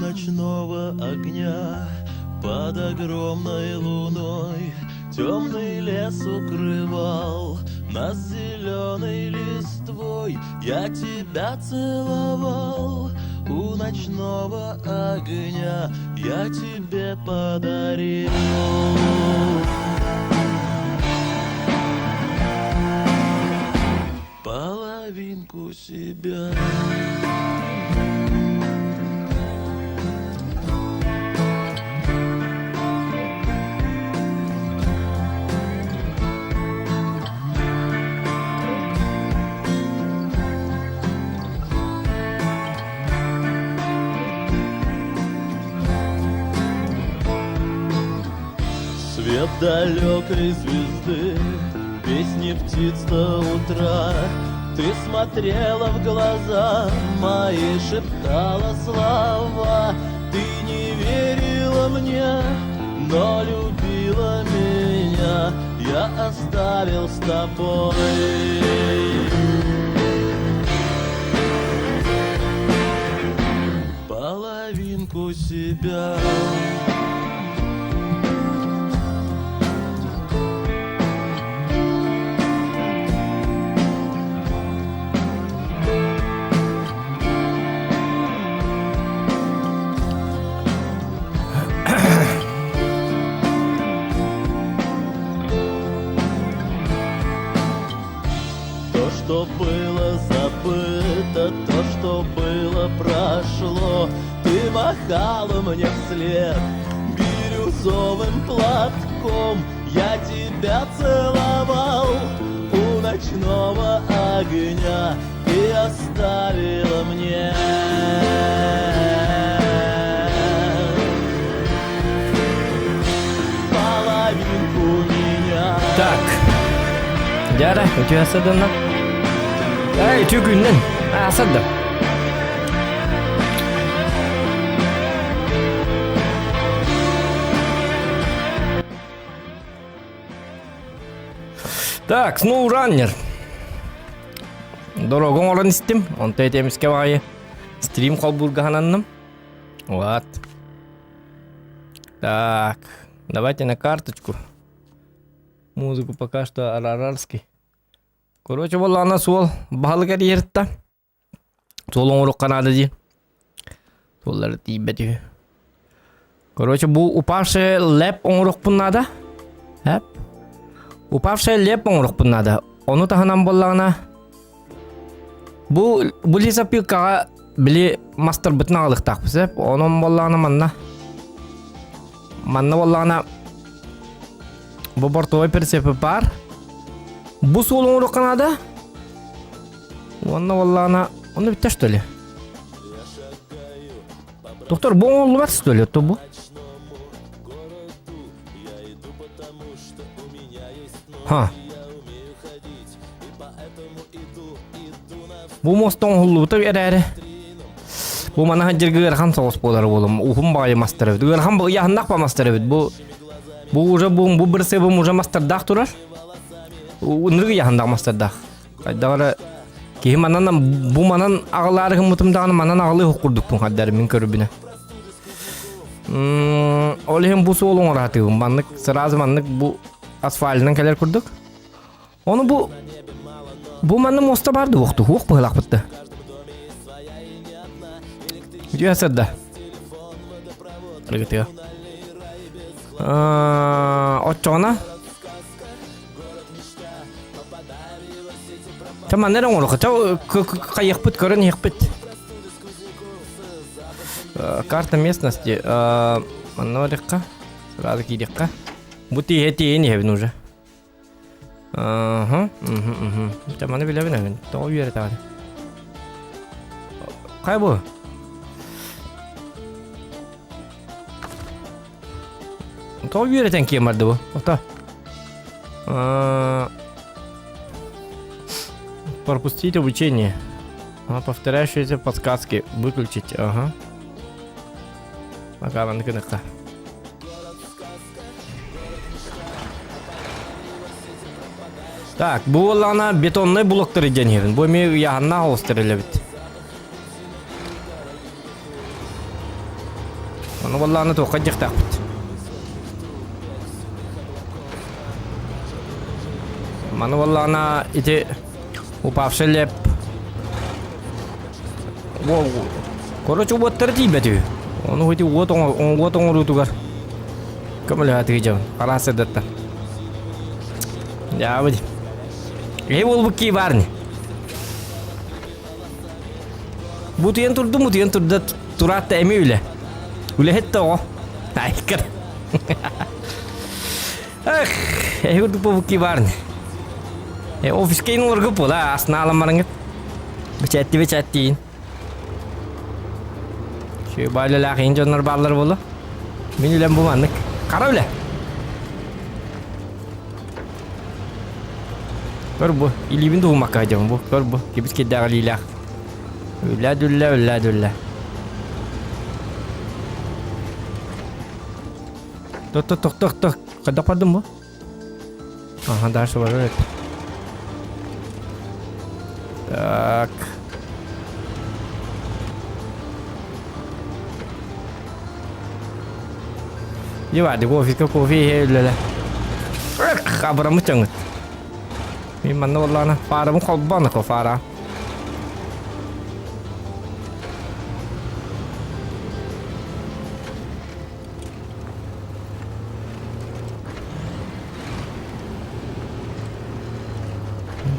ночного огня под огромной луной Темный лес укрывал нас зеленой листвой. Я тебя целовал у ночного огня, я тебе подарил. Половинку себя. Свет далекой звезды, песни птиц до утра. Ты смотрела в глаза мои, шептала слова. Ты не верила мне, но любила меня. Я оставил с тобой половинку себя. То, что было забыто, то, что было прошло, Ты махала мне вслед бирюзовым платком. Я тебя целовал у ночного огня и оставила мне. Половинку меня. Так. Дьэ үтүө садына. Эй, үтүө күннэн. Аасадым. Так, SnowRunner. Дорога оҥорон истим. Онто этемискэ баҕайы стрим холбуурга хананным. Вот. Так, давайте на карточку. Музыку пока что арарарский. Короче, буоллаҕына суол баһылык эрийэртэ. Суол оҥоруохха наада дии. Суоллары тиийбэт үһү. Короче, бу упавшая лэп оҥоруохпун наада. Эп. Упавшая лэп оҥоруохпун наада. Ону таһынан буоллаҕына бу бу лесопилкаҕа били мастарбытын аҕалыахтаахпыт эп. Онон буоллаҕына манна манна буоллаҕына Бу бортовой прицепы баар. Бу суол оҥоруохха наада. Уонна буоллаҕына, онно бүттэ что ли? Доктор, бу оҥоһуллубат что ли, то бу? Ха. Бу мост оҥоһуллубута эрээри. Бу манаһа дьирги ыарахан соҕус буолар буолум. Уһун баҕайы мастар эбит. Ыарахан ыйааһыннаах ба мастар эбит. Бу Бу уже бу бу бырсыбым уже мастардаах турар. Ынырык ыйааһындаах мастардаах. Хайдах эрэ киһи манан бу манан аҕалаары гыммытым даҕаны манан аҕалыы уһук курдукпун хаддар мин көрүбүнэ. Ол иһин бу суол оҥораатыыбын. Маннык сразу маннык бу асфальтынан кэлэр курдук. Ону бу бу манна муоста бар да уохту хуох быһылаахпыт да. Үтүө сырда. Арыгытыга. Оччоҕуна Та манна эрэ оҥоруохха. Та хайыахпыт көрөн иһиэхпит. Карта местности. Манна барыахха. Сразу киириэххэ. Бу тииһэ тиийэн иһэбин уже. Аха, мхм, мхм. Дьэ, маны билэбин эбин. Тоҕо үөрэтэҕин? Хайа бу? Тоҕо үөрэтэн киэн барды бу? Ото. Пропустить обучение. А, повторяющиеся подсказки выключить. Ага. Пока маннык гыныхха. Так, бу буоллаҕына бетоннай блоктары диэн иһэбин. Бу эмиэ ыйааһыннаах оҕустар элэбит. Ону буоллаҕына туохха дьиэхтээхпит. Маны буоллаҕына ити упавший леп Короче, уоттара тиийбэт үһү. Ону ити уот уот оҥоруутугар көмөлөһө дьон араас сырдаттан. Дьаабы Эһи буолбут кии баар ини. Бутуйан турдум, утуйан турда тураат да эми үлэ. Үлэһит да оҕо. Айкар. Эх, эһи курдук буолбут кии баар ини. Э, офиска ин олоргу буола, аснаалан бараҥыт. Бэчээтти бэчээттиин. Сүөбэ үлэлээх иин дьоннор бааллар буолла. Мин үлэм бу маннык. Хара үлэ. Көр бу, илиибин дуһумакка сылдьабын бу. Көр бу, кибис кирдээх илиилээх. Үлэ дүллэ, үлэ дүллэ. Тох тох тох тох тох. Хайдах бардым бу? Ага, дальше барар Так. Дьэ кофе кофе иһэ үлэлэ. Абыраммыт дьоҥҥут. Мин манна буоллаҕына фарабын холбоон ко фара.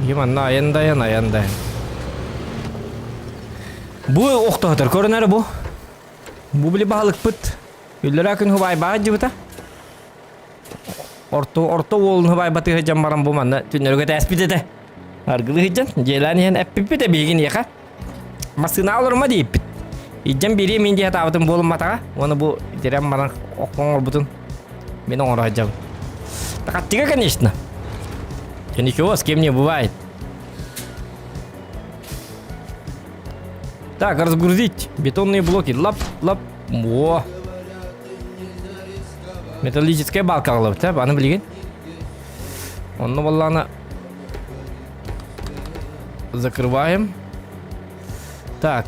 Биһи манна айан дайан айан дайан. Бу охтоотор көрүнэр бу. Бу били баһылыкпыт. Үллэрэ күн хубайбаҕа дьыбыта. Орто орто уолун хубайбатыга дьон баран бу манна түннөргө тээспит этэ. Аргылыы сылдьан дьиэлээн иһэн эппиппит эбиигин иэхэ. Массыына олорума диэппит. Илдьэн биэриэ мин дии сатаабытым буолумматаҕа. Уонна бу итирэн баран оҥорбутун мин оҥоро сылдьабын. Тактика, конечно. Ничего, с кем не бывает. Так, разгрузить бетонные блоки. Лап, лап. Во. Металлическая балка ылабыт, аны билигин. Онно буоллаҕына закрываем. Так.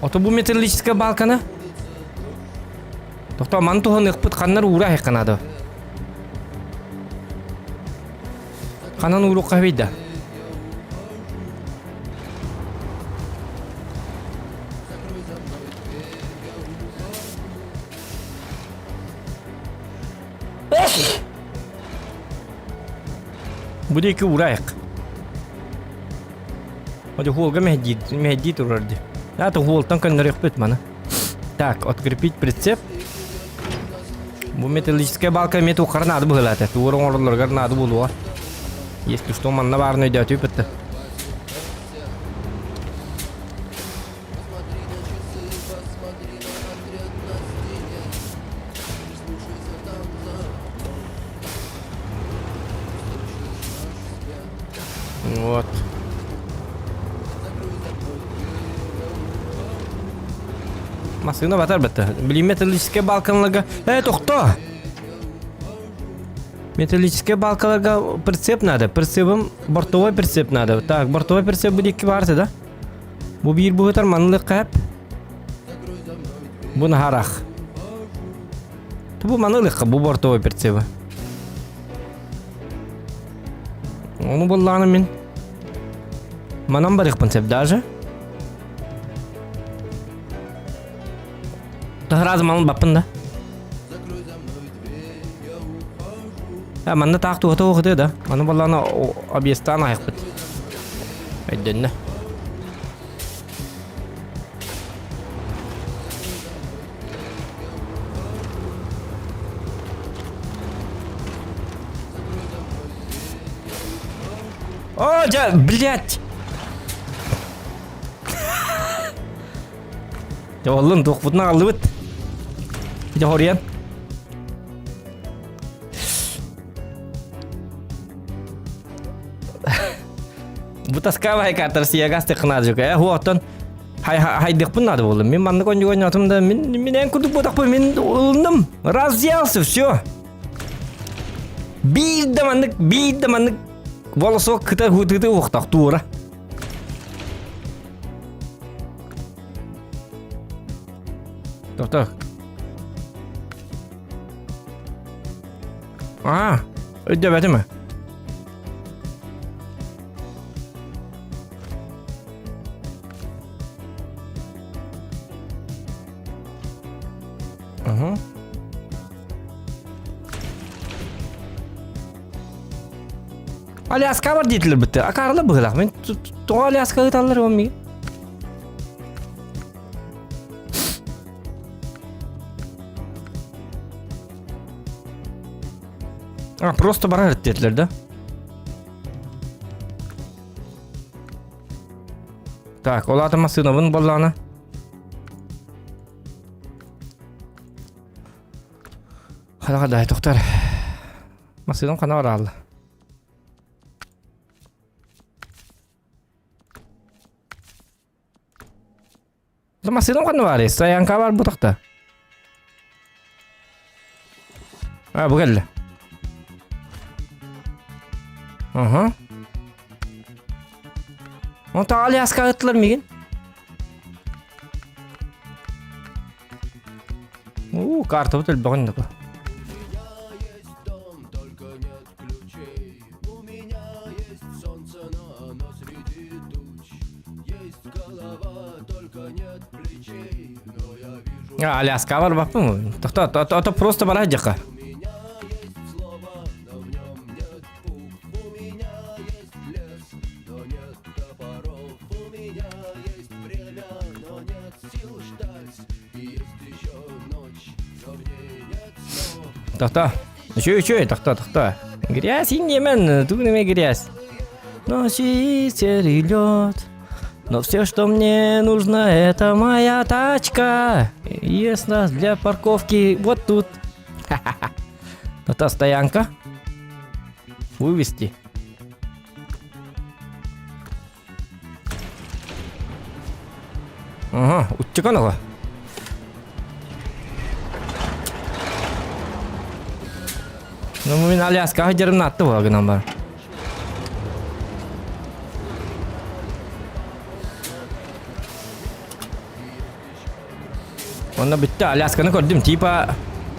Ото бу металлическая балканы. Тохтоо маны туһаныахпыт ханнар уура аһыахха наада. Ханан ууруохха эбий да? Бу диэки уурайык. Оде хуолга мэһдии мэһдии турар дии. Это хуолтан көннөрүөхпүт маны. Так, открепить прицеп. Бу металлическая балка эмиэ туоххара наада быһыылаата. Тугу оҥороллоругар наада буолуоҕа. Если что, манна баарын өйдөөтүүпүт да. Вот. Массыына батар бытта. Блин, металлическая балкаларга... Э, тохто! Металлическая балкаларга прицеп надо. Прицепом бортовой прицеп надо. Так, бортовой прицеп будет баарты, да? Бу биир быһытар маннык хэп. Бу наһарах. Бу манылыкка бу бортовой прицеби. Ону буллаҕына мин манан барыахпын сөп даже. Сразу малын баппын да. А, манна таах туһата уохытыа да. Маны баллаана объезтаан аһыахпыт. Өйдөннө. О, дьэ, блядь! Дьэ, оллун туохпутун аҕаллыбыт. Дьэ, хоруйан. Бу таскаабай карта Россияга астык Э, хуоттон хайдыхпын надо болду. Мин маннык онньуга ойнотум да мин мин эн курдук буотахпын мин ылынным. Разъялся, все. Биир да маннык, биир да маннык волосок кыта хутыты уохтах туора. Тохтоо. Аа, өйдөбөтүм ээ. Угу. Аляска бар диэтилэр бытты. Акаарла быһылах. Мен тоҕо Аляска ыыталлар он миги? А, просто барар диэтилэр да? Так, ол аата массыынабын боллаана. Хараҕа дай тохтар. Массыынам хана бараалла. Массыынам ханна баарый? Стоянка бар бу тохта. А, бу кэллэ. Ага. Онто Аляска ыттылар мигин. Уу, картабыт өлбөҕүн да Аляска барбаппын. Тохто, ото просто бара дьаха. Тохто. Үчү, үчү, тохто, тохто. Грязь иннемен, тугунеме грязь. Ночи серый лед. Но все, что мне нужно, это моя тачка. Есть нас для парковки вот тут. Это стоянка. Вывести. Ага, утчукан оҕо. Ну, мин Аляскаҕа дьарымна атты була гынан бар. Онно бүттэ Алясканы көрдүм. Типа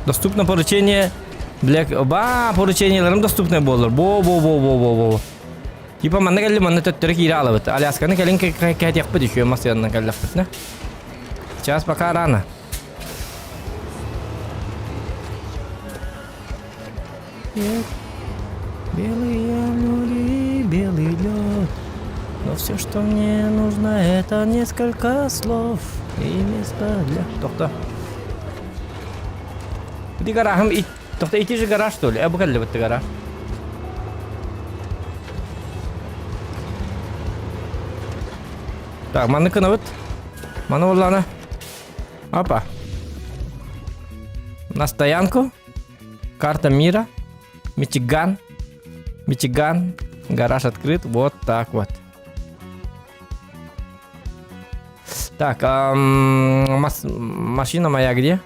доступно поручение. Блек, ба, поручениеларым доступны буоллар. Бо бо бо бо бо бо. Типа манна кэлли манна төттөрү киирэ аалабыт. Алясканы кэлин кэһэтиэхпит үчүгэй массыынанан кэллэхпитинэ. Сейчас пока рано. Белые люди, белый лед. Но все, что мне нужно, это несколько слов и место для... Тохто. Ити гаражым... Тохто, ити же гараж, что ли? Э, бу кэллибит гараж. Так, манны кынабыт. Маны боллана. Опа. На стоянку. Карта мира. Мичиган. Мичиган. Гараж открыт. Вот так вот. Так, эм, машина моя где?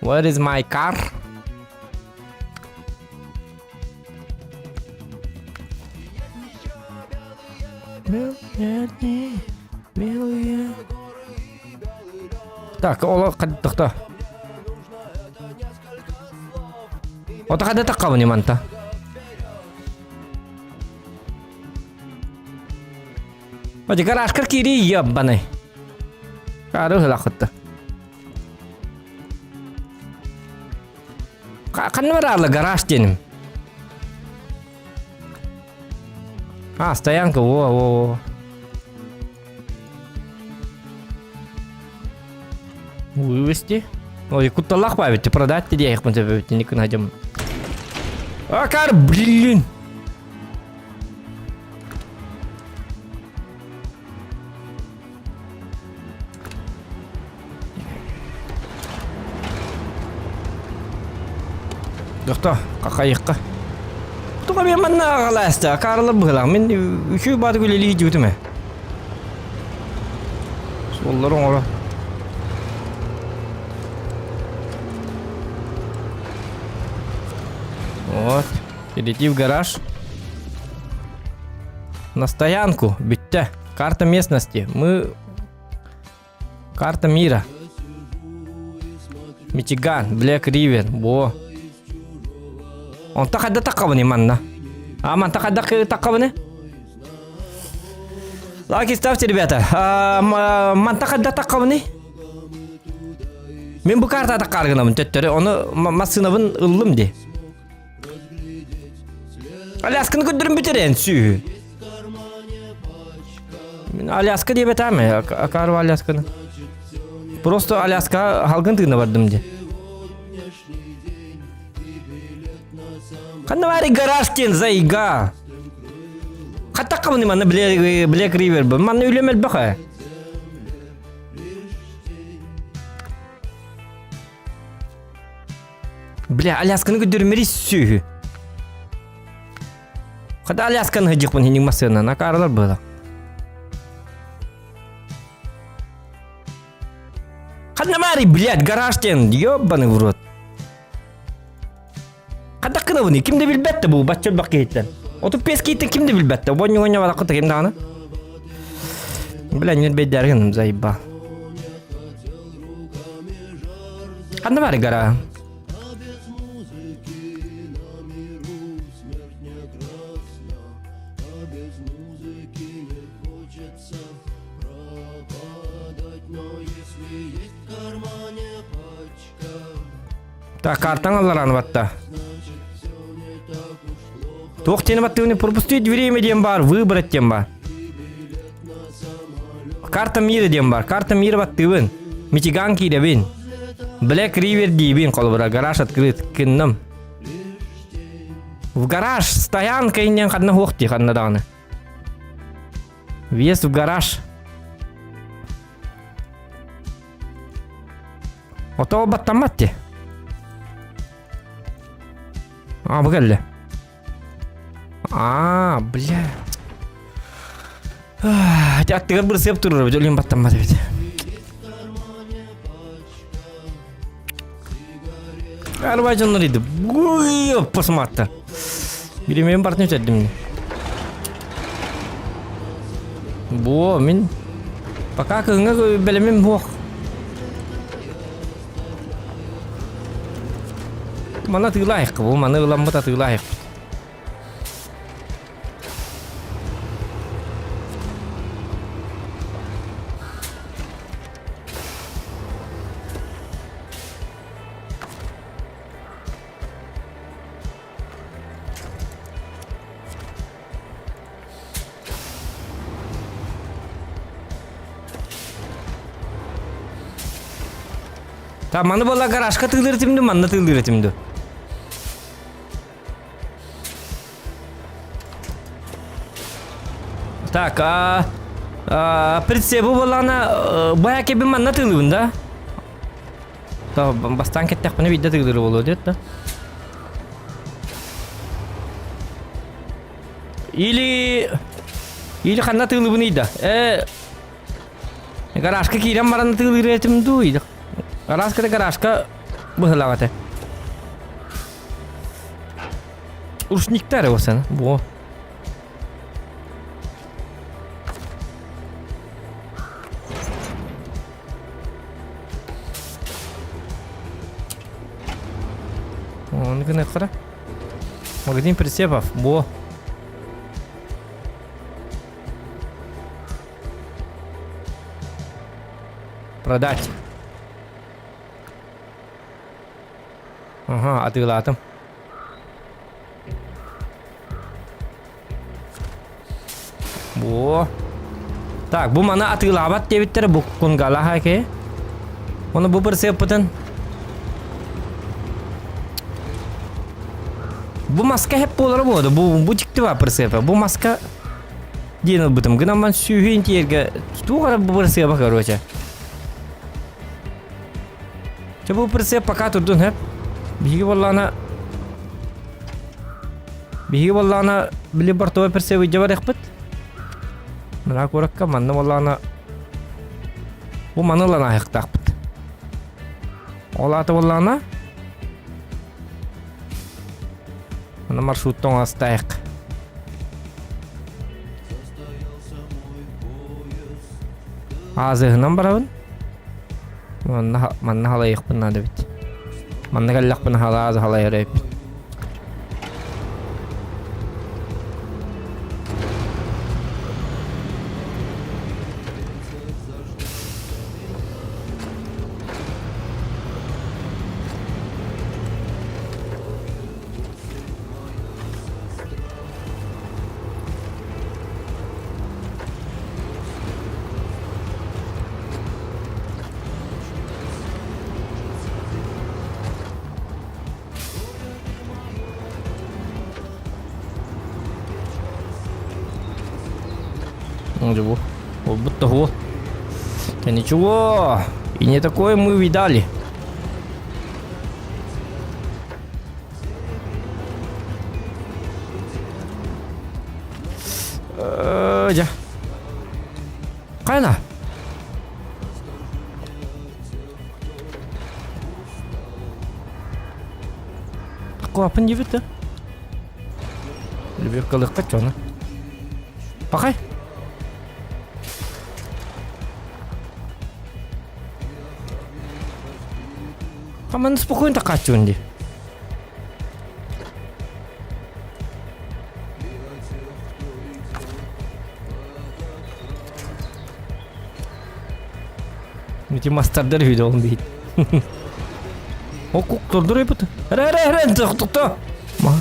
Where is my car? Белые. Так, ол тохто. Ото хада таккабын манта. Оди гаражкар кири ебаный. Кары хылахытта. Ханна бараалла гараж диэним. А, стоянка, во, во, во. Вывести. Ой, кутталлах баабит, продать диэхпин сөбөбүт, никын хадьым. Акар, блин! Дохто, какайыкка. Туга мен манна агаласта, карылып быһылаах. Мин үчү бааты үлэлии дьүтүм ээ. Суоллар оҥоро. Вот. Перейти в гараж. На стоянку. Бүттэ. Карта местности. Мы... Карта мира. Мичиган, Блэк Ривер, бо. Онто хайда таххабыный манна? А манта хайда таххабыный? Лайки ставьте, ребята. А, манта хайда таххабыный? Мен бу карта таххаргынабын төттөрү. Оны массыынабын ыллым ди. Алясканы көрдөрүм бүтерен сүүһү. Мин Аляска диэбэтээм Акарова Алясканы. Просто Аляска халгын тыына бардым ди. Ханна баары гараж диэн зайга. Хаттаккабыны манна Блэк Ривер манна үлэм элбэх ээ. Бля, Алясканы көрдөрүмэри сүөһү. Хата Алясканы сыдьыкпын хинник массыынан акаарылар быһыла. Ханна баарый, блядь, гараж диэн, ёбаный в рот. Хадах гынабыный, ким да билбэт да бу, бачча элбэх киһиттэн. Оту пес киһиттэн ким да билбэт да, бонньуҥа бараккыта ким даҕаны. Бля, ньирбэйдэргин заебал. Ханна баар гора? Так, картаң аллараны батта. Туох диэни баттыгыны пропустить время диэн бар, выбрать диэн бар. Карта мира диэн бар. Карта мира баттыыбын. Мичиган киирэбин. Блэк Ривер диибин холобура. Гараж открыт. Кынным. В гараж стоянка иннен ханна хуох дии ханна даҕаны. Въезд в гараж. Ото баттаммат дии. А, бу кэллэ. Аа, бля. Ити аттыгар бырсыап турар эбит, өлүн баттаммат эбит. Арбай дьоннор иди. Посматта. Биремем бартын өтәрдім. Бо, мин пока кыһыҥҥа бэлэмим суох. Мана тыылаайыкка бу, маны ыламмыт атыылаайыкпыт. Та маны буолла гаражка тыылыр этим ду, манна тыылыр этим ду. Так, а, а прицебу буоллаҕына бая кэбин манна тыылыбын да? Та бастаан кэттэхпинэ биирдэ тыылыр буолуо диэт да. Или или ханна тыылыбыный да? Э гаражка киирэн баран тыылыыр этим дуу или гаражка да гаражка быһылаах этэ. Рушниктар его сен. Во. Он гынахара. Магазин прицепов. Во. Продать. Ага, атыылаатым. Бу. Так, бу маны атыылаабат диэбиттэрэ бу кунгалаха ке. Оны бу бір сыаппытын. Бу маска хеп буолара буолду. Бу бу дьикти бар прицепа. Бу маска диэн ылбытым. Гынан сүүһүн тиэргэ туох эрэ бу прицепа короче. Чэ бу прицеп пока турдун хэп. Биһиги буоллаҕына Биһиги буоллаҕына били бортовой прицеп илдьэ барыахпыт. Мына куоракка манна буоллаҕына бу маны ылан ааһыахтаахпыт. Ол аата буоллаҕына мына маршруттан оҥостайык. Аазыһынан барабын. Манна, манна халайыахпын наада эбит. Манна кэллэхпинэ халаас халайар эбиппин. Ничего. Вот будто вот. Да ничего. И не такое мы видали. Дьэ. Хайна? Куапын диэбит да. Лебедкалыахха чона. Пахай. Хаман спокойно такааччыбын дии. Ити мастардар үһү ол биһит. О куктордур эбит. Ре ре ре тохто. Ма.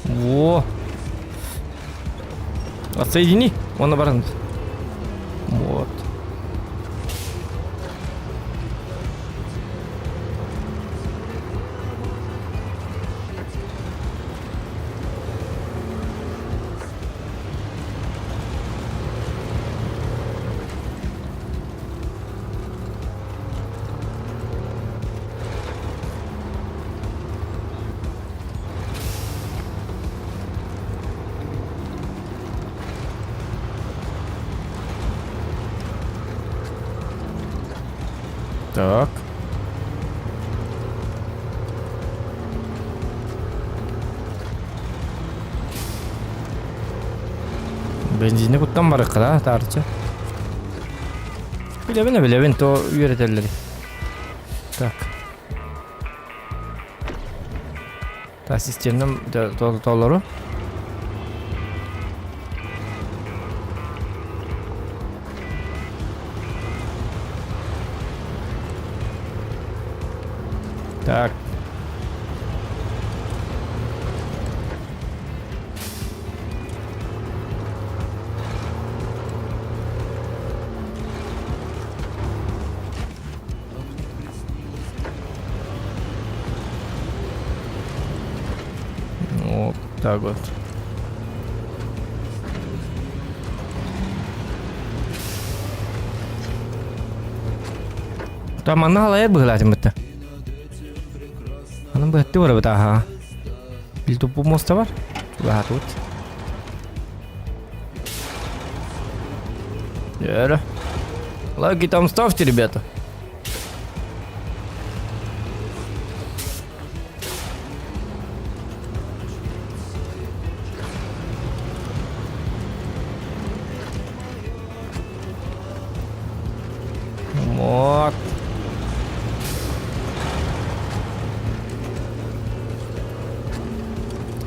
Во. Отсоедини. Он оборон. Вот. Так. Бензини куттан барыкка да таарыча. Билэбин билэбин то үөрэтэллэр. Так. Ассистенным толору. Так. Вот так вот. Там манна халайар быһылаатым бытта. Анан быһатты барабыт аха. Бил туппу моста бар. Чугаһатыбыт. Вера. Лайки там ставьте, ребята. Вот.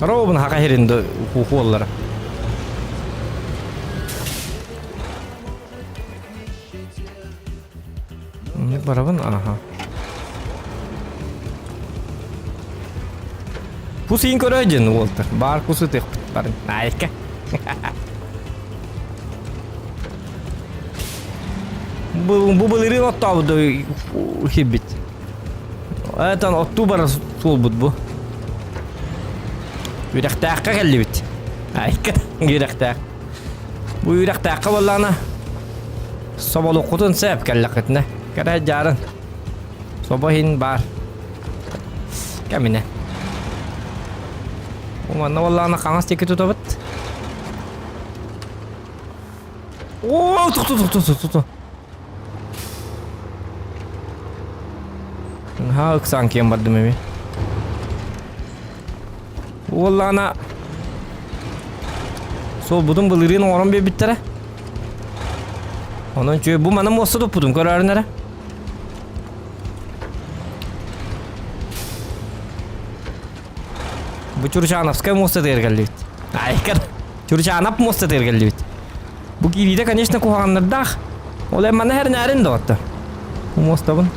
Ровно хака херин хуоллара. Не барабан, ага. Пусин көрөйден уолтар. Бар кусу тыхпыт барын. Айка. Бу бу былырыын оттообут хиббит. Этан оттуу бара суолбут бу. Үрэхтээххэ кэллибит. Айка үрэхтээх. Бу үрэхтээххэ буоллаҕына соболуккутун сэп кэллэххитинэ. Кэрэ дьаарын. Собо иһин баар. Кэминэ. Манна буоллаҕына хаҥас диэки тутабыт. О, тохто, тохто, тохто, тохто. Наһаа ыксаан киэн бардым эми. Уоллаана суолбутун былырыын оҥорон биэрбиттэрэ. Онон үчүгэй бу маны муоста туппутум көрөөрүн эрэ. Бу Чурчановскай муостатыгар кэллибит. Айкар. Чурчанов муостатыгар кэллибит. Бу киириитэ, конечно, куһаҕаннардаах. Ол эн маны хэрнээрин доҕотто. Бу муостабын.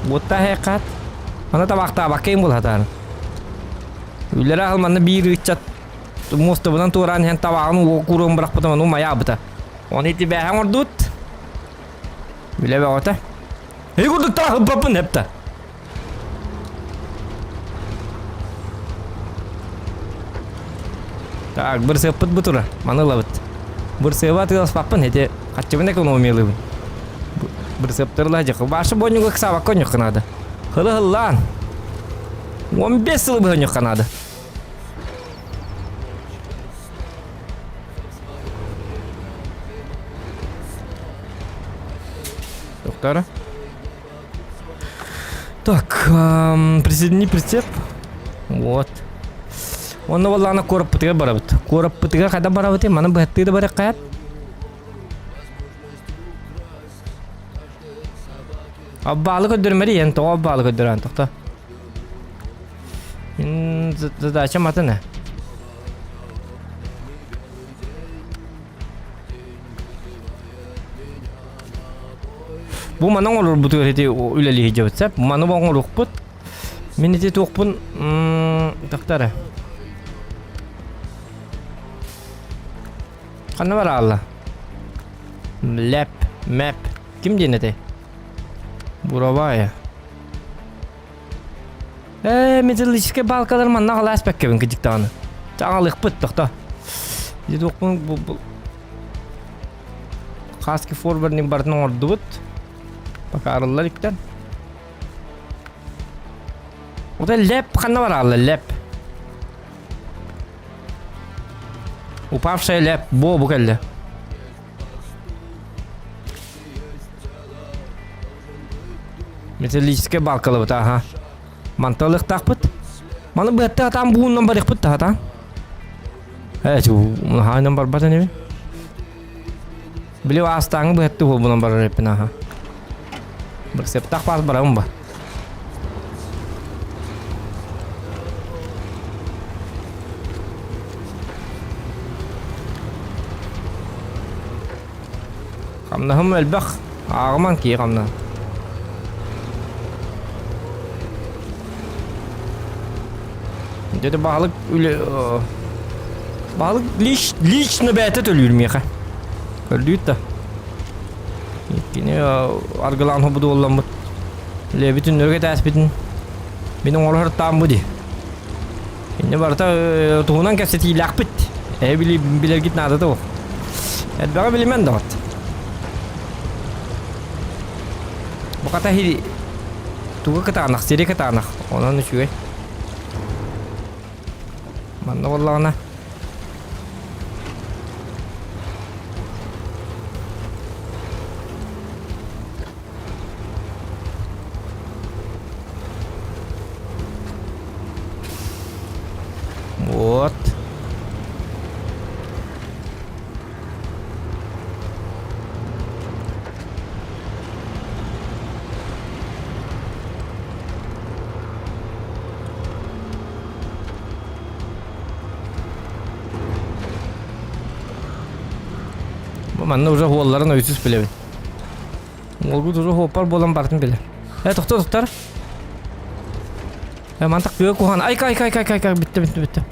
Уотта хэккат. Аны табахтаабакка им булатаарын. Үллэрэ аһыл манна биир ыччат муостабынан туораан иһэн табаҕын уокуруон бырахпытым ону майаабыта. Оны ити бээһэҥ ордут. Үлэ бөҕөтө. Эй курдук таһыппаппын эпта. Так, бырсыаппыт бу тура. Маны ылабыт. Бырсыаба атыыласпаппын, ити хаччыбын экономиялыыбын. Бырсыаптарыла дьахы. Башы бонньуга ыксаабакка онньукка наада. Хылы-хыллаан. 15 сылы быһа онньукка наада. Доктора. Так, присоедини прицеп. Вот. Онно буоллаҕына куораппытыгар барабыт. Куораппытыгар хайда барабытый? Маны быһаттыы да барыаххайат. Аббаалы көрдөрмөри ен тоҕо аббаалы көрдөрөн тохто. Задача матына. Бу маны оҥорорбутугар ити үлэлии сылдьабыт сөп. Маны оҥоруохпут. Мин ити туохпун тахтара. Ханна бараалла? Лэп, мэп. Ким диэн этэй? Буровая. Ээ, металлическай балкалар манна халаас бэккэбин кыдьыктаҕына. Таҥалыахпыт, тохто. Ити туохпун бу Хаски форвардник барытын оҥордубут. Пока арыллар иктэн. Ота лэп ханна бараалла лэп. Упавшая лэп бо бу кэллэ. Металлическай балкалабыт аха. Манталыктаахпыт. Маны быатта атаан бууннан барыахпыт да атаан. Ээ, хаанан барбат инибин. Били аастааҥы быһатты буолбунан барар эппин аха. Бырсыптах баас барабын ба. Хамнаһым элбэх. Ааҕымаҥ кии хамнаһ. Дьэ баһылык үлэ баһылык лич лично бэйэтэ төлүүр миэхэ. Көрдүүт да. Кини аргылаан хобудуолламмыт. Лебитин өргө тээспитин. Мин оҥорор таам бу ди. Инне барыта туһунан кэпсэтиилээхпит. Эһи били билэргит наадата ол. Элбэҕи билимэн доҕот. Буката хири тугу кытаанах, сири кытаанах. Онон үчүгэй. Манна буоллаҕына Вот. Бу манна уже уолларын өйсүс билэбин. Уолгут уже хуоппар буолан бартын билэр. Э, тохто, тохтор. Э, мантак тыа куһан. Ай, кай, кай, кай, кай, кай, бүтте, бүтте, бүтте.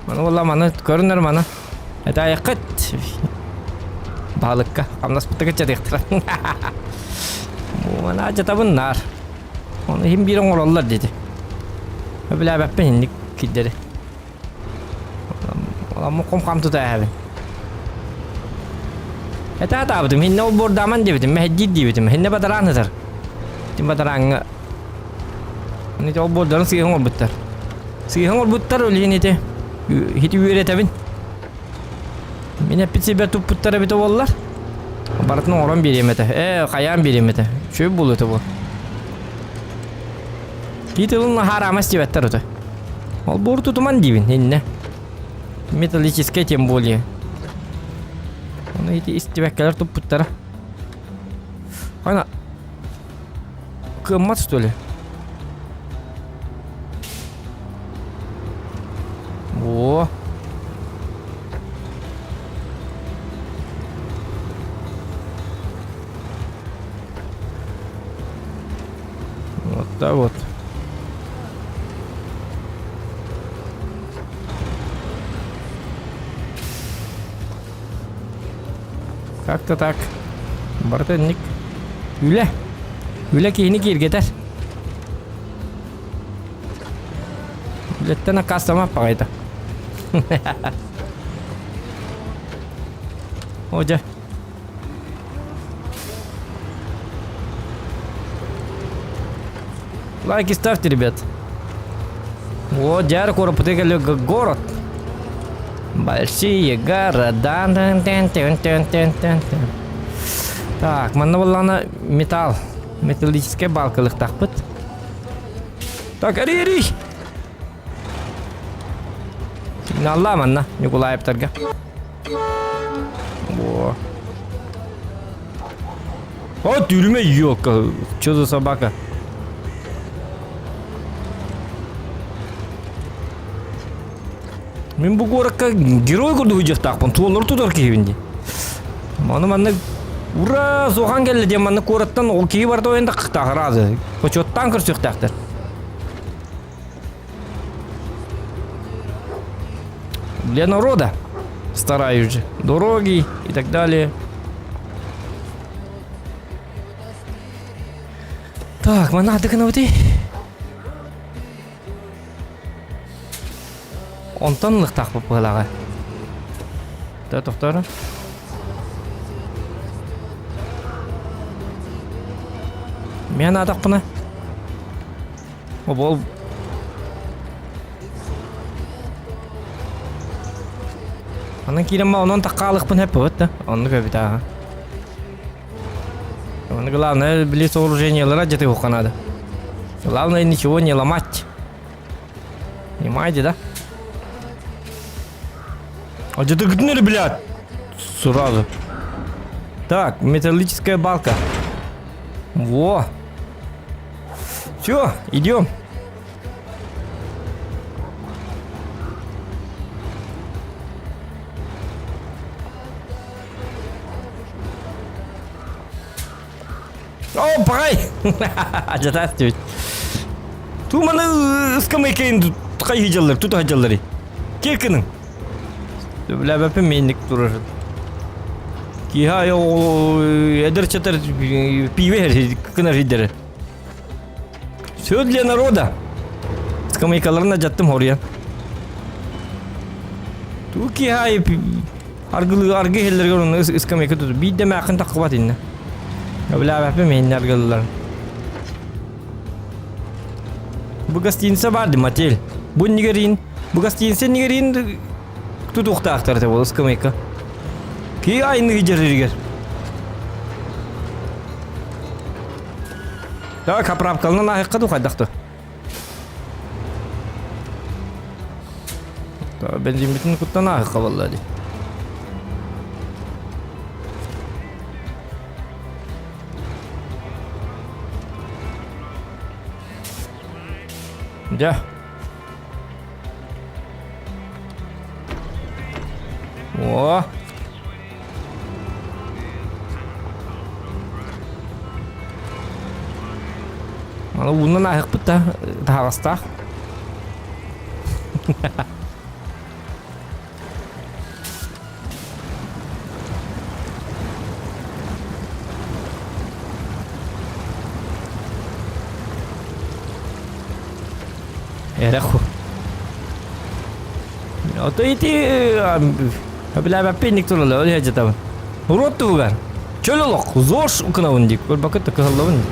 Маны буолла, маны көрүнөр маны. Это айыккыт. Балыкка. Хамнаспыттыгы чатыктыр. Мана жатабын нар. Оны хим бир оҥороллор диэти. Билээбэппин инник киддери. Муккум хам тута эһэбин. Этэ атаабытым, хинне ол буордааман диэбитим, мэһэйдиир диэбитим, хинне бадараан ытар. Тим бадарааҥҥа Ити ол буордарын сыыһан оҥорбуттар. Сыыһан оҥорбуттар ол иһин ити ити үөрэтэбин. Мин эппит сирбэр туппуттар эбитэ буоллар. Барытын оҥорон биэриэм этэ. Ээ, хайаан биэриэм этэ. Үчүгэй буолуо этэ бу. Кии тылын хараамас диэбэттэр ото. Ол буор тутуман диибин, иннэ. Металлическая тем более. Ону ити истибэккэлэр туппуттара. Ана кыаммат что ли? Во. Вот так вот. Как-то так. Барыта инник. Үлэ. Үлэ киһини кииргэтэр. Үлэттэн аккаастамап баҕайыта. О, дьэ. Лайки ставьте, ребят. Вот, дьэ куораппытыгар город. Большие города. Так, манна буоллаҕына металл. Металлическая балкалыктаахпыт. Так, эри эри! Сигналлаа манна, Ньукулаевтарга. Во. О, тюрьме, ёлка. Что за собака? Мин бу куоракка герой курдук дьахтаахпын, туоллар тутар киһибин дии. Маны манна ура сухан кэллэ диэн манна куораттан ол киһи барда ойон да разы. Почеттаан көрсүөхтээхтэр. Для народа стараюсь же. Дороги и так далее. Так, манна гынабыты. Онтон ылыктаахпыт быһылааҕа. Тохтоор. Мен аатахпына. Обол Анан киирэн онон таккаалыкпын хэппэбит да. Оннук эбит ааха. Оны главное, били сооружениялара где-то надо. Главное ничего не ломать. Понимаете, да? А где ты гнули, блядь? Сразу. Так, металлическая балка. Во. Все, идем. О, пағай! Жатас деп. Ту маны скамейкайын қай жаллар, тут жаллар. Киркінің. Бля, менник турар. Киха эдер четер пиве кынар хиддер. Все для народа. Скамейкаларына жаттым хория. Ту киха аргылы аргы хеллерге оны скамейка тут. Бидде мәқін таққыбат инне. Бля, мен аргылылар. Бу гостиница бар мотель. Бу нигерин. Бу гостиница нигерин тутуктаахтар те бол скамейка. Ки айны жеригер. Так, заправкалынан ахыққа тухайдақты. Бензин бүтін куттан ахыққа боллады. Дьэ. О! Аны уунан ааһыкпыт да таһаҕастаах. Эрэ Ото ити билээбэппин туралар ол жатабын. Урод тугар. Чөл олох, ЗОЖ укынабын дип. Көрбөккө кыһаллабын.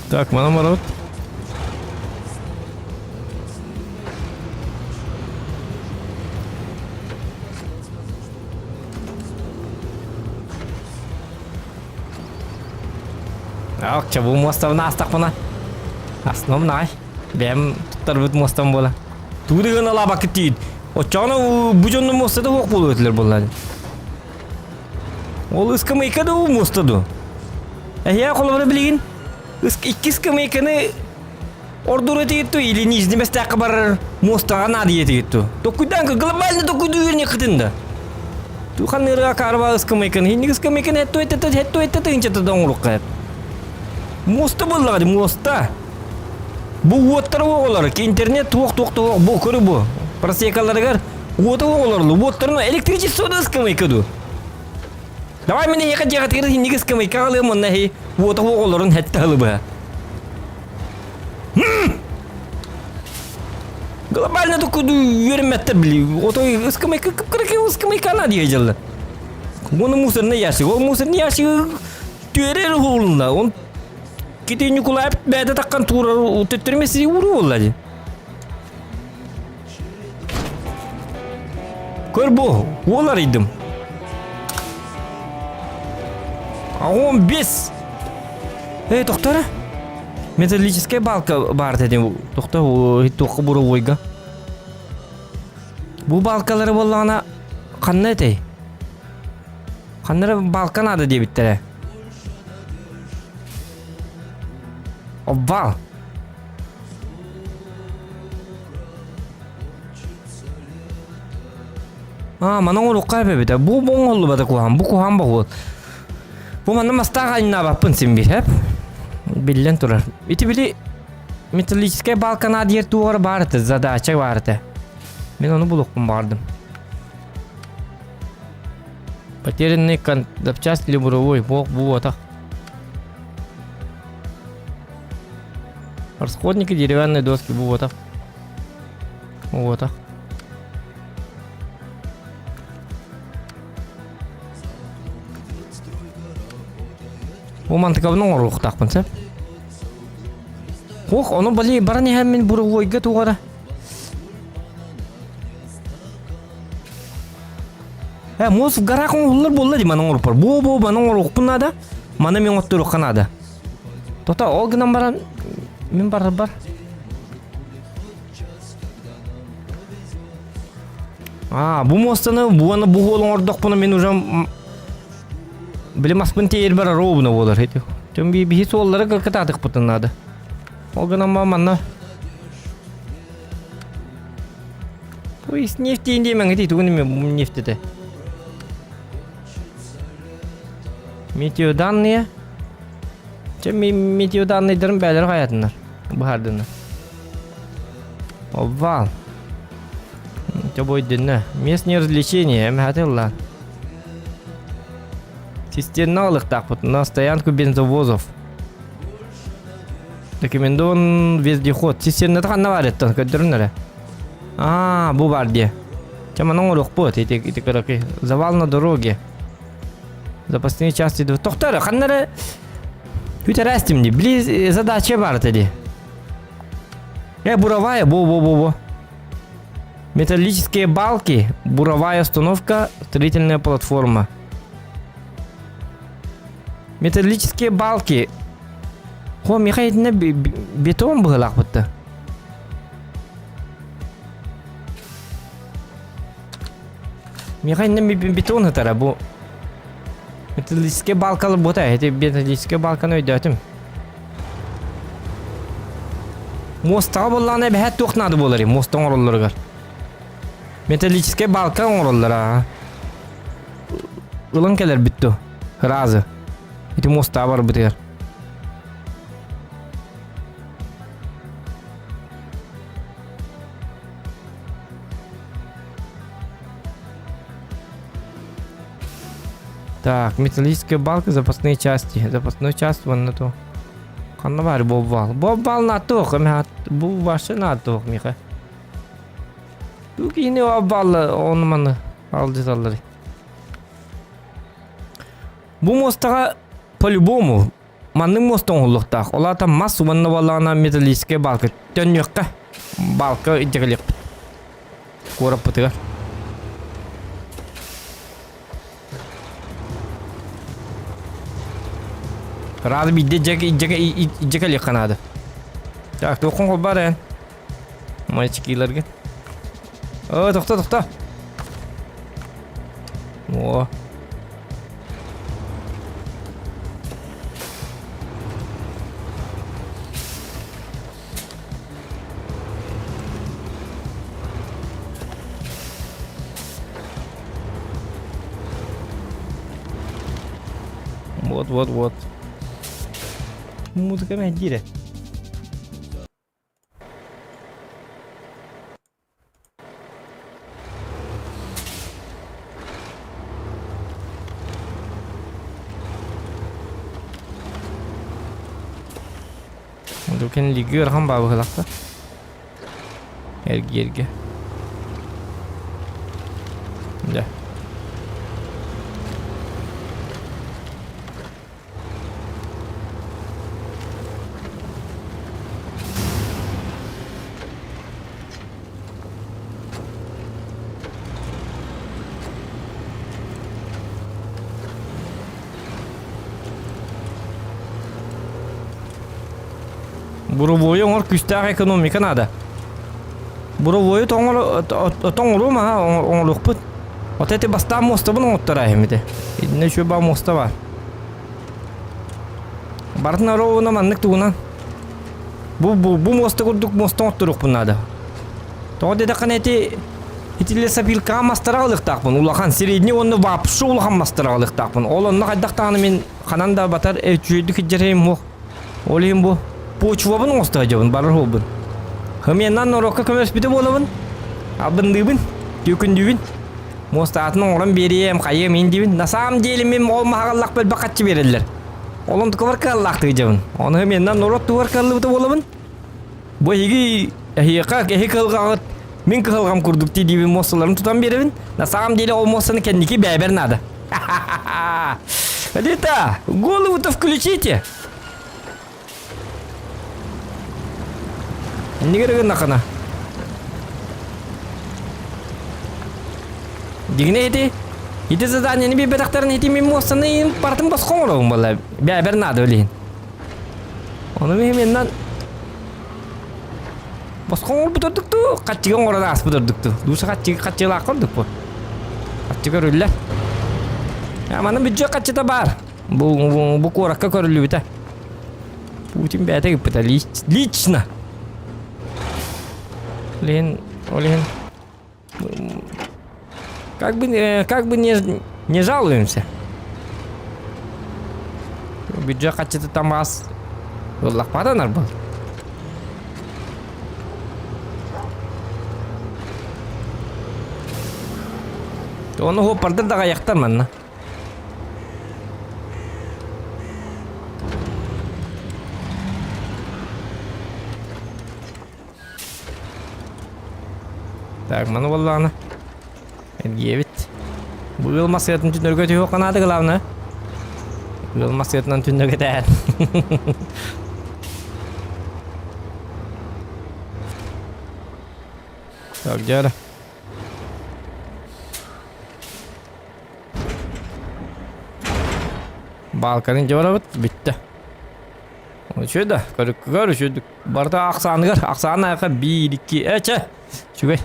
Так, манан барабыт. Акча бу муостабын аастахпына астыным наҕай. Бэйэм туттарбыт муостам буола. Тугу да гына алаабаккыт диир. Оччоҕуна бу дьоннор муостата суох буолуо этилэр буолла. Ол ыскамыйка да муоста ду. Эһиэ холобура билигин икки ыскамыйканы ордур этигит ту или Нижний Бэстээххэ барар муостаҕа наадыйа этигит ту. Токуйдаан глобально токуйдуу үөрэнэ да. Ту ханныырга карва ыскамыйканы, хинник ыскамыйканы хетту этте хетту этте тыынчата да оҥоруохха. Муоста буоллаҕа муоста. Бу уоттар оҕолор, интернет туох туох туох бу көрү бу. Просекаларыгар уота оҕолорлу, уоттарын электричество да ыскамыйка ду. Давай мин эһиэхэ дьиэҕитигэр инник ыскамыйка аҕалыам уонна эһи уота оҕолорун хэтте ылыбыһа. Глобально тукуду үөрэммэттэр били. Отой ыскамыйка кып-кыракый ыскамыйка ана дии дьалла. Уону мусорный ящик. Ол мусорный ящик түөрэр уһулунна. Он Кити Ньукулаев бэйэтэ таххан туурар төттөрү мессири ууруу буолла дии. Көр бу, уол арыйдым. 15. Эй, тохтора. Металлическая балка баар дедим. Тохто, туохха буровойга. Бу балкалары буоллаҕына ханна этэй? Ханна эрэ балка наада диэбиттэрэ. Обвал. А, манан оҥоруохха эбэбитэ. Бу бу оҥоһуллубата куһаҕан. Бу куһаҕан боһуот. Бу манна мастаах айаннаабаппын син биир, эп. Биллэн турар. Ити били металлическай балкана диэр туоҕар баар этэ, задача баар этэ. Мин ону булуохпун баҕардым. Потерянный кон... запчасть или буровой, бог буотах. Расходники деревянные доски буотах. Буотах. Бу мантыкабын оҥоруохтаахпын сөп. Ох, ону бали баран иһэн мин буровойга тугара. Э, муус в горах оҥоһуллар буолла дии маны оҥоруппар. Бу-бу маны оҥоруохпун наада. Маны мин оҥотторуохха наада. Тота ол гынан баран мин барарбар. А, бу муостаны буаны бу уол оҥордохпуна мин уже били маспын тиэйэр ровно буолар ити. Түм би биһи суоллары кытаатыкпытын наада. Ол гынан манна Пусть нефть диэмэҥ ити тугун эмэ нефть этэ. Метеоданные. Чэ метеоданныйдарын бээлэр хайатыннар. Быһаардыннар. Обвал. Чэ бойдунна. Местные развлечения эмэхэтиллан. Системно алыктаахпыт на стоянку бензовозов. Рекомендован вездеход. Системната ханна баар эттэн көрдөрүн эрэ. Аа, бу бар дии. Чэ, манан оҥоруохпут. Ити, ити кыракый. Завал на дороге. Запасные части. Тохто эрэ, ханна эрэ Үтэрээстим дии. Били задача баар этэ дии. Э, буровая, бу-бу-бу-бу. Металлические балки, буровая установка, строительная платформа. Металлические балки. Хо, миха итиннэ бетон быһылаахпытта. Миха иннэ бетон ытара бу. Металлические балкалы бута, эти металлические балканы өйдөөтүм. Муостаҕа буоллаҕына эбэһээт туох наада буоларый муоста оҥороллоругар? Металлическай балка оҥороллор аа. Ылан кэлэрбит дуо? Разы. Ити муостаҕа барбытыгар. Так, металлическая балка, запасные части. Запасной часть вон на то. Ханна баар боббал. Боббал на туох, бу башы на туох, Миха. Бу киһини оббал оны маны алдыталлар. Бу муостаҕа по-любому маннык муоста оҥоһуллуохтаах. Ол аата мас уонна буоллаҕына металлическай балка төннүөххэ. Балка итэҕэлиэхпит. Куораппытыгар. Сразу биирдэ дьэ кэлиэххэ наада. Так, туоххун холбаар эн. Мальчикиларгын. О, тохто, тохто. О. Вот, вот, вот. Музыка мэһдиирэ. Дукин лиги ыарахан баа быһыылаахтар. Эргиэргэ. Дьэ. Буровойу оҥор күүстээх экономика наада. Буровойу тоҥор тоҥоруом аха оҥоруохпут. Вот эти бастаан муостабын оҥоттор аһымите. Итиннэ үчүгэй баа муоста бар. Барытын ровно маннык тугунан. Бу, бу, бу муоста курдук муоста оҥотторуохпун наада. Тоҕо диэтэххинэ ити ити лесопилкаҕа мастары аҕалыахтаахпын. Улахан средний уонна вообще улахан мастары аҕалыахтаахпын. Ол онно хайдах даҕаны мин ханан да батар үчүгэйдик илдьэриим суох. Ол иһин бу почвабын оҥосто сылдьабын, барар суолбун. Хымианнан норуокка көмөлөспүтэ буолабын. Албынныыбын, түөкүндүүбүн. Муостаатын оҥорон биэриэм, хайыам иин диибин. На самом деле мин ол маһаҕаллах бөлбөх хаччы биэрэллэр. Ол онтукабар кыаллаахтыы дьабын. Ону хымианнан норуот тугар кыаллыбыта буолабын. Бу эһиги эһиэхэ эһи кыһалҕаҕыт мин кыһалҕам курдук дии диибин муосталарын тутан биэрэбин. На самом деле ол муостаны кэнники бэйэбэр наада. Лита, голову-то включите! Иннигэр гыннахына. Дигине ити ити заданиены биэрбэтэхтэрин ити мин муостаны бартын босхо оҥоробун буолла. Бэйэбэр наада билиһин. Ону миһиминнан босхо оҥорбут ордук дуу, хаччыга оҥорон ааспыт ордук дуу. Душа хаччыга хаччылаах ордук бу. Хаччы көрүллэр. Манна бюджет хаччыта баар. Бу, бу, бу куоракка көрүллүбүтэ. Путин бэйэтэ ыыппыта лично. Блин, блин. Как бы, как бы не, не жалуемся. Бюджет хаччыта там аз. Ыллахпатанар был. Оны хоппардыр да аяқтар манна. Так, маны буоллаҕына эргийэбит. Бу ыал массыынатын түннэргэ түһүөх наада главное. Ыал массыынатынан түннэргэ тээр. Так, дьэ Баалканы дьэ бүттэ. Үчүгэй да, көрүккүгэр үчүгэй. Барыта ахсааныгар, ахсаан айака биир, икки, эчэ. Үчүгэй.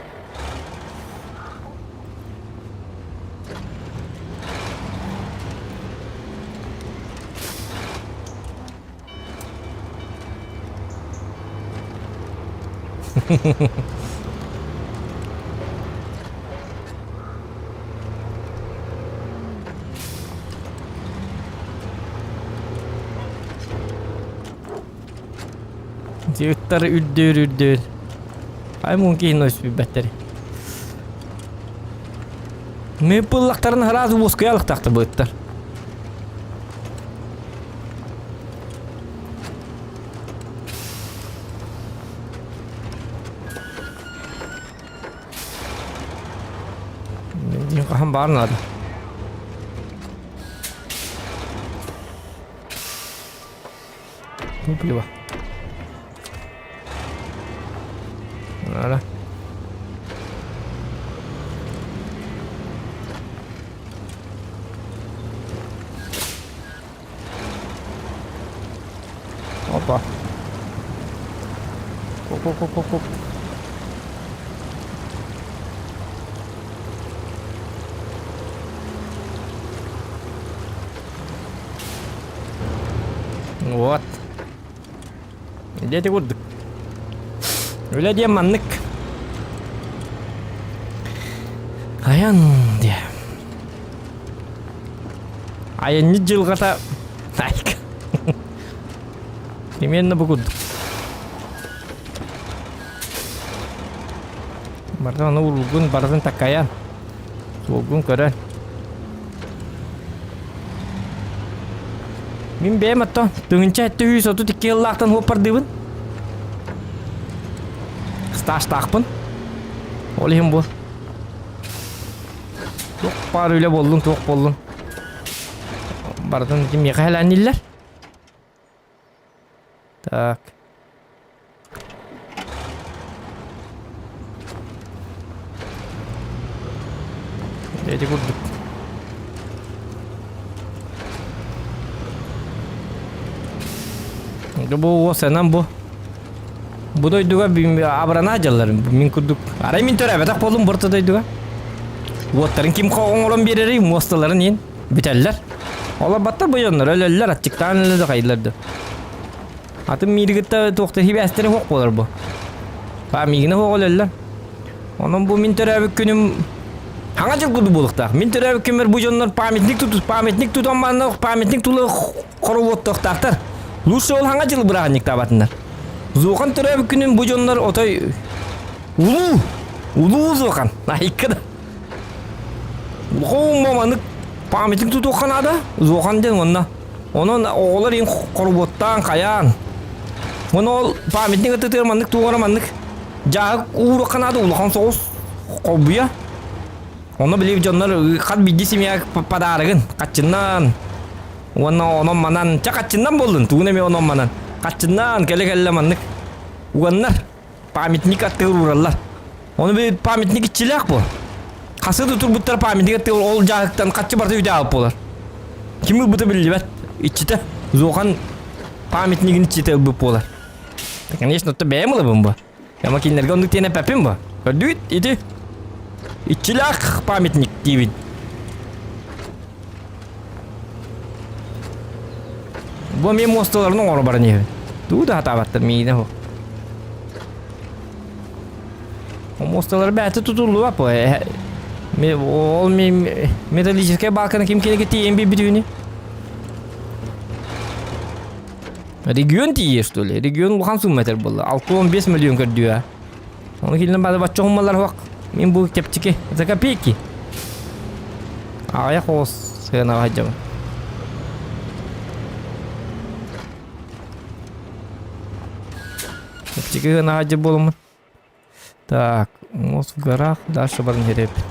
Дьиэттэр үрдүүр үрдүүр. Ай муҥ киһини өспүйбэттэр. Мен пыллахтарын сразу уоскуйа алыктахты быттар. Хаһан баар наада. Топливо. Надо. Оп, оп, оп, оп, оп. Вот. Дети курдук. Үлэ диэн маннык. Айан диэ. Айанньыт дьылҕата айк. Примерно бу курдук. Барытын аны уруулгун барытын такайан, суолгун көрөн. Мин бэйэм ото 1732 сыллаахтан хуоппардыыбын. Стажтаахпын. Ол иһин бу. Туох баар үлэ буоллун, туох буоллун. Барытын кимиэхэ хэлээнниллэр. Так. Эти курдук. Бу уосанан бу. Бу дойдуга абырана дьаллар мин курдук. Арай мин төрөөбөтөх буолум борто дойдуга. Уоттарын ким оҥорон биэрэрий муосталарын иин бүтэллэр. Олорбаттар бу дьоннор өлөллөр аччыктаан өлө да хайдылар да. Атын мииргитта туохта хибээстэри хуох буолар бу. Па миигини хуох өлөллөр. Онон бу мин төрөөбүт күнүм хаҥа дьыл курдук буолуохтаах. Мин төрөөбүт күммэр бу дьоннор памятник туту памятник тутан манна памятник тула хороводтоохтаахтар. Лучше ол хаҥа дьыл бырааһынньыктаабатыннар. Зуохан төрөөбүт күнүн бу дьоннор отой улуу улуу Зуохан айыкка да. Улахан маманык памятник тутуохха наада. Зуохан диэн уонна Онон оҕолор иин хоробуоттаан хайаан. Ону ол памятник ытытыгар маннык туоҕара маннык дьааһык ууруохха наада улахан соҕус холбуйа. Ону били дьоннор хат биирдии семья подарогын хаччыннан уонна онон манан ча хаччыннан буоллун тугун эмиэ онон манан хаччыннан кэлэ-кэллэ маннык уганнар памятник аттыгар уураллар. Ону били памятник иччилээх буо. Хасы да турбуттар памятник аттыгар ол дьааһыктан хаччы барыта үтэ аалып буолар. Ким ылбыта биллибэт. Иччитэ. Зохан памятнигин иччитэ ылбыт буолар. Конечно, то бэйэм ылабын бу. Ама кинилэргэ оннук диэн эппэппин бу. Көрдүгүт ити? Иччилээх памятник диибин. Бу эмиэ муосталарын оҥоро баран иһэбин. Тугу да сатаабаттар миигинэ суох. Муосталар бэйэтэ тутуллубат бу. Ол металлическай балканы ким кинигэ тиийэн биэрбит үһүнүй? Регион тиийэ что ли? Регион улахан сумма этэр буолла. 65 миллион көрдүө. Оны килинен бары бачча хуммалар хуак. Мин бу чэпчэки. За копейки. Аҕыйах оҕус сыанаҕа сылдьабын. Чэпчэки сыанаҕа сылдьар буоламмын. Так, мост в горах, дальше баран иһэрэппит.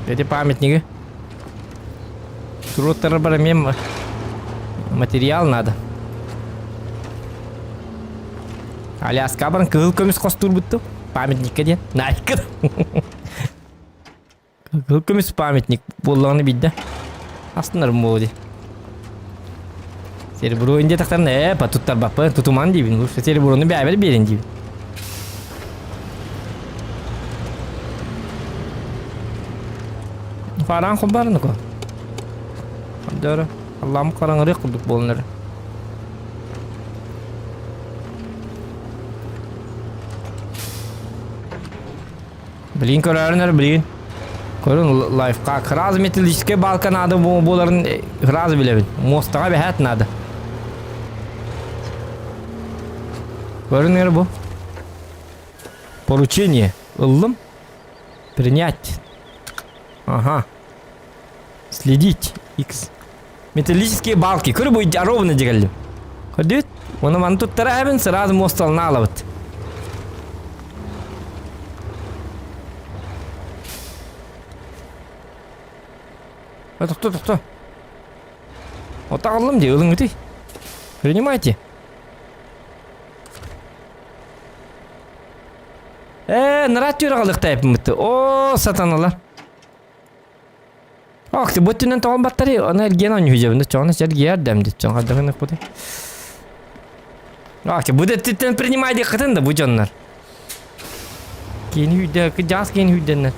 Эти памятники. Туруттары бар эмиэ материал надо. Аляска баран кыһыл көмүс хостуурбутту. Памятникка диэн. Найкы. Кыһыл көмүс памятник буоллаҕына биирдэ. Астынарым буолуо дии. Серебро инде тахтарна ээ туттарбаппын тутуман диибин. Лучше сереброну бэйэбэр биэрин диибин. Фараан хомбарыныко. Дөрө. Аллам караңыры курдук буолунар. Билигин көрөөрүн билигин. Көрүн лайфхак. Сразу металлическая балка надо буоларын сразу билэбин. Муостаҕа бэһээт надо. Көрүн бу. Поручение. Ыллым. Принять. Ага. Следить. X. Металлические балки. Көрү бу ровно дегеллим. Көрдүт? Оны маны туттара эбин сразу муосталына алабыт. Тохто, тохто. Отағылым де, ылың өтей. Принимайте. Ээ, нараат түөрэ О, сатаналар. Ах, бу өттүнэн тоҕон баттары, аны эргиэн оонньуу чоҕону сэргиэр дэм дит чоҕ хардыгын ыкпыты. Ах, бу өттүттэн принимай диэххитин да бу дьоннор. Киин үйдэ, жаас киин үйдэннэр.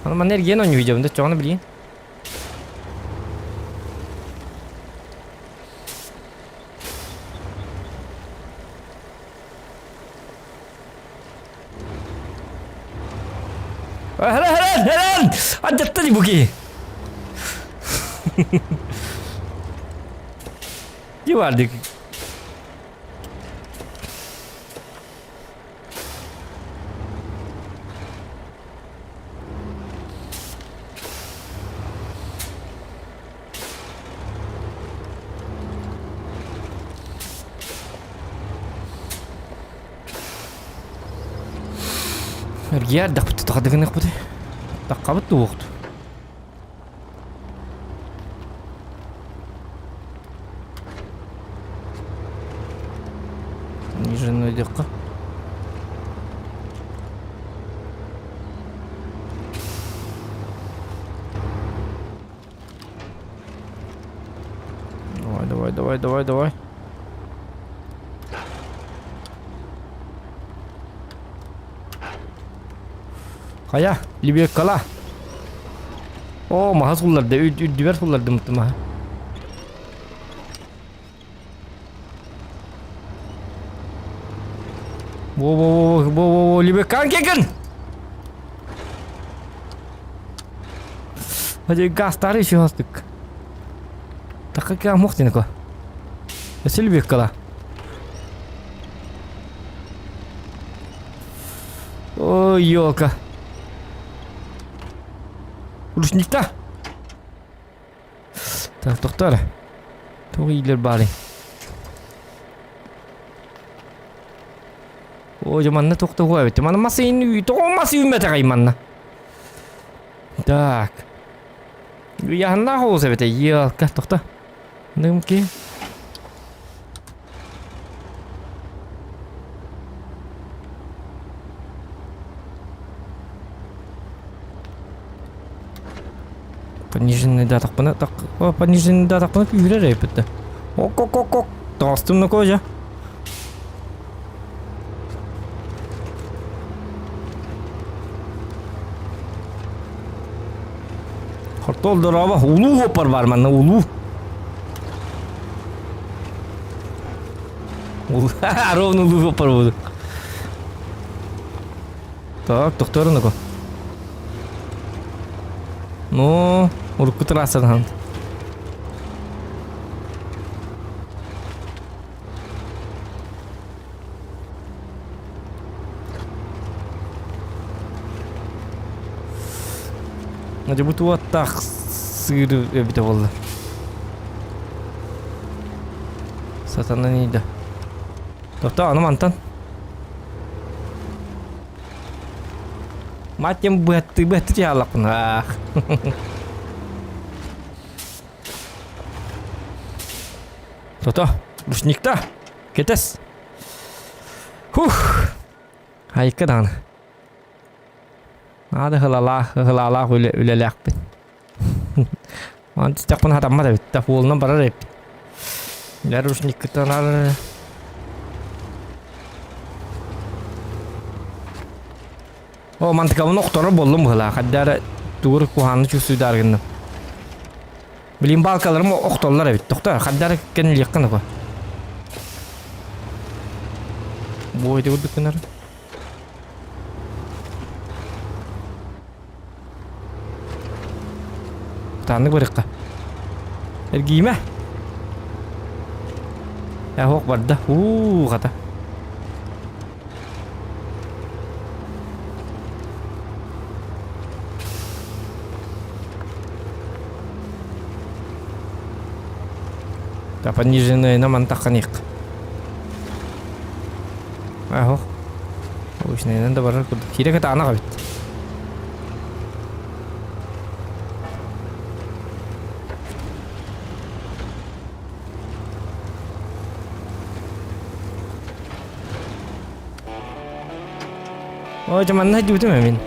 Аны манна эргиэн оонньуу да чоҕону билиин. Helal helal helal! Аттаттani бу киһи. Ки бардык. Эргийэр дахпыт тахадыгыныхпыт. Таххабыт туохт. Ниже дьахха. Давай, давай, давай, давай, давай. Хайа, либеккала. О, маһа сулларды, үрдүбэр суллардым маһа. Во-во-во, во-во-во, либеккан кекин! Hadi gazтары еще астык. Такка мохтинко. Өсөл беккала. Ой, елка. Рушникта. Так, тоқтар. Тоғы үйлер бары. О, жаманна тоқта қоя бітті. Мана масы үй, тоғы масы үймәті манна. Так. Яһанна хоус эбите. Елка, тоқта. Нымки. Пониженный да тақпына так. О, пониженный да тақпына күйрер эпитті. Ок ок ок ок. Тастым на кожа. Хортол дораба улуу хоппар бар манна улуу. Ровно улуу хоппар буду. Так, тохторун Ну, урукку трассадан. Hadi bu tuvattах сыыры эбите болду. Сатанан иде. Тохто, аны мантан. Матем бытты бытты тиалакпын. Ах. Тото, рушникта. Кетес. Хух. Айка даҕаны. Наада хылалаах, хылалаах үлэ үлэлээхпин. Онон түстэхпин хатаммат эбит. Уолунан барар эбит. Дьэ рушниккытан О, мантыкабын охторор буоллум быһылаах. Хаддара тугур куһааны чувствуйдаар гынным. Билин балкаларым охтоллор эбит. Тохтор, хаддара кэннилиэххин око. Бу ити курдук гынар. Тааннык барыахха. Эргийимэ. Э, ох барда. Уу, хата. Да, пониженная нам антаханик. Ах, Обычно да барар курдук. Кире ката ана бит. Ой, дьэ манна сылдьыбытым ээ мин.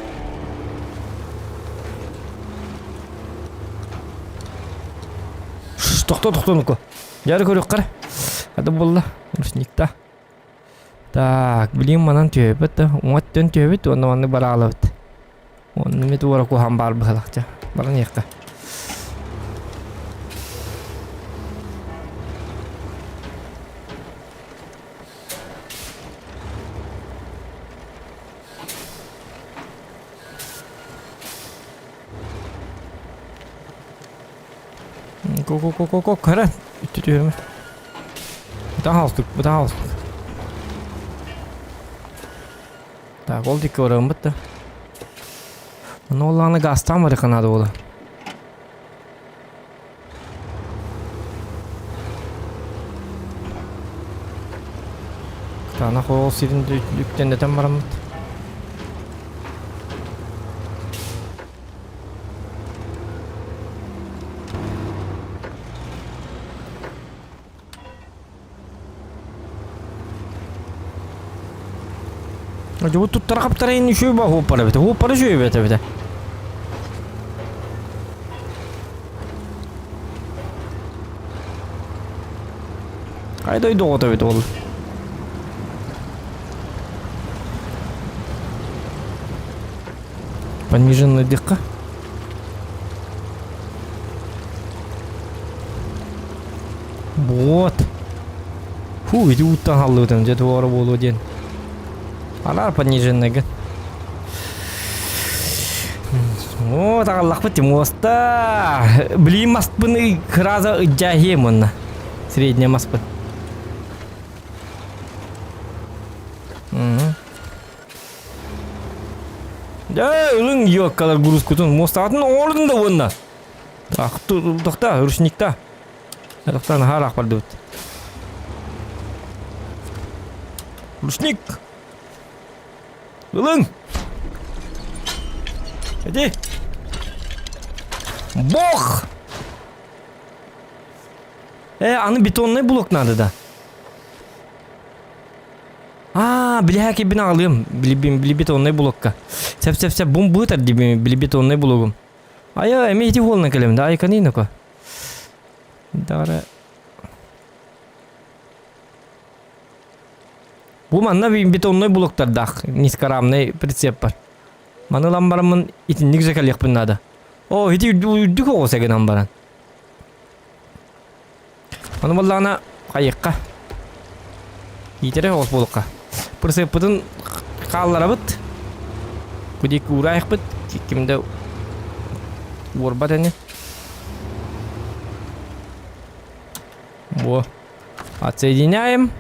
Тохто, тохто, ну-ка. Дьары көрүөххэ. Ады буолла. Ручникта. Так, билим манан түһэбит да, уҥаттан түһэбит уонна маннык бараалабыт. Онно мит уора куһаан баар быһалахча. Баран иэххэ. Ко-ко-ко-ко-ко, кара. Үттү түһүмэ. Бытаан хаалыстык, бытаан хаалыстык. Так, ол диэки бараммыт да. Ону оллааны газтаан барыахха наада буолла. Кытаанах оол сирин үктэннэтэн бараммыт. Дьубут туттара хаптара ин үчүгэй ба хуоппара эбитэ. Хуоппара үчүгэй эбит эбитэ. Хай дойду оҕото эбит ол. Пониженный дихха. Вот. Фу, ити ууттан халлыбытым, дьэ туора буолуо диэн. Анаар пониженныйгын. О, таҕаллахпыт муоста. Блин, маспын кыраза ыдьааһиэм онно. Средняя маспын. Дьэ, ылыҥ ёккалар грузкутун муостаҕытын оҥордун да уонна. Тохта, ручникта. Тохта, наһаа ыраах бардыбыт. Ручник! Ылыҥ! Иди! Бог! Э, аны бетонный блок надо да. Аа, билиһэ кибин аҕалыам. Били, били бетонный блокка. Сеп сеп сеп бум бытар диби били бетонный блогум. Айа, эми ити хуолна келем да, айканы ноко. Дагара. Бу манна бетонный блоктардаах низкорамный прицеп бар. Маны ылан бараммын итинник же кэлиэхпин наада. О, ити үрдүк оҕус эгинэн баран. Ону буоллаҕына хайыахха? Иитэрэ оҕус буолукка. Прицеппытын хаалларабыт. Бу диэки уураайахпыт. Ким да уорбат ини. Во. Отсоединяем.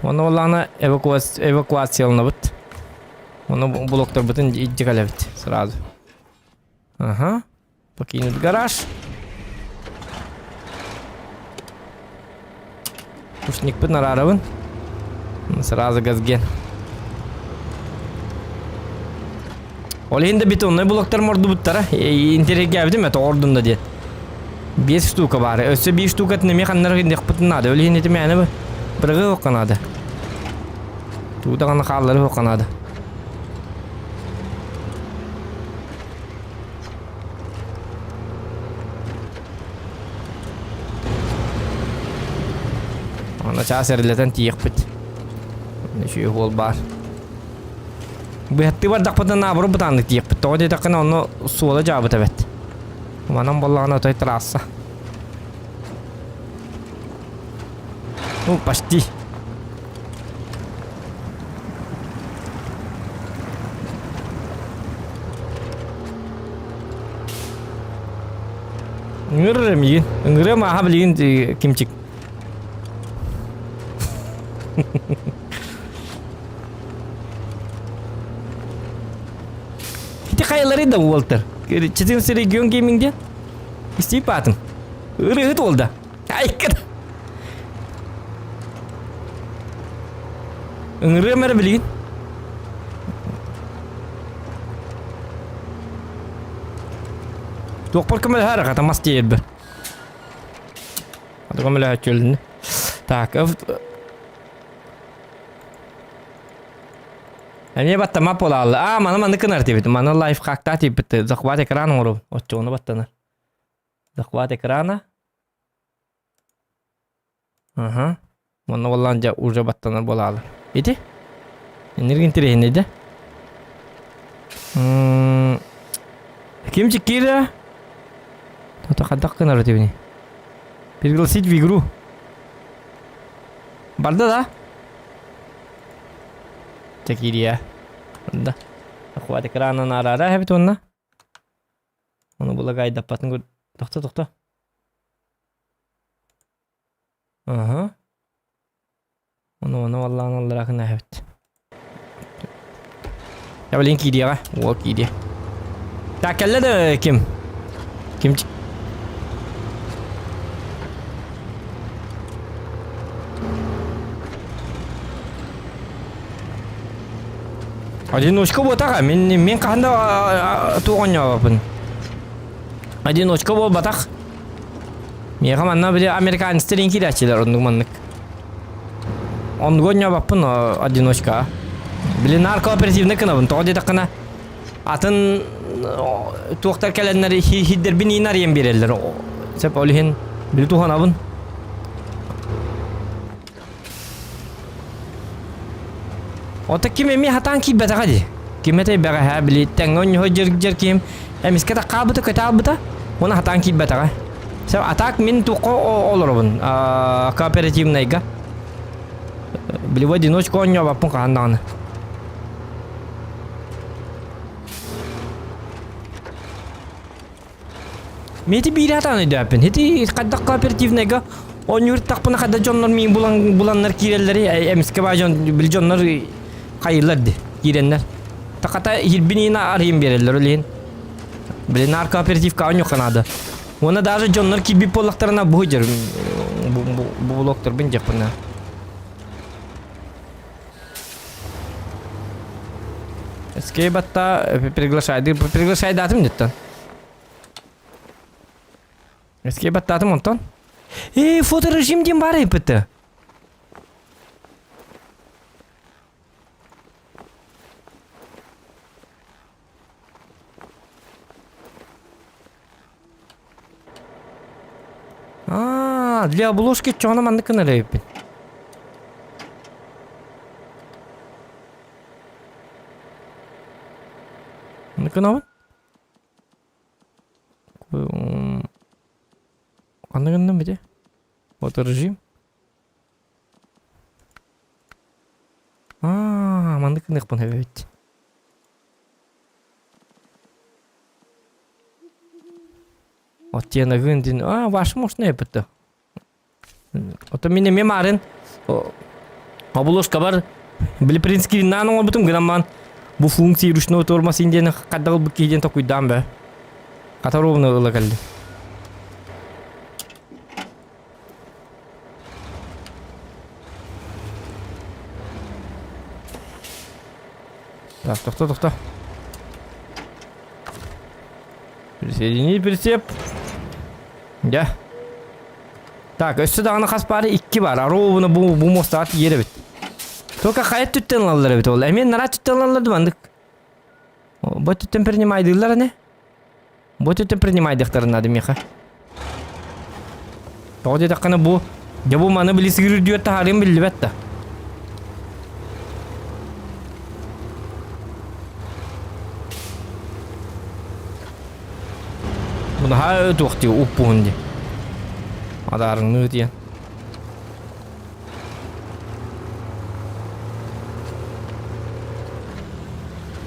Ону буоллаҕына эвакуацияланабыт. Ону блоктарбытын илдьэ кэлэбит сразу. Ага. Покинуть гараж. Рушникпын араарабын. Сразу газген. Ол иһин да бетоннай блоктар мордубуттара. Интириэһиргээбитим это ордун да диэн. Биэс штука баар. Өссө биир штукатын эмиэ ханнара гынныахпытын наада. Ол иһин ити мээнэ бырыгы уохха наада. Тугу даҕаны хааллары уохха наада. Аны чаас эрилэтэн тиийиэхпит. Үчүгэй уол баар. Быһаттыы бардахпытына наоборот бытааннык тиийиэхпит. Тоҕо диэтэххинэ онно суола дьаабыт эбит. Манан буоллаҕына отой трасса. Ну, почти. Ыҥырыр миигин. Ыҥырыам ааһа билигин кимчик. Ити хайалары да уолтар. 14 регион гейминг диэн. Истиип аатын. Ырыһыт уолда. Айкын. Ыҥырыам эрэ билигин. Туохпар көмөлөһөр хата мас тиэйэрбэр. Аты көмөлөһөччү Так, Эмиэ баттама буолаалла. Аа, маны маннык гынар диэбит. Маны лайфхактаа тиийбит. Захват экран оҥору. Оччоҕуна баттанар. Захват экрана. Аха. Манна буоллаан дьэ уже баттанар буолаалар. Ити? Энергия интэриэһинэй да? Ким киирэ? Тото хайдах гынар этибини? Пригласить в игру. Барда да? Чэ киириэ. Барда. Захват экранын арара эбит уонна. Ону булагайдаппатын көр. Тохто, тохто. Аха. Ону ону аллаан аллара гына эбит. Я блин киириэҕэ. Уол киириэ. Так кэллэ да ким? Ким Одиночка буотаҕа. Мин мин хаһан да туох оонньообоппун. Одиночка буолбатах. Миэхэ манна били американецтар иин киирээччилэр оннук маннык. Оннугу оонньообоппун одиночка. Били наар кооперативный гынабын. Тоҕо диэтэххинэ атын туохтар кэлэннэр хиддэрбин иин арыйан биэрэллэр. Сөп ол иһин били туһанабын. Ото ким эмиэ хатаан киирбэтэҕэ дии. Ким этэй бэҕэһээ били тэҥҥэ онньуһа дьир киһим эмискэ таккаабыта көтө албыта уонна хатаан киирбэтэҕэ. Сөп, а так мин туохха олоробун кооперативнайга. Били в одиночку оонньообоппун хаһан даҕаны. Мин ити биири хатаан өйдөөппүн. Ити хайдах кооперативнайга оонньуур тахпына хайда дьоннор миин булан буланнар киирэллэри эмискэ баа дьон били дьоннор хайыылар ди киирэннэр. Тахата иһирбин иина арыйын биэрэллэр ол иһин. Били наар кооперативка оонньуохха наада. Уонна даже дьоннор киирбит буоллахтарына бу дьэр бу блоктарбын дьэхпинэ. Эскейбатта приглашайды приглашайдаатым диттен. Эскей баттаатым онтон. Эй, фоторежим диэн баар эппитэ. Аа, для обложки чоҕуна маннык гынар эбиппин. Маннык гынабын. Ханна гынным ити? Фоторежим. Аа, маннык гыныахпын эбит. Оттеногын дин. А, ваш можно эппитте. Ото мин эмиэ маарын оболошкабар били принскриннаан оҥорбутум гынан маан бу функции ручной тормоз диэн хайдах ылбыт киһи диэн токуйдаан бэ. Хата ровно ыла кэллим. Так, тохто, тохто. Присоедини прицеп. Дьэ. Так, өссө даҕаны хас баары икки бар. Ровно бу, бу мостаҕа тиийэр эбит. Только хайа түттэн ылаллар эбит ол. Эмиэ нара түттэн ылаллар да маннык. Бу түттэн принимайдыыллар ane. Бу түттэн принимайдыахтарын наада миэхэ. Тоҕо диэтэххинэ бу дьэ бу маны били сыгырыр таһаарыам биллибэт да. Наһаа туох дии уппуһун дии. Адаарыҥныы диэн.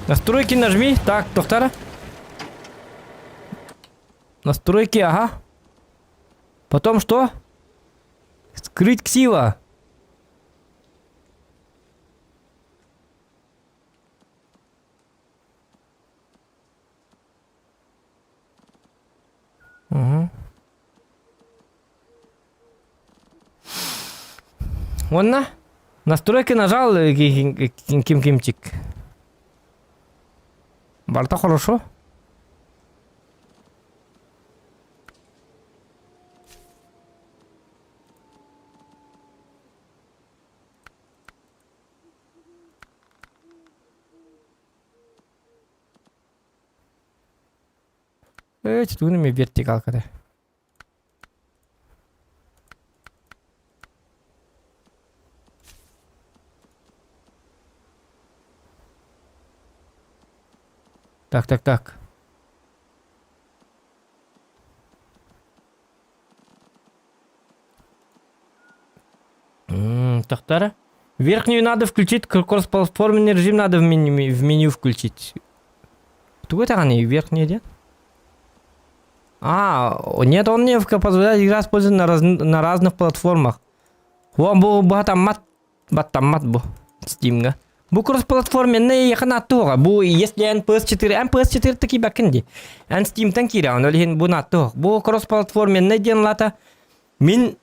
Настройки нажми. Так, тохтара. Настройки, ага. Потом что? Скрыть ксива. Угу. Уонна настройки нажал ким кимчик. Барыта хорошо. Э, тугун эми вертикалката. Так, так, так. Тохтара. Верхнюю надо включить, кроссплатформенный режим надо в меню включить. Тугу этэҕиний верхний диэн? А, нет, он не позволяет играть использовать на разных платформах. Уон бу баттаммат баттаммат бу Steam'га. Бу кроссплатформенный яхан аттуға. Бу если эн PS4, эн PS4 таки бакын ди. Эн Steam'тан киирэ, ол иһин бу наттуох. Бу кроссплатформенный диэн лата мин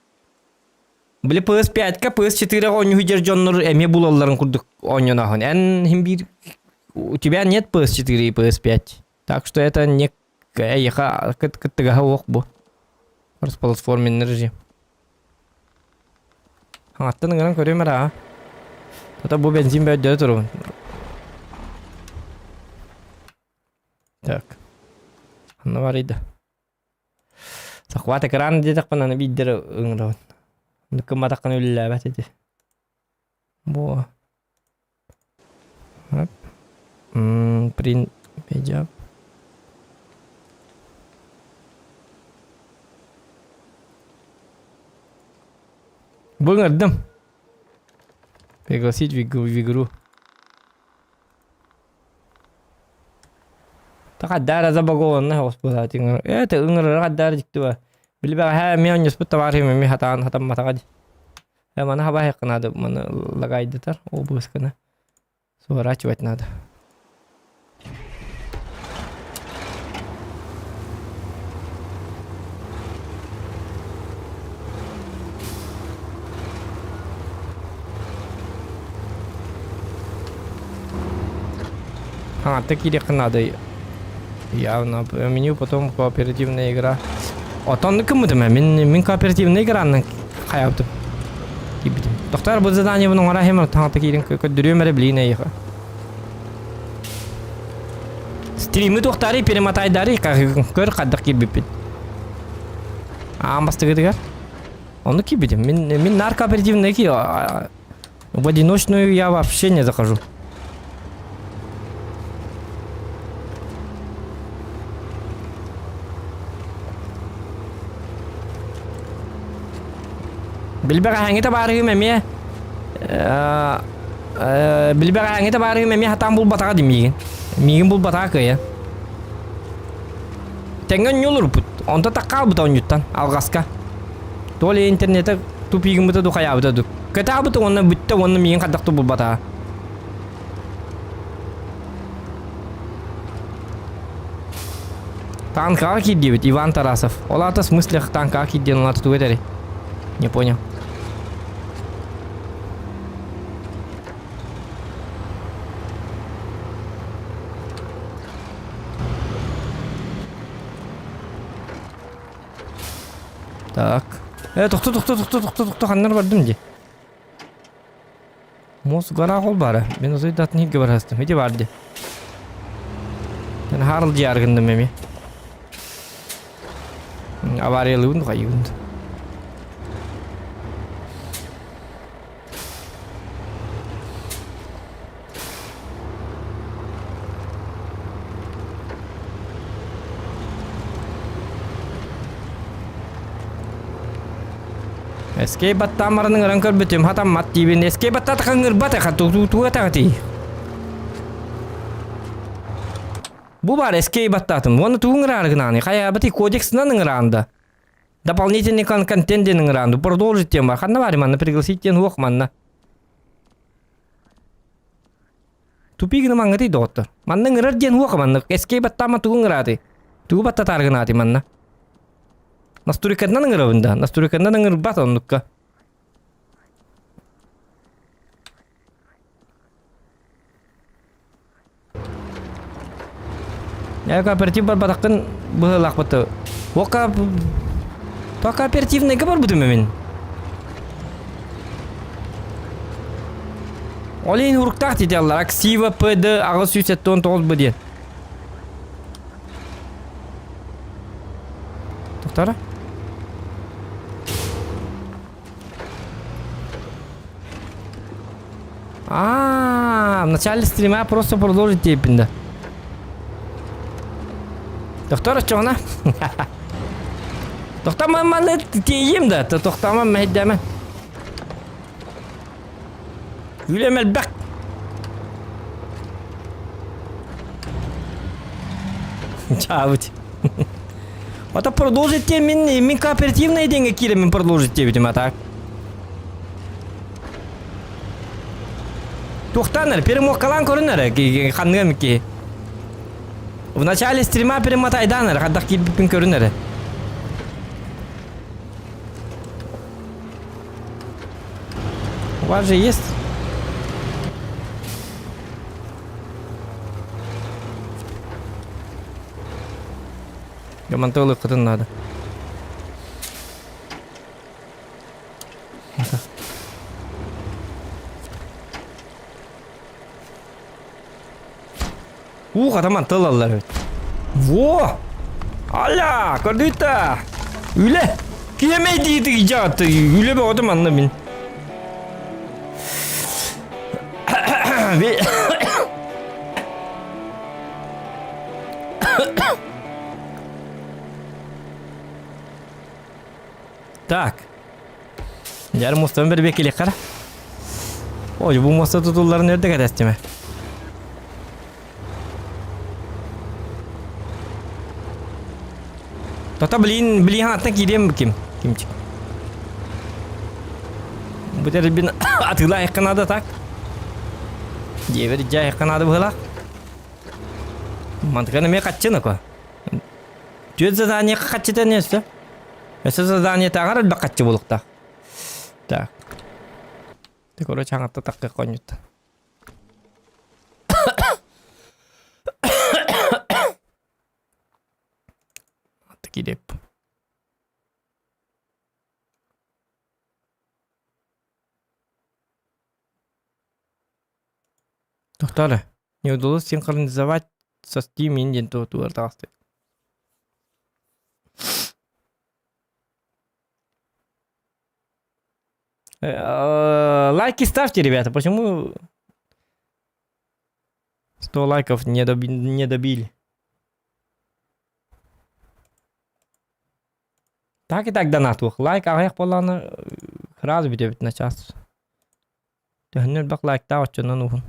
били PS5-ка PS4-га оонньуу дьер дьоннор эмиэ булалларын курдук оонньоноһун. Эн хим биир у тебя нет PS4 и PS5. Так что это не эйиэхэ кыттыгаһа уох бу. Кроссплатформенный режим. Хаҥаттан ыҥыран көрүөм эрэ аа. Хата бу бензин бөддөрө турабын. Так. Ханна барыйда? Захват экран диэтэхпин аны биирдэр ыҥырабын. Кымматаххына үлэлээбэт ити. Бу. Print медиа. Бу ыҥырдым. Пригласить в игру. Хаддаара забагованна господа Это ыҥырара хаддаара дьикти Били бэҕэһээ эмиэ онньуспут табаарыһым эмиэ хатаан хатамматаҕа дии. Э маны хабаһыахха надо, маны лагайдатар обысканы сворачивать надо. А, так киириэххэ надо. Явно меню, потом кооперативная игра. Отон кыммытым мин мин кооперативная игранан хайабытым. Киирбитим. Тохтор бу задание бұның ара хемер таҥата киирин көрдөрүөм эрэ билиин эйиэхэ. Стримы туохтаары перемотайдары көр хаддах киирбиппит. Аан бастыгытыгар. Ону киирбитим. Мин мин нар кооперативный ки в одиночную я вообще не захожу. Билбэҕэһээҥҥи табаарыһым эмиэ билбэҕэһээҥҥи табаарыһым эмиэ хатаан булбатаҕа дии миигин. Миигин булбатаҕа кыайан. Тэҥҥэ онньуулурбут. Онто так хаалбыта онньуттан алҕаска. То ли интернета тупигыммыта ду хайаабыта ду. Кэтаабыта уонна бүттэ уонна миигин хайдах да булбатаҕа. Танкаҕа киирдибит Иван Тарасов. Ол аата в смысле танкаҕа киирдиэн ол аата тугу этэрий? Не понял. Так. Э, тохто, тохто, тохто, тохто, тохто, ханнар бардым дии. Муус гараах ол баара. Мин узуйдатын иһиргэ барастым. Ити бар дии. Мен Харл дьааргынным эми. Авариялыыбын хайыыбын. Эскей баттаан баран ыҥыран көрбүтүм, хатаммат диибин. Эскей баттаатахха ыҥырбат эха, тугу этэҕитий? Бу баар эскей баттаатым. Уонна тугу ыҥыраары гынааны? Хайаабытый кодексынан ыҥыраан да. Дополнительный контент диэн ыҥыраан. Продолжить диэн бар. Ханна баар манна пригласить диэн уох манна. Тупи гына маҥҥытый доҕоттор. Манна ыҥырар диэн уох манна. Эскей баттаама тугу ыҥыраатый? Тугу баттатаар гынаатый манна? Настройканан ыҥырабын да. Настройканан ыҥырбат оннукка. Я кооператив барбатаххын быһыылаахпыт. Ока то кооперативныйга барбытым мин. Ол иһин уруктаах диэтэллэр. Аксива ПД 879 б диэн. Тохтара. А, в начале стрима просто продолжить тиэппин да. Тохтор оччоҕуна. Тохтомо маны тиийиим да, тохтомо мэһэйдээмэ. Үлэм элбэх. Чаабыт. Ото продолжить те мин мин кооперативный деньги киирэн мин продолжить диэбитим а так. Туохтаан эрэ перемоккалаан көрүн эрэ ханныгам киһи. В начале стрима перемотайдаан эрэ хаддах киирбиппин көрүн эрэ. У вас же есть? Ямантылы кытын надо. Ух, атаман тыл аллар эбит. Во! Аля, көрдүтэ! Үлэ! Киэмэй диитик дьааты, үлэ бөҕөтө манна мин. Так. Дьэр мустан бер бекилиххара. Ой, бу муоста тутулларын өрдөк этэстиме. Тота блин, блин аттан киириэм ким? Кимчик. Бу тэрилбин атыылаайыкка наада так. Диэбэр дьаайыкка наада быһылаах. Мантыкан эмиэ хаччын око. Түөрт задание хаччыта не өссө? Өссө задание тааҕар элбэх хаччы буолуохтаах. Так. Ты, короче, аҥатта такка конньутта. Килип. Тохтоо Не удалось синхронизовать со Steam диэн туһутугар таҕыста. Лайки ставьте, ребята. Почему 100 лайков не, доби не добили? Так и так донат Лайк аҕыйах буоллаҕына сразу бүтэбит на час. Төһөннөр элбэх лайктаах оччонон уһун.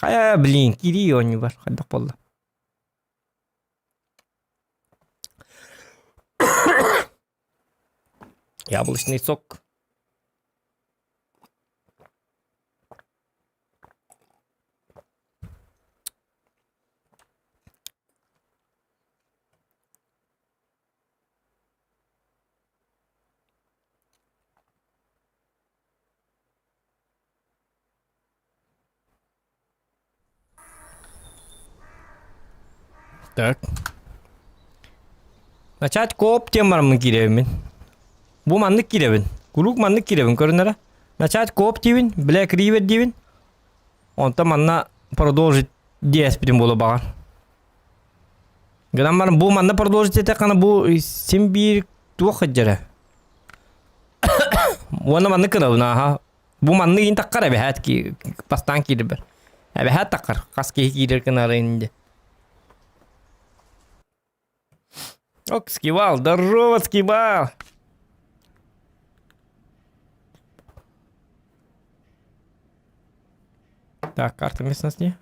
Хайа, блин, киирии оонньуу хайдах буолла? Яблочный сок. Так. Начать кооп диэн бараммын киирэбин. Бу маннык киирэбин. Куруук маннык киирэбин көрүнэрэ. Начать кооп диибин, Black River диибин. Онтон манна продолжить диэспитин буола баҕар. Гынан баран бу манна продолжить эттэххинэ бу син биир туох сылдьара. Уонна маннык гынабын ааха. Бу маннык иин таххар эбэһээт ки бастаан киирбэр. Эбэһээт таххар хас киһи киирэр гынарын инде. Ок, Скибал, здорово, Скибал! Так, карта местности.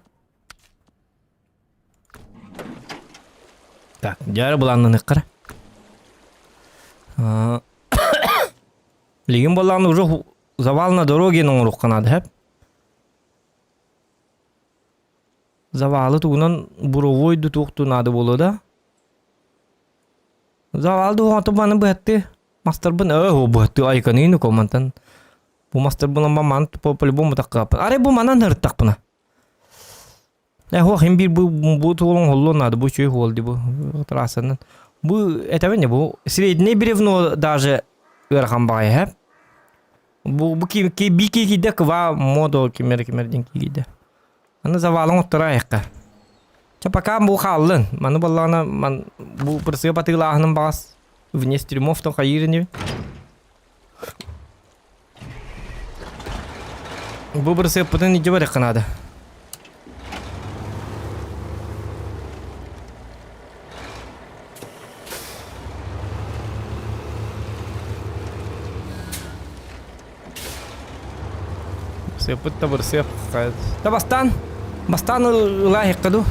Так, дьэ былааннаныахха эрэ. Билигин буоллаҕына уже завал на дороге оҥоруохха наада сөп. Завалы тугунан буровой да туохтуу наада буолуо да. Завал дуоҕа маны быһаттыы мастарбын ээ быһаттыы айканыыны мантан бу мастарбын ман по-любому таккааппын. Арай бу манан ырыттахпына. Э хуох им биир бу бу туолун холлуон наада бу үчүгэй хуол ди бу трассанан. Бу этэбин бу средний бревно даже ыарахан баҕайы һэ. Бу бу ки ки би ки киирдэ ква модо кимер кимер диэн киирдэ. Аны завалын оттора айыкка. Чэ пока бу хааллын. Маны буоллаҕына ман бу бырсыап атыылааһыным баҕас вне стримов то хайыыр инибин. Бу бырсыаппытын илдьэ барыахха наада. Сыаппыт да бырсыап. Да бастаан, бастаан ылаа ду.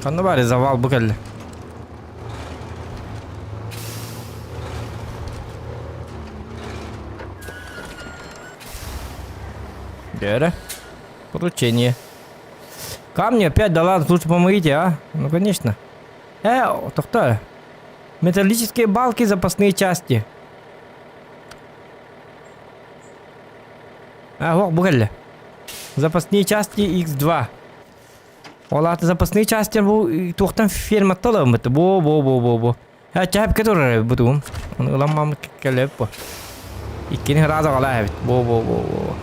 Ханна баар завал бу кэллэ. Гера. Поручение. Камни опять дала, лучше помогите, а? Ну, конечно. Тохто. Металлические балки, запасные части. А, ох, бу кэллэ. Запасные части X2. Ол аата запасные части бу туохтан ферматтан ылыммыт. Бу бу бу бу бу. Э чэпкэ турар бу тугум. Оны ыламмаммыт кэлэп бу. Иккини сразу аҕала эбит. Бу бу бу бу.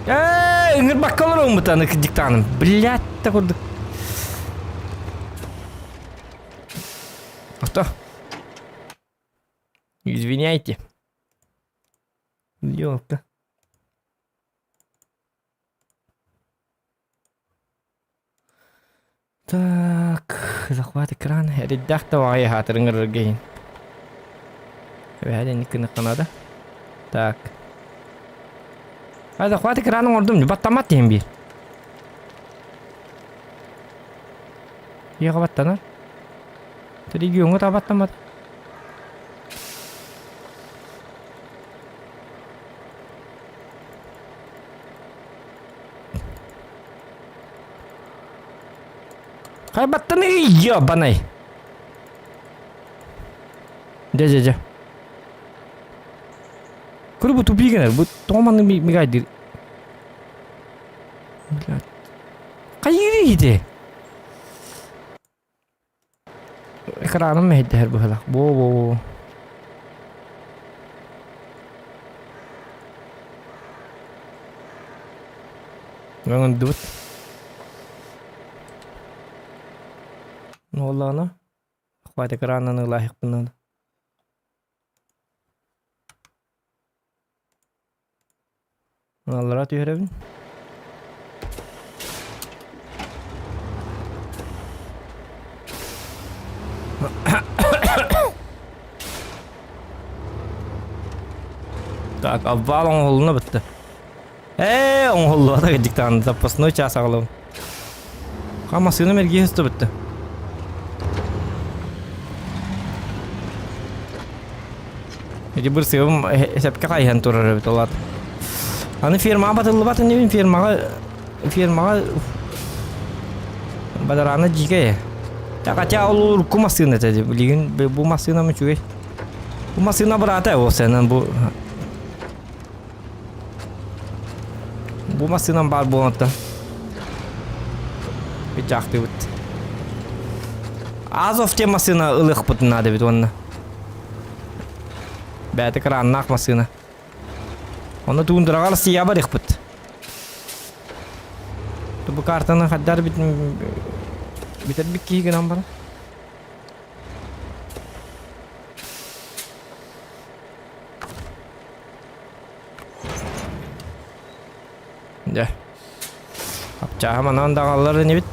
Ээ, ыҥырбакка олоруоммут аны диктаным. Блядь, да курдук. Авто. Извиняйте. Ёлка. Так, захват экран. Эрэйдээх да баҕайы аһаатырыҥ ырырга иһин. Эбэһээт инник гыныахха наада. Так. А захват экран оҥордум, баттаммат диэн биир. Ийэҕэ баттанар. Региоҥҥа та баттаммат. Хайбаттан ебаный. Дьэ дьэ дьэ. Көрү бу тупик гынар. Бу тоҕо маннык мигайдыр. Блядь. Хайыырый ити? Экраным мэһэйдэһэр быһыылаах. Во-во-во. Өҥөндүбүт. Буоллаҕына, хватит экранынан ылааһыкпын наада. Аллара түһэрэбин. Так, обвал оҥоһуллуна бытты. Ээ, оҥоһуллубата кырдьыктаан запасной час аҕалабын. Ха массыынам эргийэ сыста бытты. Ити бырсыабым сөпкө хайыһан турар эбит ол аата. Аны фермаҕа батыллыбат инибин фермаҕа фермаҕа бадараана дьиикэй. Хотя ол урукку массыына этэ билигин бу массыынам үчүгэй. Бу массыына быраата ол сенен бу Бу массыынам баар буолан Ичаахтыыбыт. Азов диэн массыына ылыахпытын наада эбит уонна. Бэйэтэ кырааннаах массыына. Онно туундараҕа Россия барыахпыт. Бу картаны хайдар бит бүтэрбит киһи гынан баран. Дьэ. Апчааһа манан даҕаллар инибит.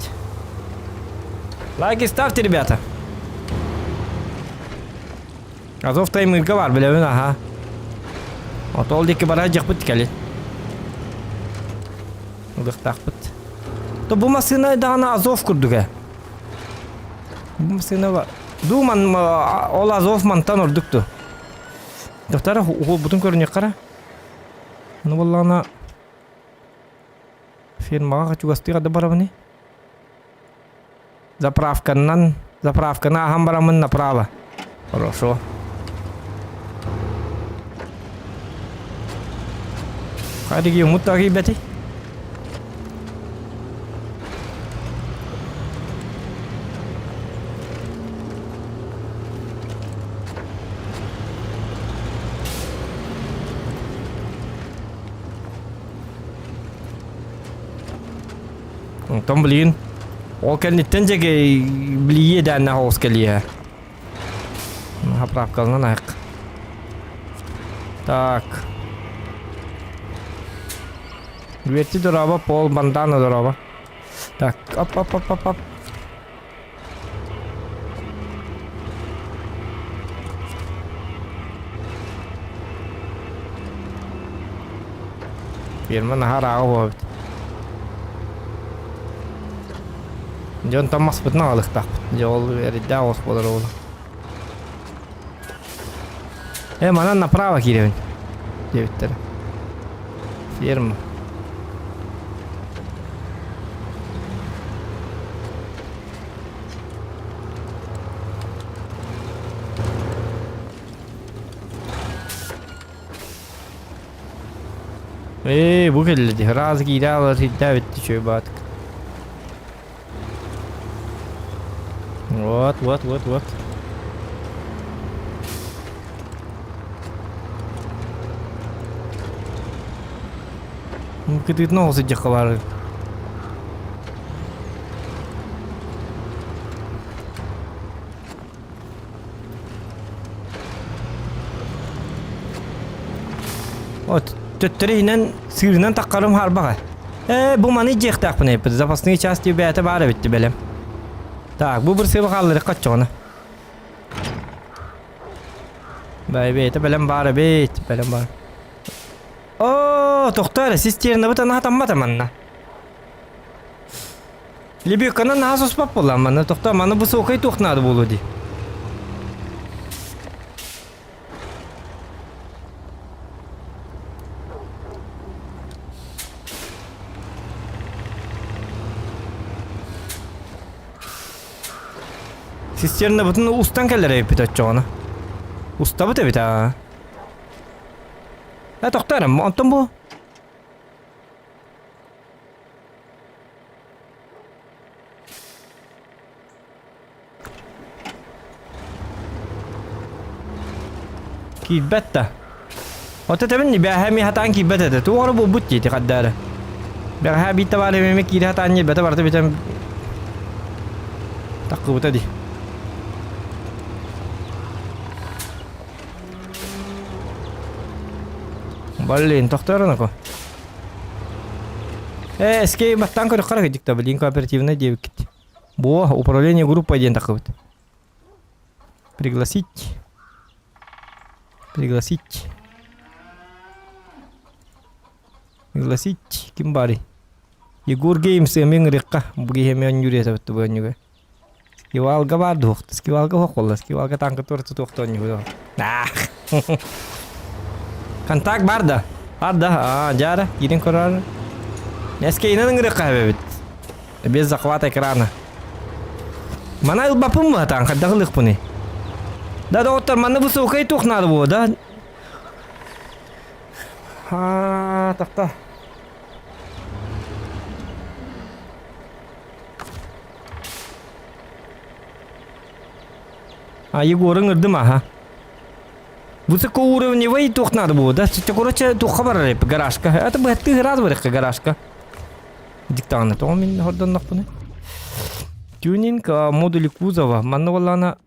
Лайки ставьте, ребята. Азов таймырга бар билэбин аха. Отол диэки бара дьахпыт кэлин. Ылыахтаахпыт. То бу массыына даҕаны Азов курдук ээ. Бу массыына бар. Думан ол Азов мантан ордук ту. Дохтара уһулбутун көрүнүөххэ эрэ. Ону буоллаҕына фирмаҕа чугастыы хада барабыный? Заправканнан. Заправканы ааһан бараммын направо. Хорошо. Хайдыги умут киирбэти? Онтон билигин ол кэнниттэн дьэ билийиэ дээннээх оҕус кэлиэ. Заправкаланан айах. Так. Дверти дороба, пол бандана дороба. Так, оп оп оп оп оп. Фирма наһаа ырааҕа буолбут. Дьон онтон маспытын аҕалыахтаахпыт. Дьэ ол эрдээх оҕус буолар ол. Э, манан направо киирэбин диэбиттэрэ. Ферма. Ээ, бу кэллэ дии. Раз киирэ алар сирдээбит үчүгэй баатык. Вот, вот, вот, вот. Кытыытын оҕус сылдьыахха баар. От төттөрү иһинэн сыырынан таххарым хаарбаҕа. Ээ, бу маны дьиэхтээхпин эппит. Запасные части бэйэтэ баар эбит бэлэм. Так, бу бырсыба хаалларыахха оччоҕуна. Бай бэйэтэ бэлэм баар эбит, бэлэм баар. Оо, тохтоо эрэ, систернабыт анаатаммата манна. Лебедканы наһаа соспот буолла манна тохтоо маны высокай туох наада буолуо дии. Цистернабытын устан кэлэр эбиппит оччоҕуна. Устабыт эбит аа. Э тохтоо эрэ, онтон бу Киирбэт да. Ото тэбин бэҕэһээ эмиэ сатаан киирбэт этэ. Туох эрэ буолбут дии ити хардары. Бэҕэһээ биир табаарым эмиэ киирэ сатаан ньирбэтэ барыта бүтэн таххыбыта дии. Блин, тохтоорун Э, СК баттаан көрөххө эрэ кырдьык да, блин, кооперативнай диэбиккит. Бу, управление группа диэн таххыбыт. Пригласить. Пригласить. Пригласить. Ким баарый? Егор Геймс эмиэ ыҥырыахха. Бу киһи эмиэ оонньуур этэ бу оонньууга. Скивалга баар дуох. Скивалга суох буолла. Скивалга танка туорта туохта оонньуур. Контакт бар да? Бар да? Аа, дьаара, киирэн көрөөр. СК-нан ыҥырыахха эбэбит. Без захвата экрана. Мана ылбаппын баатаан, хайдах ылыахпыный? Да, доҕоттор, манна высокай туох наада буо, да? Аа, тахта. А Егоры ыҥырдым аха. Высокоуровневый туох надо было, да? Короче, туохха барар эппи гаражка. Это быһаттыы раз барыахха гаражка. Диктаны тоҕо мин хордоннохпуну. Тюнинг модули кузова. Манна буоллаҕына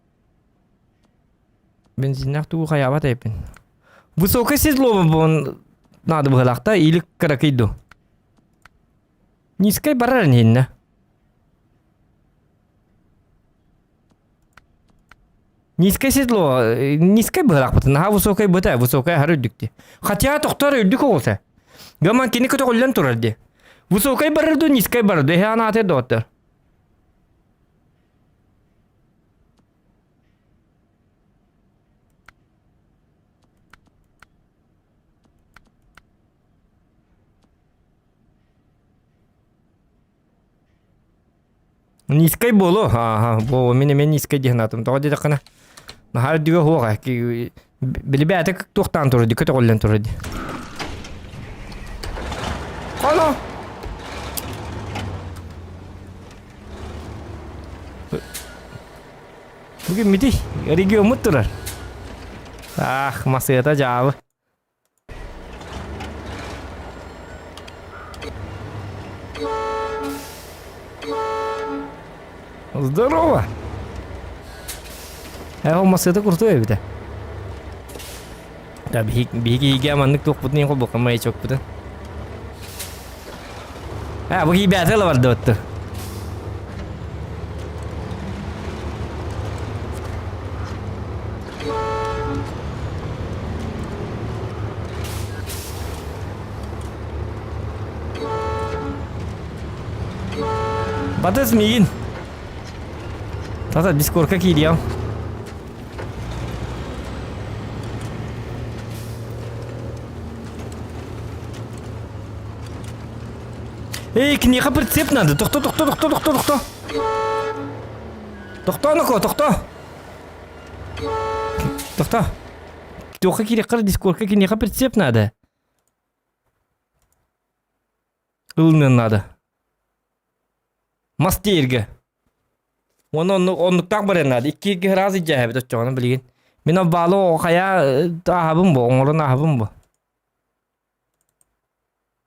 бензиннээх тугу хайаабат эппин. Высокое седло надо быһылаахта или кыракый ду. Низкай барар иннэ. Низкое седло, низкай быһылаахпытын, наһаа высокай быта, высокай аһары үрдүк дии. Хотя тохтор үрдүк оҕуса. Гаман кини көтөҕүллэн турар дии. Высокай барар дуу, низкай барар дуу, эһэ анаатыр доҕоттор. Низкай буолуо. Ааха, бу мин эмиэ низкай диэн аатым. Тоҕо диэтэххинэ, наһаа үрдүгэ суоҕа. Билибээтэ туохтаан турар дии, көтөҕүллэн турар дии. Хоно! Бүгүн мити региоммут турар. Ах, масыата дьаабы. Здорово! Ээ, ол массыата крутой эбитэ. Да, биһиги иигэ маннык туохпутун иһин холбуохха маячокпутун. Ээ, бу киибээтэ ыла бардыбыттыр. Батыс миигин. Тата дискорка киириэм. Эй, киниэхэ прицеп надо. Тохто, тохто, тохто, тохто, тохто. Тохто, Ноко, тохто. Тохто. Туохха киириэххэ дискорка киниэхэ прицеп надо. Ылыныан надо. Мас тиэргэ. Уонна оннуктаах барыан наада. Икки раз илдьээһэбит оччоҕуна билигин. Мин оббаалы хайа ааһабын бу, оҥорон ааһабын бу.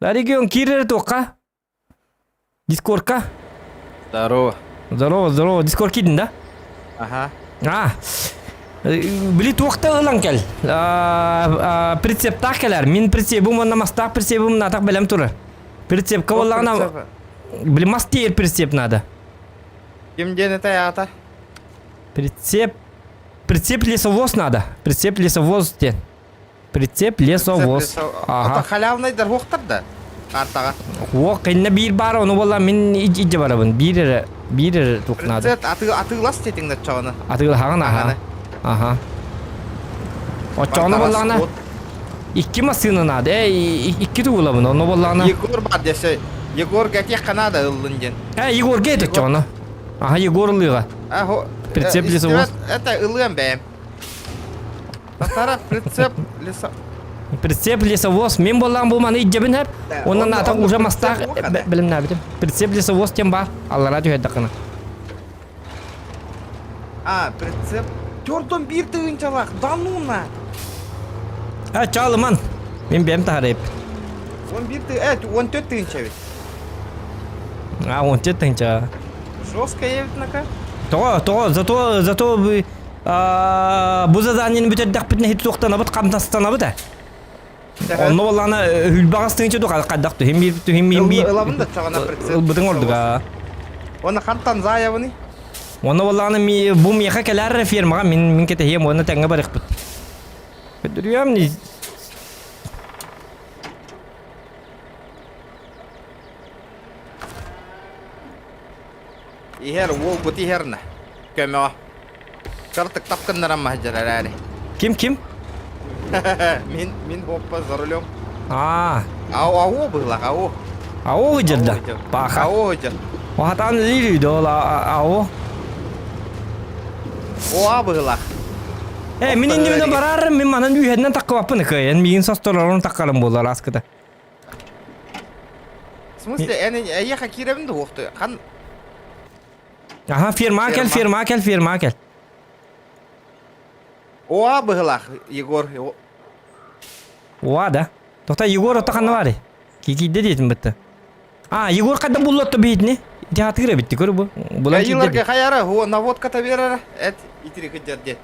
Регион киирэр туохха? Дискордка? Здорово. Здорово, здорово. Дискорд киирдин да? Ага. А, били туохта ылан кэл. Прицептаах кэлэр. Мин прицебим уонна мастаах прицебим натах бэлэм турар. Прицепка буоллаҕына били мас тиийэр прицеп надо. Ким диэн этэй аата? Прицеп прицеп лесовоз надо. Прицеп лесовоз диэн. Прицеп лесовоз. Ага. Халявнайдар хуохтар да? Картаҕа. Хуох иннэ биир баар ону буолла мин идже барабын. Биир эрэ биир эрэ тух надо. Прицеп атыылас тетиҥ оччоҕуна. Атыылаһаҕын аха. Аха. Оччоҕуна буоллаҕына икки массыына наада. Э икки тугулабын ону буоллаҕына. Егор бар десе. Егор гатиэххэ наада ыллын диэн. Э Егорга эт оччоҕуна. Аха Егор ылыаҕа. Прицеп лесовоз. Это ылыам бэйэм. Татара прицеп лесо... Прицеп лесовоз. Мен боллаан бу маны иддебин хэп. Онон ата уже мастаах билимнээбитим. Прицеп лесовоз тем бар. Аллара түһэрдэххинэ. А, прицеп. Төрдөн биир тыһыынчалаах. Да ну на. А, чалыман. Мен бэм таһарайып. 11 ты... Э, 14 тыһыынча эбит. А, 14 тыһыынча. Жестко эбит нака. Тоҕо, тоҕо, зато, зато бу заданиены бүтэрдэхпитинэ һит суохтанабыт хамнастанабыт ээ. Онно буоллаҕына хүлбэҕэс тыынча дух хайдах түһүм биир түһүм биир биир Ылабын да чаҕана прицеп. ылбытыҥ ордуга. Уонна хантан заявыный? Онно буоллаҕына бу миэхэ кэлээр фермаҕа мин мин кэтэһиэм уонна тэҥҥэ барыахпыт. Көтүрүөм Иһэр уолбут иһэрнэ. Көмөҕө. Картык тапкыннаран маһдьар эрээри. Ким ким? Мин мин буоппа за рулем. Аа. Ау ау быһылах ау. Ау ыдьырда. Паха. Ау ыдьыр. Вахатан лири ол ау. Оа быһылах. Э, мин иннибинэ барар, мин манан үһэннэн таккыбаппын кыайан, миигин состорорун таккарым буолар аскыта. В смысле, эн эйиэхэ киирэбин да уохту. Хан Аха, фирма кел, фирма кел, фирма кел. Оа быһылаах, Егор. Оа да. Тоқта Егор отта ханна бары? Кикийде диэтин бытты. А, Егор қайдан буллатты бейтini? Театры битти көр бу. Булан Кайыларга хайара, наводка берара. Эт итири кыдьар де.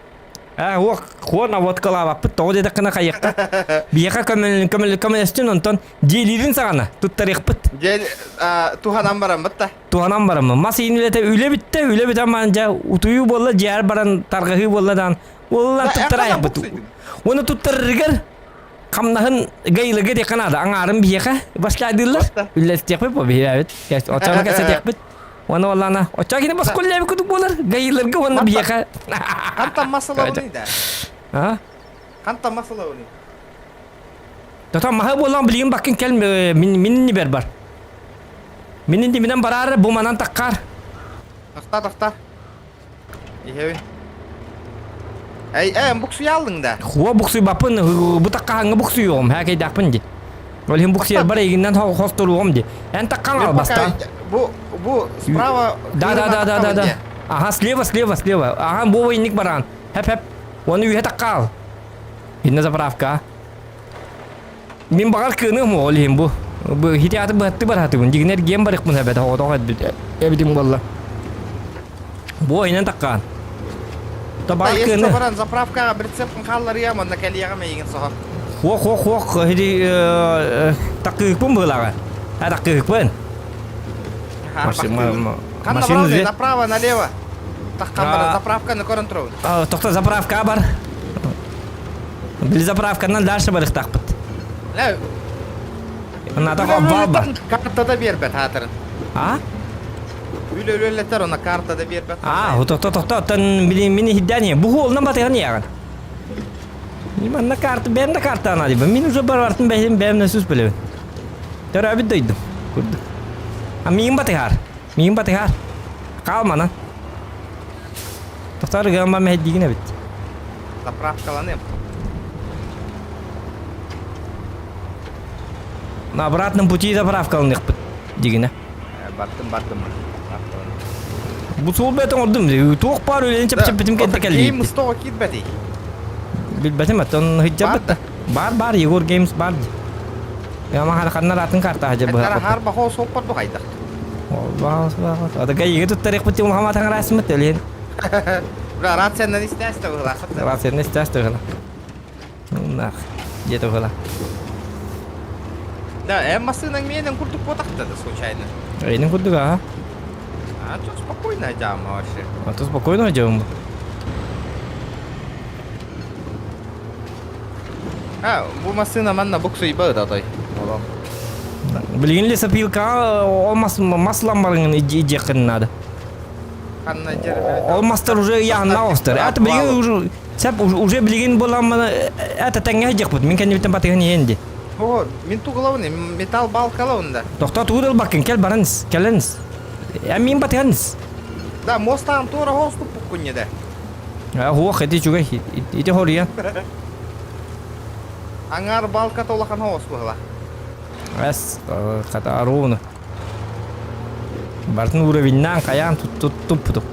Ээ, уох, хуон наводкалаабаппыт, тоҕо диэтэххинэ хайыахха. Биһиэхэ көмөл, көмөл, көмөлөстүн, онтон дьиэлиирин саҕана туттарыахпыт. Дьиэ туһанан бараммыт да. Туһанан бараммыт. Мас иин үлэтэ үлэ бүттэ, үлэ бүтэн баран дьэ утуйуу буолла, дьиэҕэр баран тарҕаһыы буолла даҕаны. Уоллар туттарайахпыт. Уонна туттарарыгар хамнаһын гайлыга диэххэ наада. Аҥаарын биһиэхэ башкаадыыллар. Үллэстиэхпит бу биһиэбит. Оччоҕуна кэпсэтиэхпит. Уонна буоллаҕына, оччоҕо кини баскуллээбит курдук буолар, гаиларга уонна биһиэхэ. Хантан мас ылабыный да? А? Хантан мас ылабыный? Тото маһы буолан билигин баккын кел мин мин нибер бар. Мин инди минен бараар бу манан таккар. Тахта, тахта. Иһэбин. Эй, эй, буксуйааллыҥ да? Хуа буксуйбаппын, бу таккаһаҥҥа буксуйуоҕум, һээкэйдээхпин ди. Ол иһин буксуйарбар эйигиннэн хосторуоҕум ди. Эн таккаҥ Мен албастаан. пока бу бу справа Да, да, да, да, да, да. Ага, слева, слева, слева. Ага, бу военник баран. Хэп-хэп. Оны үйэ таккаал. Инна заправка. Мин баҕар кыаныам ол иһин бу. Бу хитиаты быһатты баратыбын. Дигинер гем барыкпын эбэт оҕотох эбитим буолла. Бу инен таккаан. Табаар кыаны. баран заправкаҕа прицепкын хаалларыам онно кэлиэҕим эйигин соһо. Хуох хуох хуох хити таккыыкпын быылаҕа. А таккыыкпын. Машина направо налево. Таххан баран заправканы көрөн турабын. Тохто заправка бар. Били заправканан дальше барыхтаахпыт. Надо обвал бар. Картада биэрбэт хаатырын. А? Үлэ үлэлэтэр она картада биэрбэт. А, тохто тохто оттон били мини хиддани. Бу хуолунан батыган яҕын. Манна карта, бэм да карта ана дибин. Мин уже барартын бэһин бэм сүс билебин. Төрөбүт дойдум. Курдук. А миин батыхар. Миин батыхар. Хаалманан. Тохтор гамма мэһэддиигин эбит. Заправкаланым. На обратном пути заправкаланыахпыт дигинэ. Бардым, бардым. Бу суол бэт оҥордум. Туох баар үлэни чэпчэппитим кэнтэ кэллиит. Games тоҕо киирбэтий? Билбэтим оттон сылдьарбыт да. Бар бар Егор Games бар. Ямаха ханнар атын карта хажа быһа. Хар бахо суоппар бу хайдах. Адага иге туттарыахпыт тиун хаматан арасымыт өлен. Бра рациянан истээсте быһылаахыт. Рациянан истээсте быһыла. Нах, где-то быһыла. Да, э массынаң менен курдук ботакта да случайно. Эйнин курдук а. А тут спокойно дьаама вообще. А то спокойно идем. А, бу массына манна буксуйба ыдатай. Олом. Билигин лесопилка ол мас маслан барыңын идиэххин надо. Ханна Ол мастар уже яһанна остар. Это билигин уже сәп уже билигин буламмын это тэҥҥэ дьахпыт. Мин кэннибиттэн батыһын иһэн О, мин тугулауны, металл балкалауында. Тохто тугу баккын кел баранс, келенс. Я мин батыһанс. Да, мостан туора хоступ пуккунне да. А хуох эти чугай ити хоруйа. Аңар балка толахан хоос була. Эс хата ровно. Бартын уровеньнан каян тут тут туппутуп.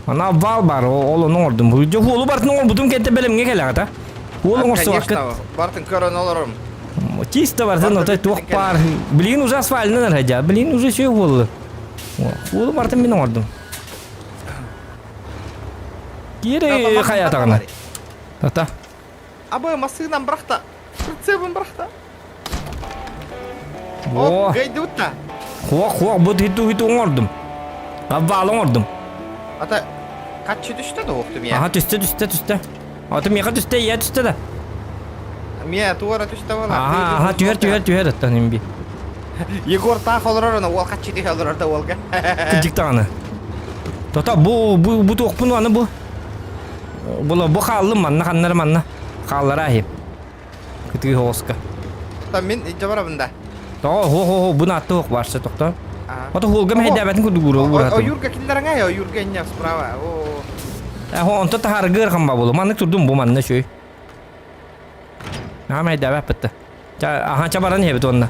Ана вал бар, ол ону оҥордум. Дьэ уолу бартын оҥорбутум кэнтэ бэлэмҥэ кэлэҕит Уол оҥорсубаккыт. Бартын көрөн олорум. Чисто бартын отой туох баар. Билигин уже асфальтынан арайдьа. Билигин уже үчүгэй буолла. Уолу бартын мин оҥордум. Киири хайатаҕына. Ата. Абы массыынан бырахта. Прицебын бырахта. О, Гайдутта. Хуох, хуох, бу хиту хиту оҥордум. Аввал оҥордум. Ата каччы түстэ да уохтум я. Аха түстэ, түстэ, түстэ. Ата миэхэ түстэ, ийэ түстэ да. Миэ туора түстэ буолар. Аха, аха, түһэр, түһэр, түһэр оттон имби. Егор таах олорор ана уол хаччы түһэ олорор да уолга. Кырдьык даҕаны. Тота бу бу бу туохпун аны бу. Була бу хааллым манна ханнары манна. Хааллара аһым. Кытыы оҕуска. Мин илдьэ барабын да. Тоҕо хо хо хо бу наатты ох барса тохто. Ото хуолга мэһэйдээбэтин курдук уура уура. Ойуурга киллэрэҥ ойуурга инньэ справа. О. Э онто таһааргыр хамба болу. Маннык турдум бу манна шүй. Аа мэһэйдээбэппит. Аха ча баран иһэбит уонна.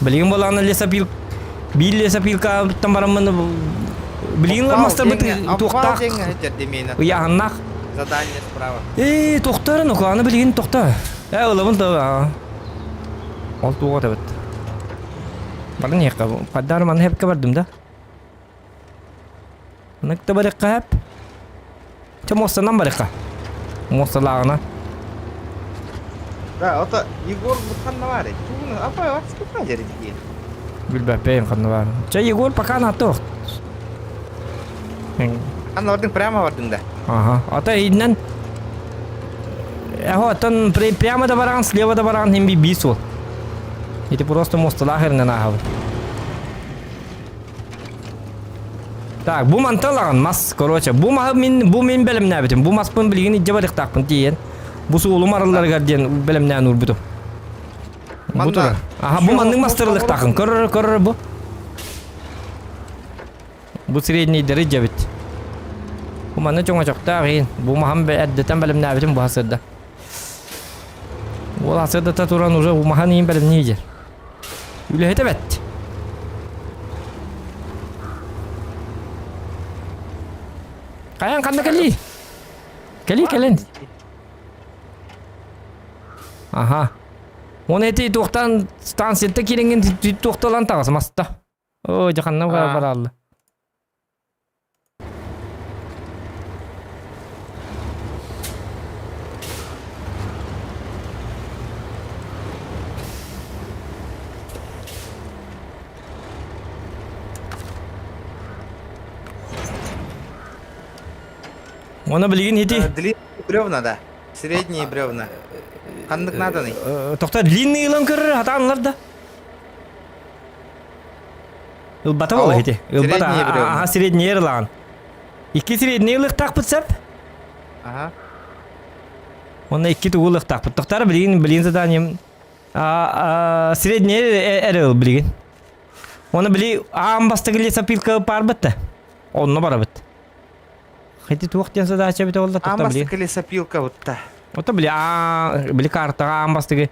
Билигин буолаана лесопил биир лесопилкаттан бараммын билигин мастарбыт туохтаах ыйааһыннаах Задание справа. Ээ, тохтор аны билигин тохто. Ээ, ылабын да. Ол туоҕа эбит. Барын иһэххэ, хаддар маны хэпкэ бардым да. Маннык барыахха хэп. Чэ, муостанан барыахха. Муосталааҕына. Да, ото Егор ханна баар Тугун апай ватскипа дери Билбэппэйин ханна баар. Чэ, Егор пока на то. Ханна бардың прямо бардың да. Ага. Ата иннен Эхо, оттон прямо да бараҕын, слева да бараҕын хин би суол. Ити просто муосталаах эринэн ааһабын. Так, бу мантан ылаҕын мас, короче, бу маһы мин бу мин бэлэмнээбитим. Бу маспын билигин илдьэ барыахтаахпын тиийэн. Бу суолум арылларыгар диэн бэлэмнээн уурбутум. Бу турар. Аха, бу маннык мастарылыктаахын. Көрөр, көрөр бу. Бу среднийдери дьэбит. Бу манна чоҥочохтоох иин. Бу маһан эрдэтэн бэлэмнээбитим бу хасырда. Уол хасырдата туран уже маһан иин бэлэмнии дьэр. Үлэһитэ бэт. Хайан ханна кэлии? Кэлии кэлин. Аха. Оны эти туохтан станцията киириҥҥин туохталан таҕас маста. Оо, дьэ ханна бараалла. Оны билигин ити Длинные бревна, да. Средние бревна. Ханнык наданый? Тохто длинный ылан көрөр хатаанлар да. Ылбата буола ити. Ылбата аха средний ылаан. Икки средний ылыктаахпыт сеп. Ага. Онно икки тугу ылыктаахпыт. Тохтар билигин билигин заданием средний эрэ ыл билигин. Оны били аан бастакы лесопилка парбыт да. Онно барабыт. Хити туох диэн задача эбитэ буолла Аан бастакы лесопилка бутта. Ото били аа били картаҕа аан бастакы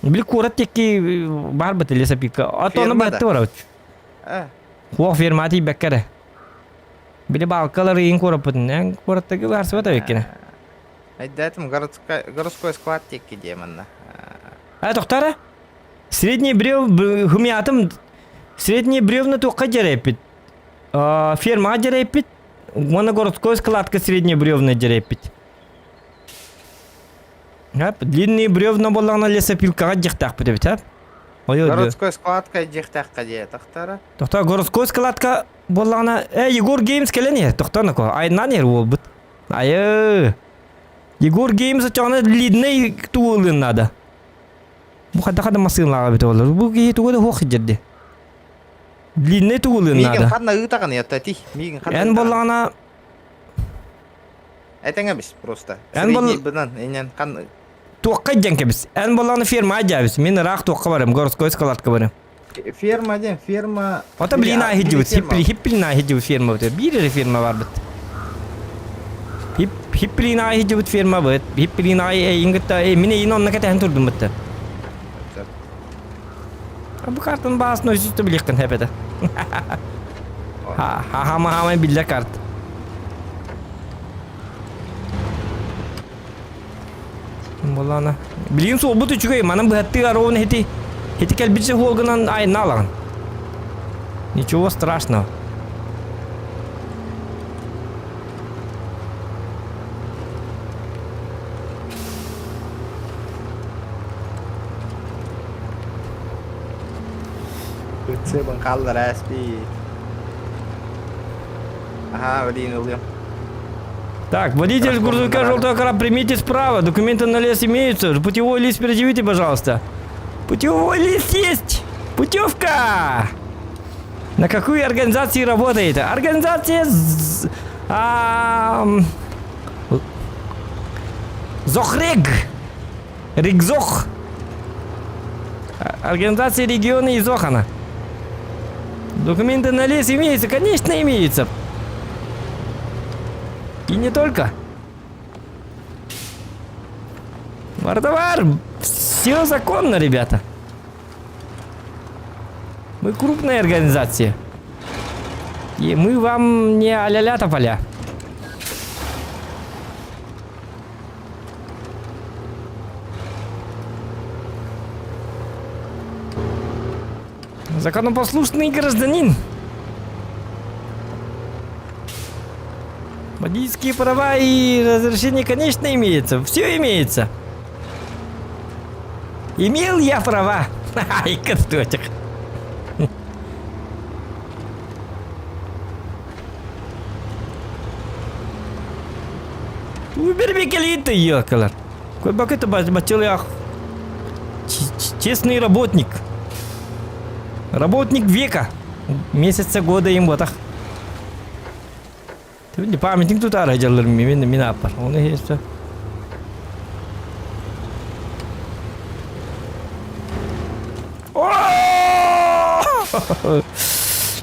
били куорат диэки баар быт лесопилка. Ото ону баатты барабыт. Хуох фирма тиийбэккэ эрэ. Били баалкалар ыйын куораппытын эн куораттагы баарсыбат эбиккинэ. Айдаатым городской склад диэки диэ манна. А тохтара? Средний брев хумиатым средний бревна туохха дьэрэппит. Ферма дьэрэппит Уонна городской складка средние бревна дьэрэппит. Длинные бревна буоллаҕына лесопилкаҕа дьиэхтээхпит эбит, а? Городской складка дьиэхтээххэ дьиэ тахтара. Тохтоо, городской складка буоллаҕына, э, Егор Геймс кэлэн иһэр, тохтоо нако, айнаан иһэр уолбут. Айы. Егор Геймс очоҕуна длинный тугу ылыан наада. Бу хада хада массыыналааҕа эбит олор. Бу киһи тугу да хуох дьэрди. Длинный тугулыын Миигин наада. ханна ыытаҕын ятати? Миигин ханна Эн ыытаҕын? буоллаҕына Этэҥэ бис просто. Эн бол Средний бынан инен хан туохха дьэн кэбис. Эн буоллаҕына ферма дьаабис. Мин ыраах туохха барым, городской складка барым. Ферма ден, ферма Ото блин ахиджибут, хиппли хиппли ахиджибут ферма бут. Биир эрэ ферма бар бит. Хип хиппли ахиджибут ферма бит. Хиппли эйин кытта мин эйин онно кэтэһэн турдум бытта. Бу картаны баасын өсүстэ билиэххин хэп этэ. Хаама-хаама биллэр карт. Буоллаана. Билигин суолбут үчүгэй, манан быһаттыы ароон хити хити кэлбитсе хуолгунан айна алагын. Ничего страшного. Ыцыбын хааллар СП. Ага, блин, ылыам. Так, водитель грузовика желтого кора, примите справа. Документы на лес имеются. Путевой лист предъявите, пожалуйста. Путевой лист есть! Путевка! На какую организацию работает? Организация... А, Зохрег! Ригзох! Организация региона Изохана. Документы на лес имеются? Конечно, имеются. И не только. Вардавар! Все законно, ребята. Мы крупная организация. И мы вам не а-ля-ля тополя. Законопослушный гражданин. Водительские права и разрешение, конечно, имеются. Все имеется. Имел я права. Ай, косточек. Убербекелит елкалар. Кой это бачылях. Честный работник. Работник века. Месяца года им вот Памятник тут арайдалар мен мен аппар. Оны есть.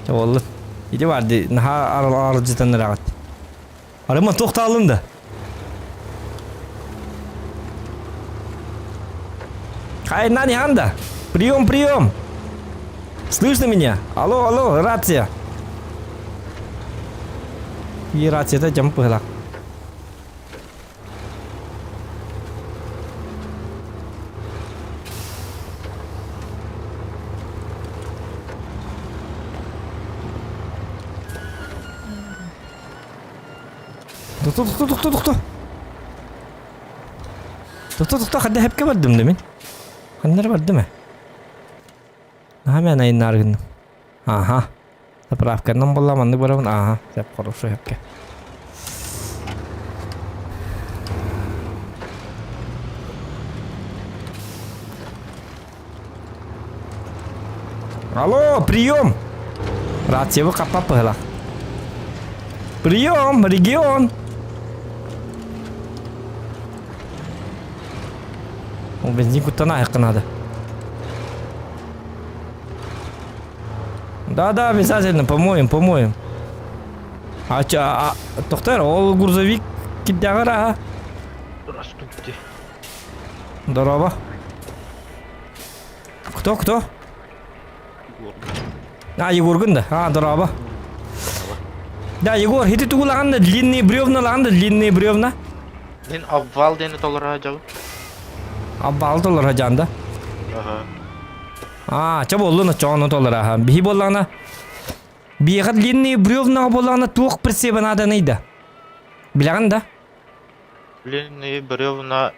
Чаболлун. Ити бар ди наһаа аралдьытан ыраҕыт. Арыма туохтаалын да. Хайнан да. Прием, прием. Слышно меня? Алло, алло, рация. И рацията дьам пыһылах. Тохто, тохто, тохто, тохто. Тохто, тохто, хадда хепке бардым да мин. Ханнары бардым э. Наһаа мен айыннаар гынным. Аха. Заправканан буолла маннык барабын. Аха, сеп хорошо хепке. Алло, прием! Рациябы каппап быһылах. Прием, регион! Ол бензин куттан айыққы надо. Да-да, обязательно, помоем, помоем. А, а, а тоқтар, ол грузовик киддәғір, аха. Здравствуйте. Здорово. Кто, кто? Егор. А, Егоргын да. А, здорово. Да, Егор, хити тугулаган да длинные бревна лаган да длинные бревна. Мен обвал дені толыра жабы. Обвал толора жанда. Ага. А, ча боллуна чону толора. Ха. Биһи боллана. Биэхэ длинные бревна боллана туох прицеба надо да. Биляган да? Длинные бревна.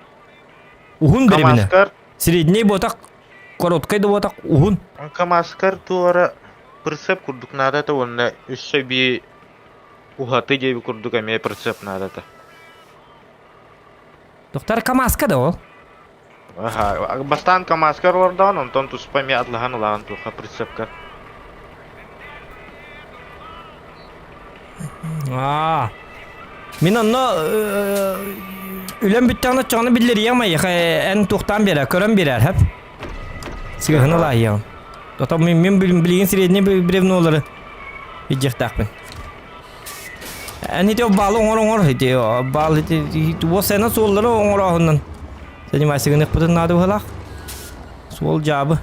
Уһун беребине. Камаскар. Средний ботак, короткай да ботак уһун. Камаскар туора прицеп курдук наадата уонна өссө би уһаты диэби курдук эмиэ прицеп наадата. Доктор Камаска да ол. Аха, бастаан Камаскар олордоон, онтон туспа эмиэ атлаһан ылаҕын туохха прицепка. Аа. Мин онно үлэм бүттэҕинэ оччоҕуна биллэриэм айыха эн туохтаан биэрэр, көрөн биэрэр хэп. Сыгыһын ылааһыйаҕын. Ото мин мин билигин средний бревнолары илдьиэхтээхпин. Эн ити баалы оҥор оҥор ити баал ити уос сена суоллары оҥорооһунан занимайся гыныахпытын наада быһалаах. Суол дьаабы.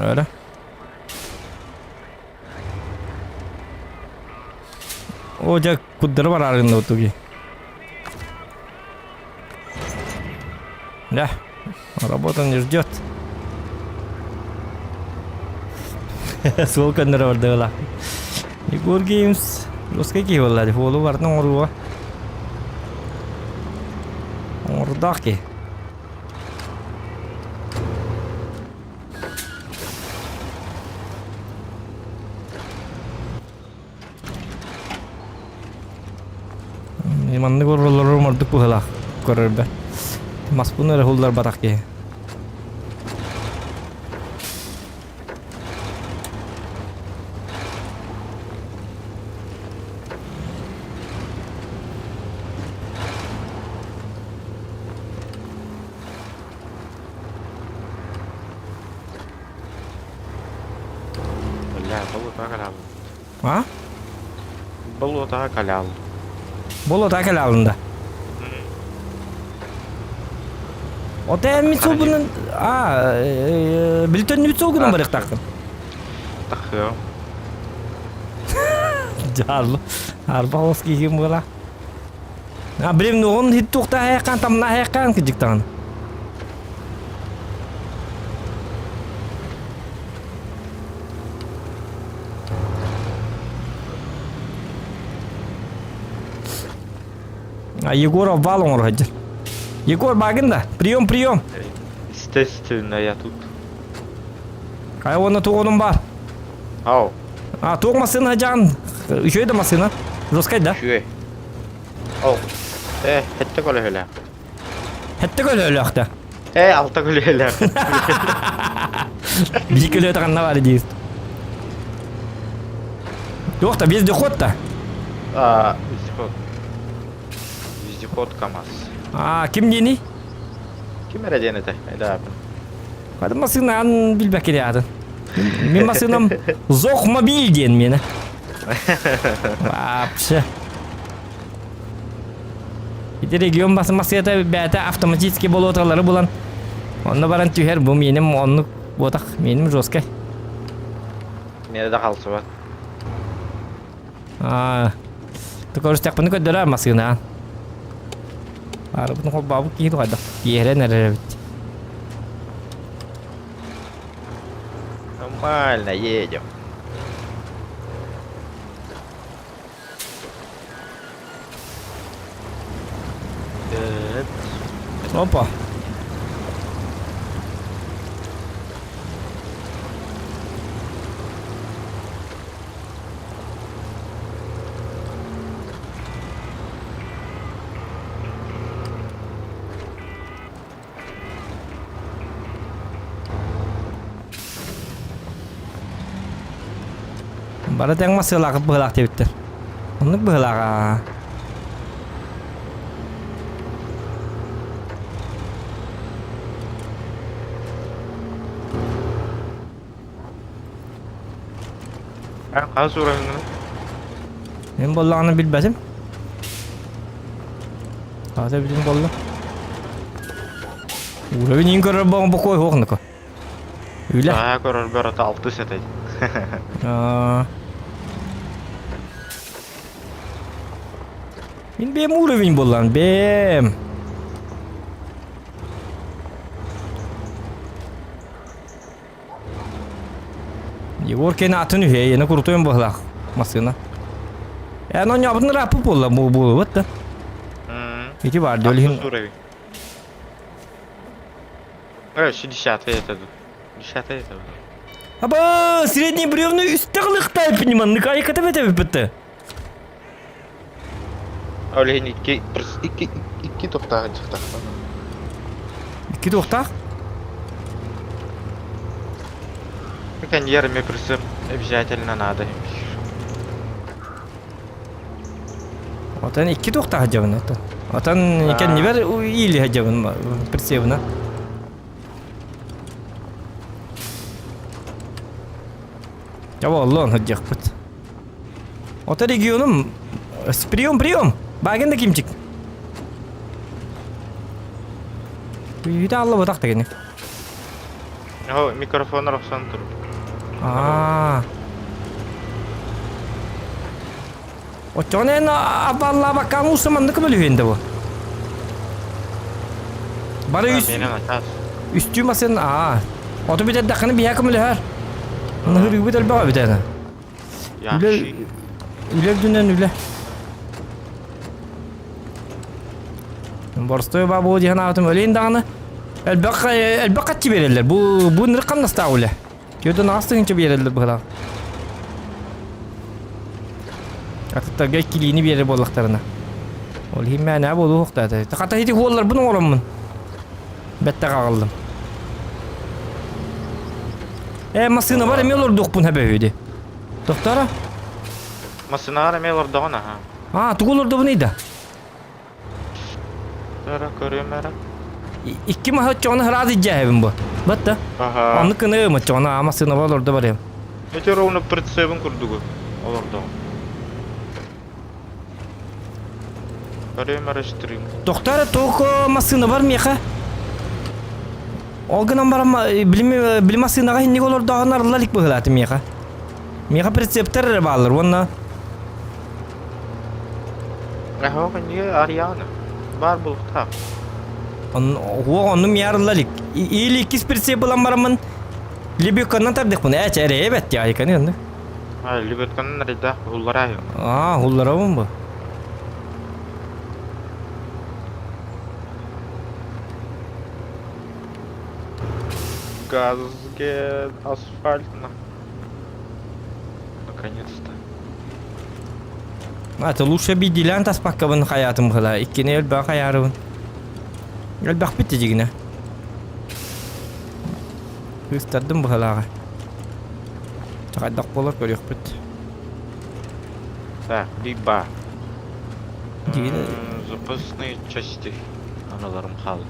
Öyle. О, дьэ, куддары барааргын отуги. Да, работа не ждет. Суол көннөрө бардыгыла. Егор Геймс русский киһи буолла дии. Уолу барытын оҥорууга. Оҥордоох киһи. Маннык оролорум ордук быһылаах көрөрбө. Маспын эрэ хулларбатах киһи. Бля, болотаҕа кэлэҕин. А? Болотаҕа кэлэҕин. Болотаҕа кэлэҕин да? Ота эн мин суолбунан а билтөннүбүт суолгунан барыахтааххын. Тахыам. Дьаарлы. Арба олус киһим буола. А билим нугун хит туохтааһайаххаан тамнаһайаххаан кыдьыктаҕын. А Егоров бал оҥоро сылдьар. Егор баагын да, прием, прием. Естественно, я тут. Ай уонна туох онун баар? Ау. А туох массыына садьаҕын? Үчүгэй да массыына. Жесткай да? Үчүгэй. Ол. Э, хэтте көлөһөлөөх. Хэтте көлөһөлөөх да? Э, алта көлөһөлөөх. Биир көлөһө ханна баар диир. Туох да, вездеход да. А, вездеход. Вездеход КамАЗ. А, ким диэний? Ким эрэ диэн этэ, эдээпин. Хады массыынаан билбэккэ атын. Мин массыынам Зохмобиль диэн миэнэ. Вообще. Ити регион бас массыыната бэйэтэ автоматически болуоталары булан онно баран түһэр бу миэним оннук буотах миэним жесткай. Миэнэ да халсыбат. Аа, көрүстэхпинэ көрдөрөр массыына. Арабытын холбообут киһи хайдах киэһэрэн эрэр эбит. Нормально, едем. Опа. Бары тэҥ массыылаах быһылаах диэбиттэр. Оннук быһылааҕа. Эн хас ураһыҥҥын? Мин буоллаҕына билбэтим. Аата билим буолла. Уровень иин көрөр боҕун бокуой хуох нако. Үлэ. Аа көрөрбөр ата алтыс этэй. Мин бэйэм уровень буоллаан бэйэм. Егор кene атын үһэ, ена курутуйан быһылаах массыына. Эн онньообутун ырааппыт буолла буолубут да. Ити бар дөлүһүн. Э, 60 это. 10 это. Аба, средний бревну үстэ кылыхтай пниманнык айката бете битте. Ол иһин икки икки икки тохтаах дьахтар. Икки туохтаах? Коньер мне прицеп обязательно надо. Отон икки туохтаах дьабын отон. Отон кэннибэр иили дьабын прицебына. Я боллон сылдьыахпыт. Ото регионум прием прием Багин да кимчик. Үйүтэ алла ботах дегени. О, микрофон охсон тур. Аа. Оччоҕуна эн абаллаабаккаан ууса маннык көмөлөһүөн да бу. Бары үс үстүү масын аа. Оту бүтэрдэххинэ биһиэхэ көмөлөһөр. Ныһырыыбыт элбэх эбит аны. Үлэ үлэ үрдүнэн үлэ. Борстой баа диэн аатым өлейін даҕаны. Элбэх элбэх хаччы биэрэллэр. Бу бу нырык хамнастаах үлэ. Түөртэн аҕыс тыһыынча биэрэллэр быһылаах. Атыттарга килиини биэрэр буоллахтарына. Ол иһин мээнэ буолуохтаата. Хата ити хуолларбын оҥороммун. Бэттэх аҕаллым. Э, массыынабар эмиэ олордуохпун хэбэһү Тохтора? Массыынаҕар эмиэ олордоҕун аха. А, тугу олордобун да? Эрэ көрүөм эрэ. Икки маһы оччоҕуна сразу дьээһэбин бу. Батта. Аха. Оннук гыныым оччоҕуна массыынаба олордо барыам. Эти ровно прицебин курдугу олордоҕун. Көрүөм эрэ стрим. Тохтор только массыына бар миэхэ. Ол гынан баран били били массыынаҕа инник олордоҕун арылла илик быһыылааты миэхэ. Миэхэ прицептер эрэ бааллар уонна Эһоох иннигэ Ариана. Баар булуктаах. Уох онну миарылла илик. Или иккис прицеп ылан бараммын Лебедканан тардыхпын. Ээ, эрэ эбэт айканы онну. А, лебедканан арыйдаах хуллараа. Аа, хулларабын бу. Газге асфальт на. Наконец-то. Это лучше биирдиилээн таспаккабын хайаатым быһыла. Иккини элбэх хайаарыбын. Элбэхпит дьигинэ. Кыыстардым быһылааҕа. Хайдах буолар көрүөхпүт. Так, биба. Запасные части аналарым хаалла.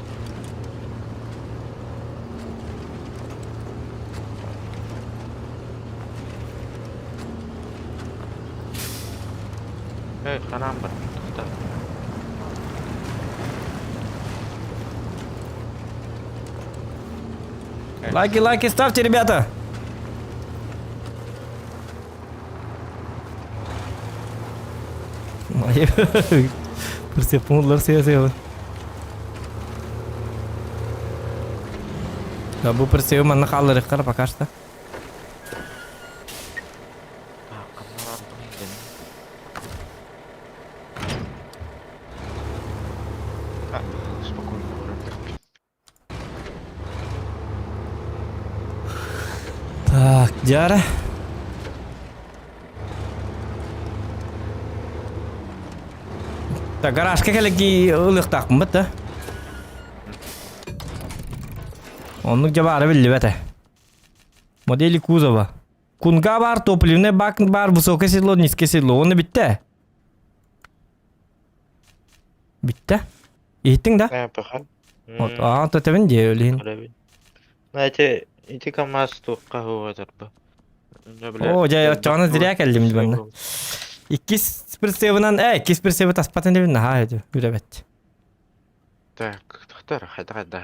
Эй, ханаан бар, тоқтаа. Лайки, лайки ставьте, ребята! Прицепнулар сыа Да, бу прицебы манна хаалларыххара пока что. Спокойно Так, дьара. Так, гаражка кэлэги ылыахтаахпын да? Оннук дьабаара биллибэтэ. Модели кузова. Кунга бар, топливный бак бар, высокое седло, низкое седло. Оны битте. Битте. Иһиттиҥ да? Э, пахан. Вот, аа, төтөбүн дии өлүһүн. Знаете, ити КамАЗ туохха уһугатарба. Оо, дьэ, оччоҕуна зря кэллим дибэннэ. Иккис прицебынан, э, иккис прицеби таспатын дибин наһаа үтү, үрэбэт. Так, тохтор, хайда хайда.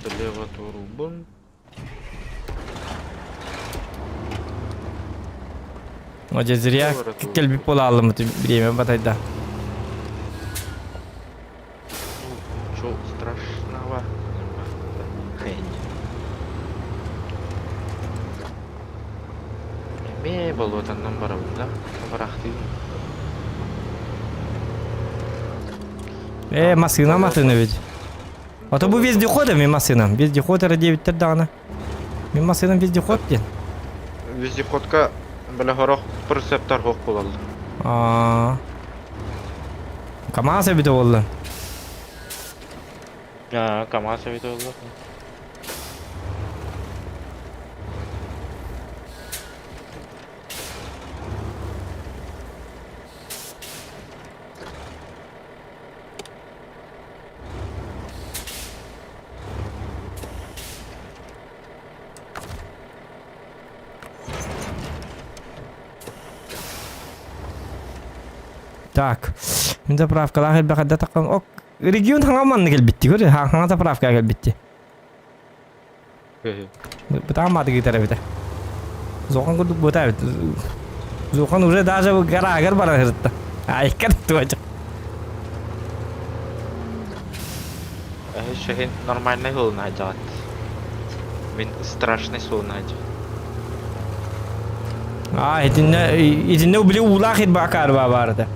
Слева турбун. О, дьэ, зря кэлбит буолааллым время батайда. Ничего страшного. Эмиэ болуотаннан барабын да, барахтыым. Э, массыына матыны ведь. А то бу вездеход мин массыынам. Вездеход эрэ диэбиттэр даҕаны. Мин массыынам вездеход диэн. Вездеходка бile хорох прицептар хоқ буолаллар. Аа. КамАЗ эбитэ буолла. Аа, КамАЗ эбитэ буолла. Так, мин заправкалаах элбэх эрдэ таххан ок регион хаҥа манна кэлбитти көр хаҥа заправка кэлбитти. Бытаан мааты гитара эбитэ. Зохан курдук быта эбит. Зохан уже даже гараагар баран сырытта. Айкар туоча. Шехин нормальный суолун айдьаҕат. Мин страшный суолун айдьа. А, итиннэ итиннэ били уулаах ирбаакаар баар этэ.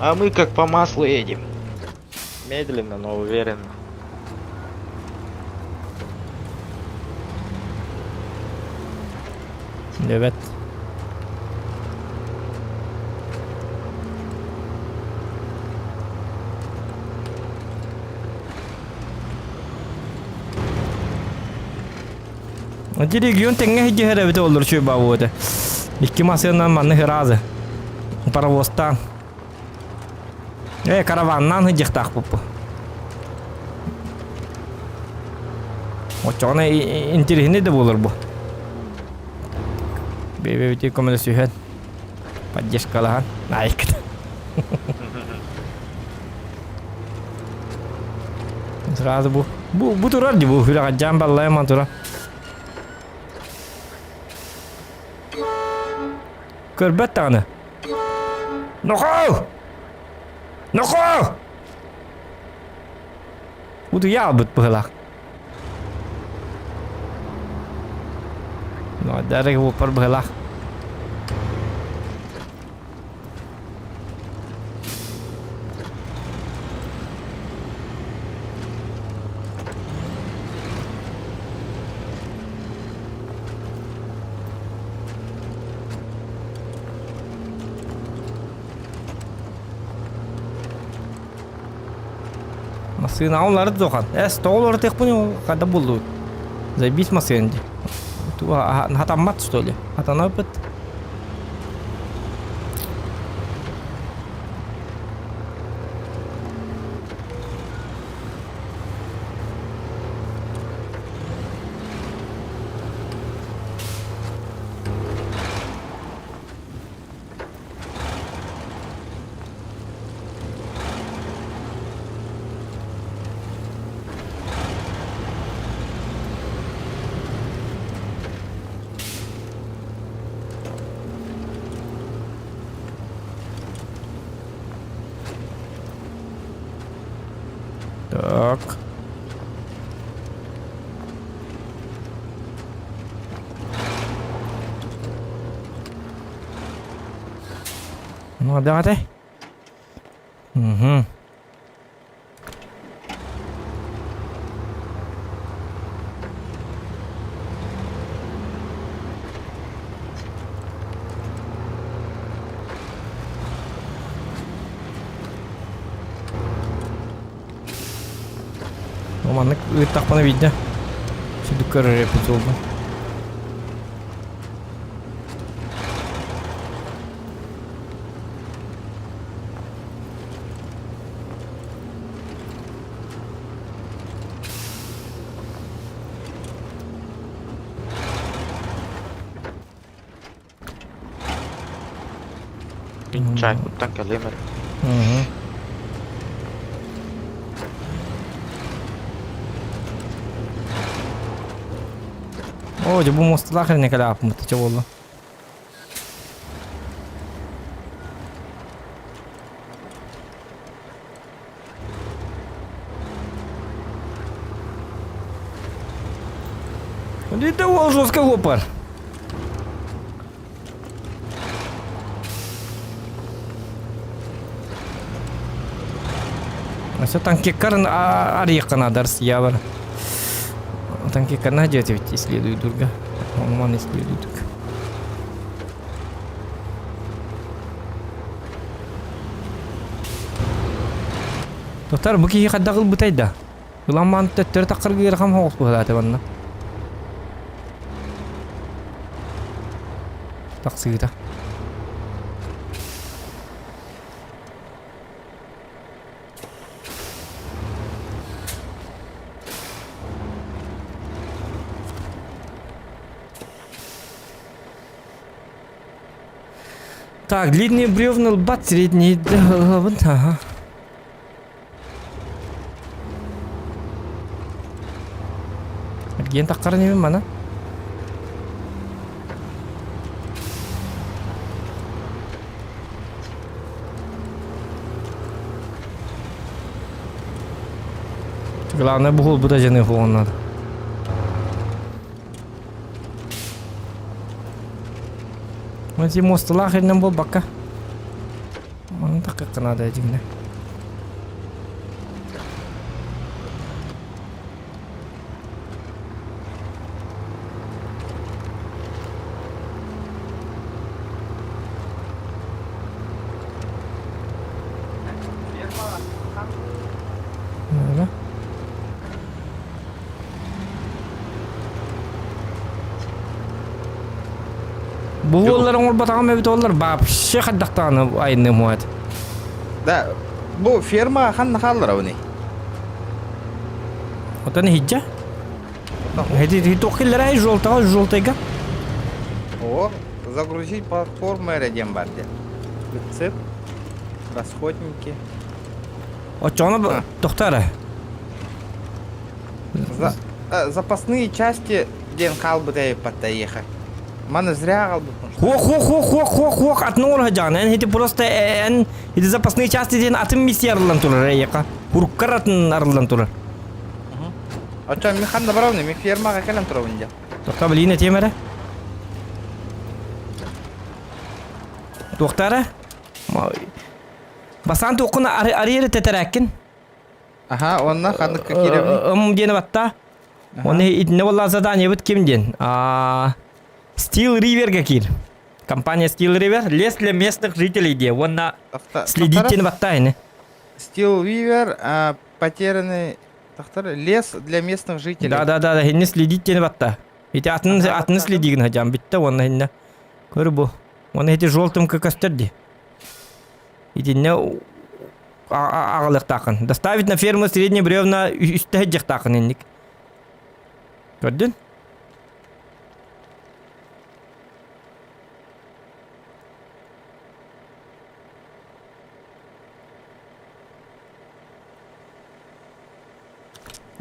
А мы как по маслу едем. Медленно, но уверенно. Evet. Ити регион тэҥҥэ сидьиһэр эбитэ олорчу баабыта. Икки массыынан манны ыраазы. Паровозтаан. Э, караваннаан сылдьыахтаахпыт бу. Оччоҕуна интириэһинэй да буолар бу. Бэйбэбити көмөлөсүһэн, поддержкалаһан, наайкыт. Сразу бу. Бу, бу турар ди бу. Хүлэҕэ баллайаман турар. Көрбөт даҕаны. Нохоо! Нохоо! Утуйа албыт быһылаах. Дарыг уоппар быһылаах. Массыына олары дохан. Эс, тоҕо олору текпуни хада булду. Забить массыын ди. Хатаммат что ли? Хатанабыт. Так. Ну, давай. Угу. Маннык ыыттахпына биирдэ сүдүк көрөр эппит суолбун. Мин чайкуттан кэлиэм эрэ. Оо, дьэ бу муосталаах эрэ кэлээппит чэ буолла. Это уол жестко гопар. Все танкиккарын арыйыкканадар сиябар. Танкиккарна дьиэти ведь исследуют дурга. Он исследует. Тоқтар, бу киһи хайдах ылбытай да? Ыламмаан төттөрү таххарга ыарахан соҕус быһыылаата манна. Тахсыыта. Так, длинные бревна лбат, средние ага. Эргиэн таххарын ибин мана. Главное, бугул буда жаны хуон надо. Эти мостылаах ирнэн буолбакка. Маны такыкка надо дьиҥнэ. Бу уоллар оҥорботоҕум эбит уоллар вообще хайдахтаҕына айынным уот. Да, бу ферма ханна хааллара буни? Отон иһиджа. Эти туох киллэрэй желтого желтайга. О, загрузить платформу эрэ диэн бар диэн. Рецепт, расходники. Оччоҕуна тохтоо За, запасные части диэн хаалбыт эйиппатта эйиэхэ. Маны зря аҕалбыппын. Хуох хуох хуох хуох хуох хуох атын оҥоро эн ити просто эн ити запасные части диэн атын миссия арыллан турар эйиэхэ. Куруккар атын арыллан турар. Оччо мин ханна барабын, мин фермаҕа кэлэн турабын дьэ. Тохтоо билиин этиэм эрэ. Туохтара? Басаан туоххун арыйар тэтэрээккин. Аха, онно ханныкка киирэбин? Ым диэни батта. Оны итинне болла заданиебыт ким диэн? Steel River'га киир. Компания Steel River лес для местных жителей диэ. Уонна следить диэни батта ини. Steel River потерянный лес для местных жителей. Да, да, да, да, не следить диэни батта. Ити атын атын следигин хадьан битте уонна инне көр бу. Уонна ити желтым көстөр ди. Итинне аҕалыахтааххын. Доставить на ферму средние бревна үстэ сылдьыахтааххын инник. Көрдүн?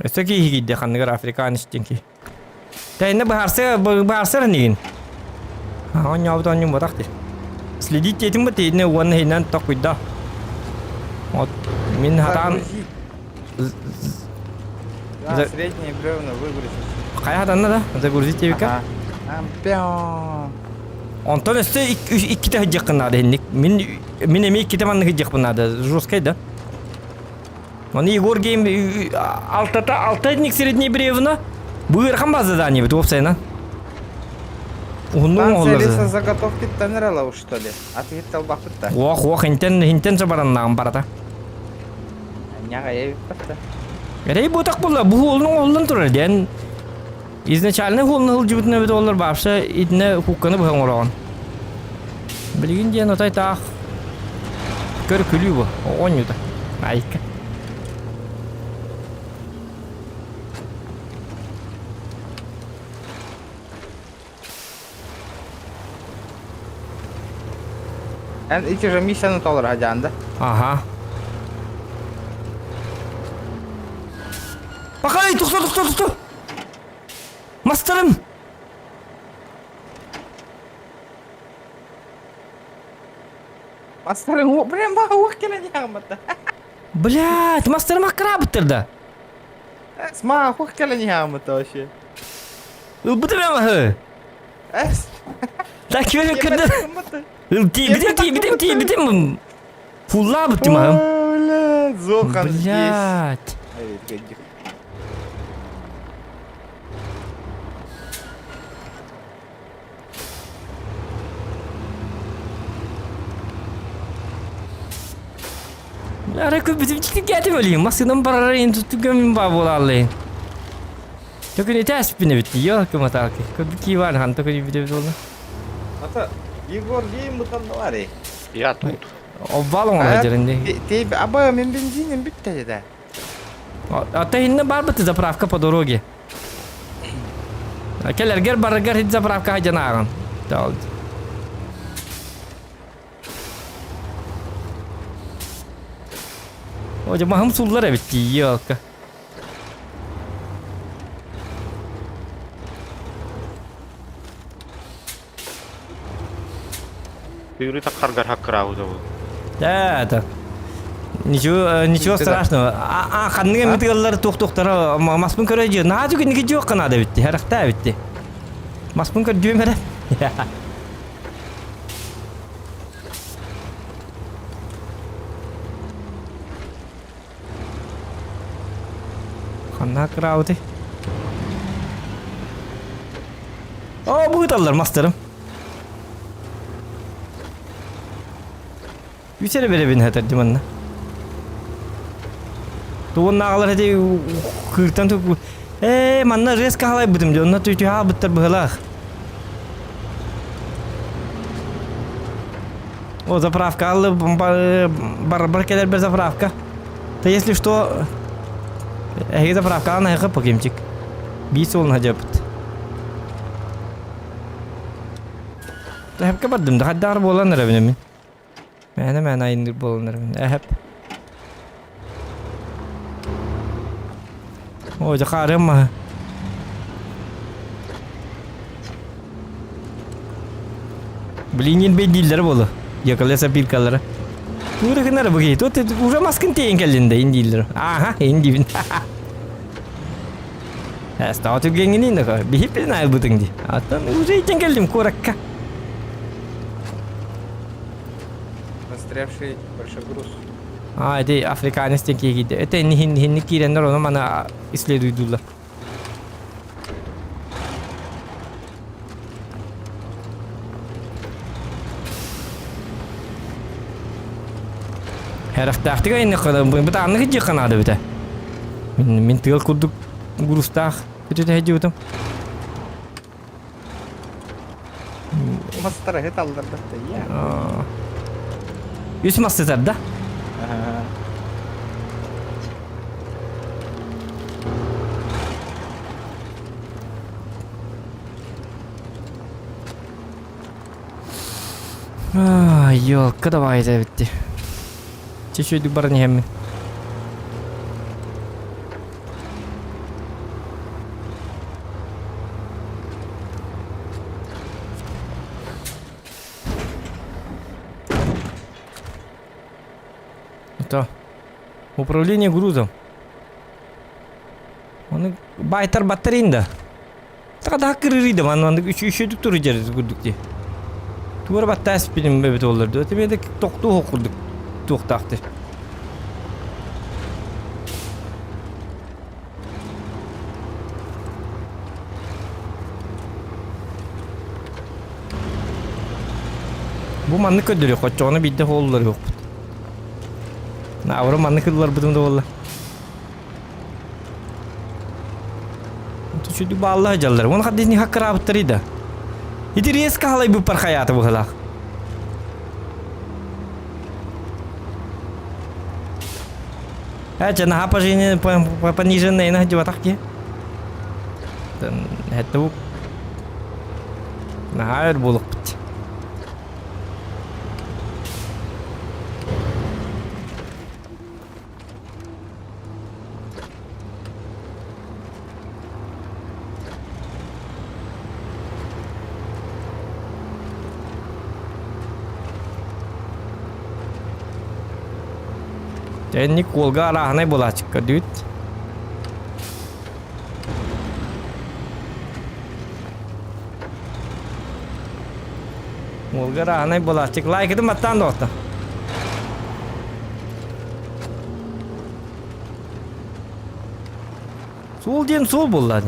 Өссө киһи киирдэ ханныгар африканец диэн киһи. Тэйинэ быһаарса быһаарсар инигин. Оонньообут оонньуум ботах дии. Следить диэтим бу тиһинэ уонна иһинэн токуйда. Вот мин хатаан Да, средние бревна выгрузить. Хайа хатанна да? Загрузить диэбиккэ? Ампион. Онтон өссө иккитэ сылдьыаххын наада инник. Мин мин эмиэ иккитэ маннык сылдьыахпын наада. Жесткай да? Оны Егор Гейм алтата алтайник средний бревна. Бу ыарахан база задание бит уопсайынан. Уһуннук Станция оҥоһуллар. лесозаготовки тоннерала что ли? Ответ талбаппыт да. Ох, ох, интен интен сабараннаҕым барата. Няга ебиппат да. Эрэй буотах буолла, бу хуолун оҥоһуллан турар диэн. Изначально хуолун сылдьыбытын эбит олор баапса итинэ хукканы быһа оҥороҕун. Билигин диэн отой таах көр күлүү бу, оонньуута. Айка. Эн ити же миссияны толор хадьаан да? Ага. Пахай, тохто, тохто, тохто! Мастарым! Мастарың прям уох кэлэн иһэҕиммата. Блядь, мастарым аккыраабыттар да. Сма хух кэлэн иһэҕиммата вообще. Ылбытым маһы. Эс. Так ким көрдө? Тиийбитим, тиийбитим, тиийбитим. Фуллаабыттым маһым. Блядь, Зохан здесь. Блядь. Арай күппүтүм чиккэтим өлейин. Массыынам барара ин туттугам ба буолааллайын. Төкүн этээспин эбит ёлка маталки. Көбү бар хан төкүн бите буолла. Ата Егор дейм бутаннылар. Я тут. Обвал оҥоро дьэринди. Ты аба мен бензиним бүтті да. Ата инне бар быты заправка по дороге. Келергер барыгар хит заправка хадьанааган. О, махым суллар эбит ёлка. Тыыры таххаргар хаккыраабыта бу. Да, это. Ничего, ничего страшного. А, ханныга мытыгаллар туох-туохтара маспын көрө дьиэ. Наһаа түгэнники дьиэ наада битти, харахтаа битти. Маспын көрдүөм эрэ. Ханна кыраабыты? О, быыталлар мастарым. Үс эрэ бэрэбин хатар манна. Туоннааҕылар эти кыыртан тук Ээ, манна резко халайбытым дьэ, онно түһаабыттар быһылаах. О, заправка аллы бар бар кэлэр бер заправка. Та если что, эһиги заправка ана эхэ покемчик. Биир суолун хадьапыт. Тэхэпкэ бардым да хаддаар буолан эрэбин мин. Мээнэ мээнэ айынныыр буолан эрэбин. Эхэп. О, дьэ хаарыам маһы. Блин, бей дииллэр буолу. Яколеса пилкалара. Тура гынар бу киһи. Тут уже маскын тиийэн кэллин да ин дииллэр. Аха, ин диибин. Става түгеҥҥинин да биһиппин айылбытыҥ дии. Аттан уже итен кэллим куоракка. Застрявший большой груз. А, это африканец диэн киһи киирдэ. Это хинник киирэннэр ону мана исследуйдууллар. Хэрэхтээхтик айынныххына бытааннык дьиэххэ наада эбитэ. Мин, мин тыал курдук грузтаах көтүтэ сылдьыбытым. Мастары талларбат я. Үс мас сытар да? Елка давай это битти. Чуть-чуть баран иһэммин. Это управление грузом. Оны байтар баттарин да. Така кырырыйда манна маннык үчү үчүдүк туру жер курдук ди. Туора баттаас билим бэбит олар ду. Теме токтуу курдук туохтаахты. Бу маннык көрдөрүө хоччоҕуна биирдэ хооллар юохпут. Наабыра маннык ылларбытым да буолла. Түчүдү баалла дьаллар. Уон хаддини хаккыраабыттар да. Ити резко халайбыппар хайаата быһылаах. Э, наһаа пониженная наһдьыбатах дии. Это наһаа өр буолукпут. Тэнник уолга арааһынай буолааччыкка дүүт. Уолга арааһынай буолааччык. Лайкытын баттаан доҕотто. Суол диэн суол буолла.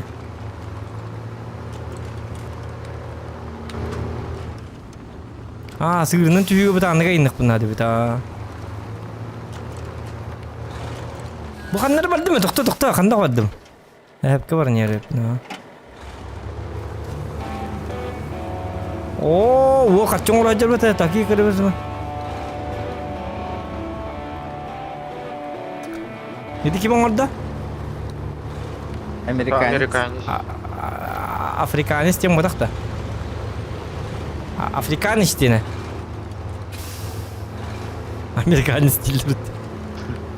Аа, сыырынан түһүүгэ бытааннык айыннахпын наада эбит аа. Бу ханнары бардым тохто тохто ханна бардым? Эһэпкэ баран иһэр Оо, уо харчы оҥоро дьарбата такие көрөбүз. Ити ким оҥордо? Американец. Американец. Африканец диэн буотах да. Африканец диэнэ. Американец дииллэр.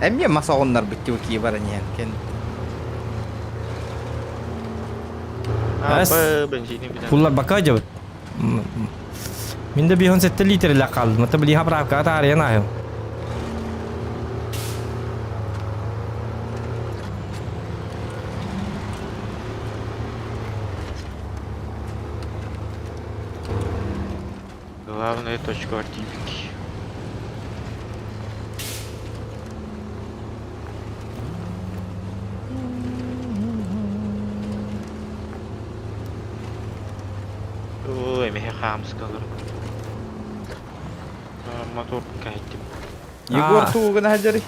Эмиэ мас оҕуннарбыт дии кии баран иһэн кен. Бензини бүтэн. Кулларбакка дьабыт. Мин да 57 литрелээх хаалдым. Ата билиха правкаҕа таарыйан ааһым. Главная точка Артивики. Ой, меhe хаамыскалар. Мотор кэһэттим. Егор тугуна хадьары.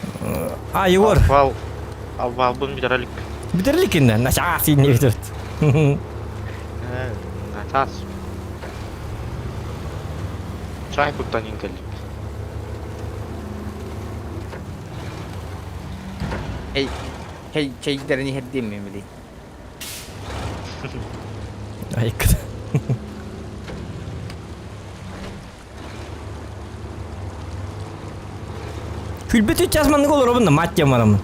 А, Егор. Обвал. Обвалбын бүтэрэлик. Бүтэрэлик инне. Начаас инне бүтэрт. Начаас. Чай куттан кэллим. Эй, чэй чэйдэрин иһэрдиэм мен билий. Айкыт. Күлбүт үччас маннык олоробун да мать диэн бараммын.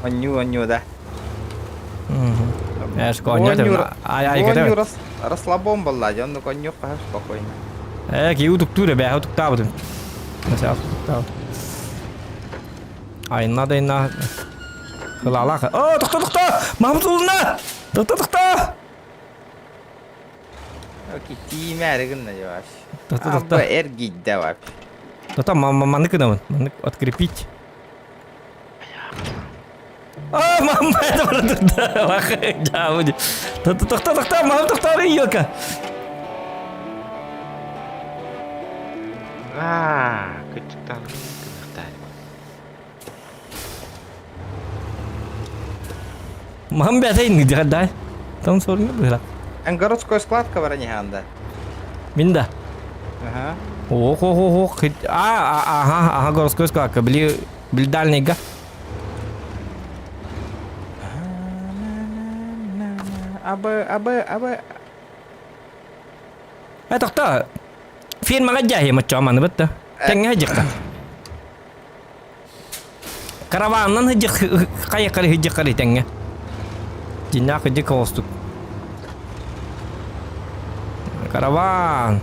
Онньуу, онньуу да. Эш, конья ай ай Онньуу расслабон болла, онну коньюк хаһа спокойно. Э, ки утуктуур бэһэ утуктаабытым. Начаас утуктаабыт. Айна да айна. Кылаалаах. О, тохто, тохто! Мамут улна! Тохто, тохто! Окей, тиимээри гынна дьэ Тохто, тохто. Эргийдэ вообще. Тохто, маннык гынабын. Маннык открепить. А, мама, это барда. Тохто, тохто, тохто, мам, тохто, елка. Аа, кычыктан кынахтаары. Мам бәтәйин да. Там сорны быра. Эн городской складка баран иһанда. Мин да. Аха. Ох, ох, ох, ох. А, ага, ага, городской складка. Били, били дальнийга. Абы, абы, абы. Э, тохто. Фирмаҕа дьаһи моччоо маны бытта. Тэҥҥэ сыдьыкка. Караваннан сыдьык хайыкары сыдьыкары тэҥҥэ. Дьиннээх сыдьык оҕустук. Караван.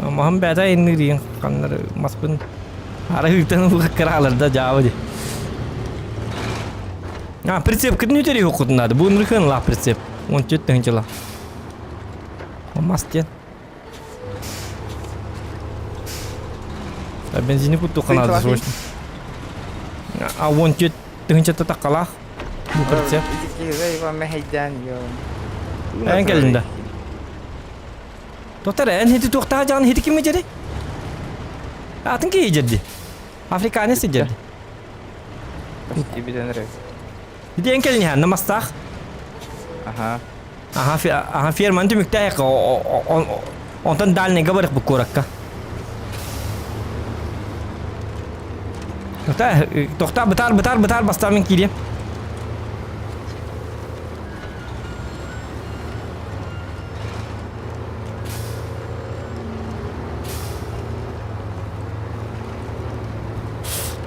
Маһым бэйэтэ иннигириин ханнары маспын арыытан кырааларда дьаабы ди. А, прицеп кытын үтери хукутун надо. Бу нырхын ла прицеп. Он чет тыһынчыла. Мас диэн. А бензини куттуха надо срочно. А вон чет тыһынчата таккалаах. Бу прицеп. Эн кэлин да. Доктор, эн хити туохтаах дьаҕан хити ким дьэри? Атын киһи дьэрди. Африканец дьэрди. Почти бүтэн эрэр. Ити эн кэлин иһэн намастаах. Аха. Аха, аха ферманы түмүктээх онтон дальнийга барых бу куоракка. Тоқта, тоқта, бытаар, бытаар, бытаар, бастаан мин киириэм.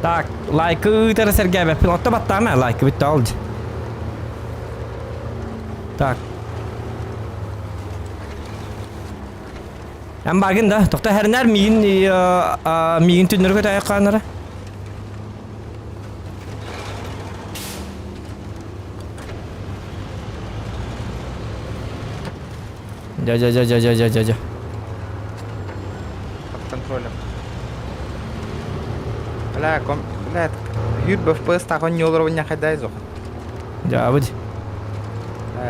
Так, лайкы ыытары сэргээбэппин. Отто баттаама лайкы бүтті ол. Так. Эн баргын да, тохто хэрнэр миигин миигин түннөргө тайак хаанара. Дьэ, дьэ, дьэ, дьэ, дьэ, дьэ, дьэ, дьэ. Под контролем. Бля, ком... Бля, Юр БФПС тахon ньолоруня хайдай зох. Дьаабыт.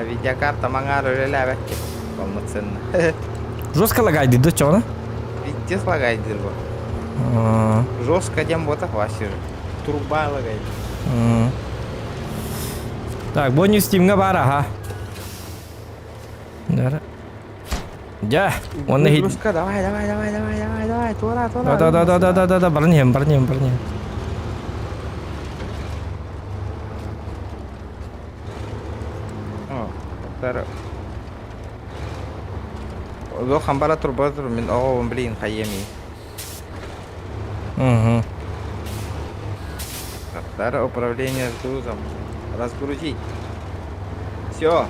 Видеокарта маңаар үлэлээбэкки полноценно. Жестко лагайдыр да чоҕуна? Везде лагайдыр бу. Жестко дем бота вообще. Труба лагайдыр. Так, бу Стимҥа баар аха. Дьэ, уонна Выгрузка, давай, давай, давай, давай, давай, давай, туора, туора. Да, да, да, да, да, да, да, баран иһэм, баран иһэм, баран иһэм. О, Тар. Олох хамбара турба тур, мин оҕобун блин хайыамый. Угу. Тар управление с грузом. Разгрузить. Все,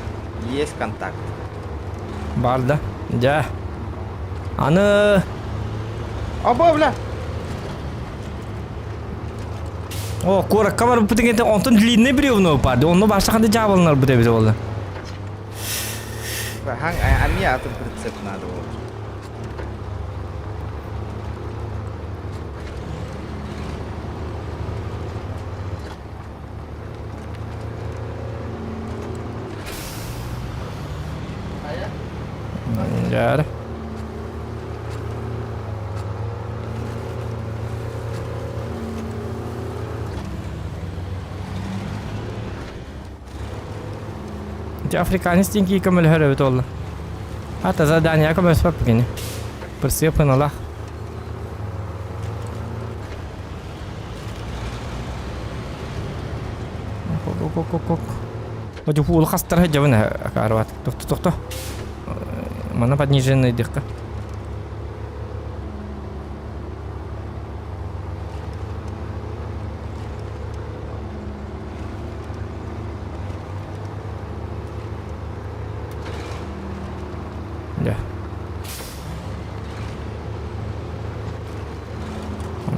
есть контакт. Бар да. Дьэ. Аны Оба, бля! О, куоракка барбыппытын кэннэ онтон длинный бревно баар. Онно баша ханна дьаабаланарбыт эбит буолла. Хаҥ, эмиэ атын прицеп надо было. Дьэ. Ити африканец диэн көмөлөһөр эбит буолла. Хата задание көмөлөспөппүт кини. Прицепын ылах. Ок-ок-ок-ок. Одьу хастар сылдьабын акаарбат. Тохто тохто. Мана подниженный дыхка. Дьэ.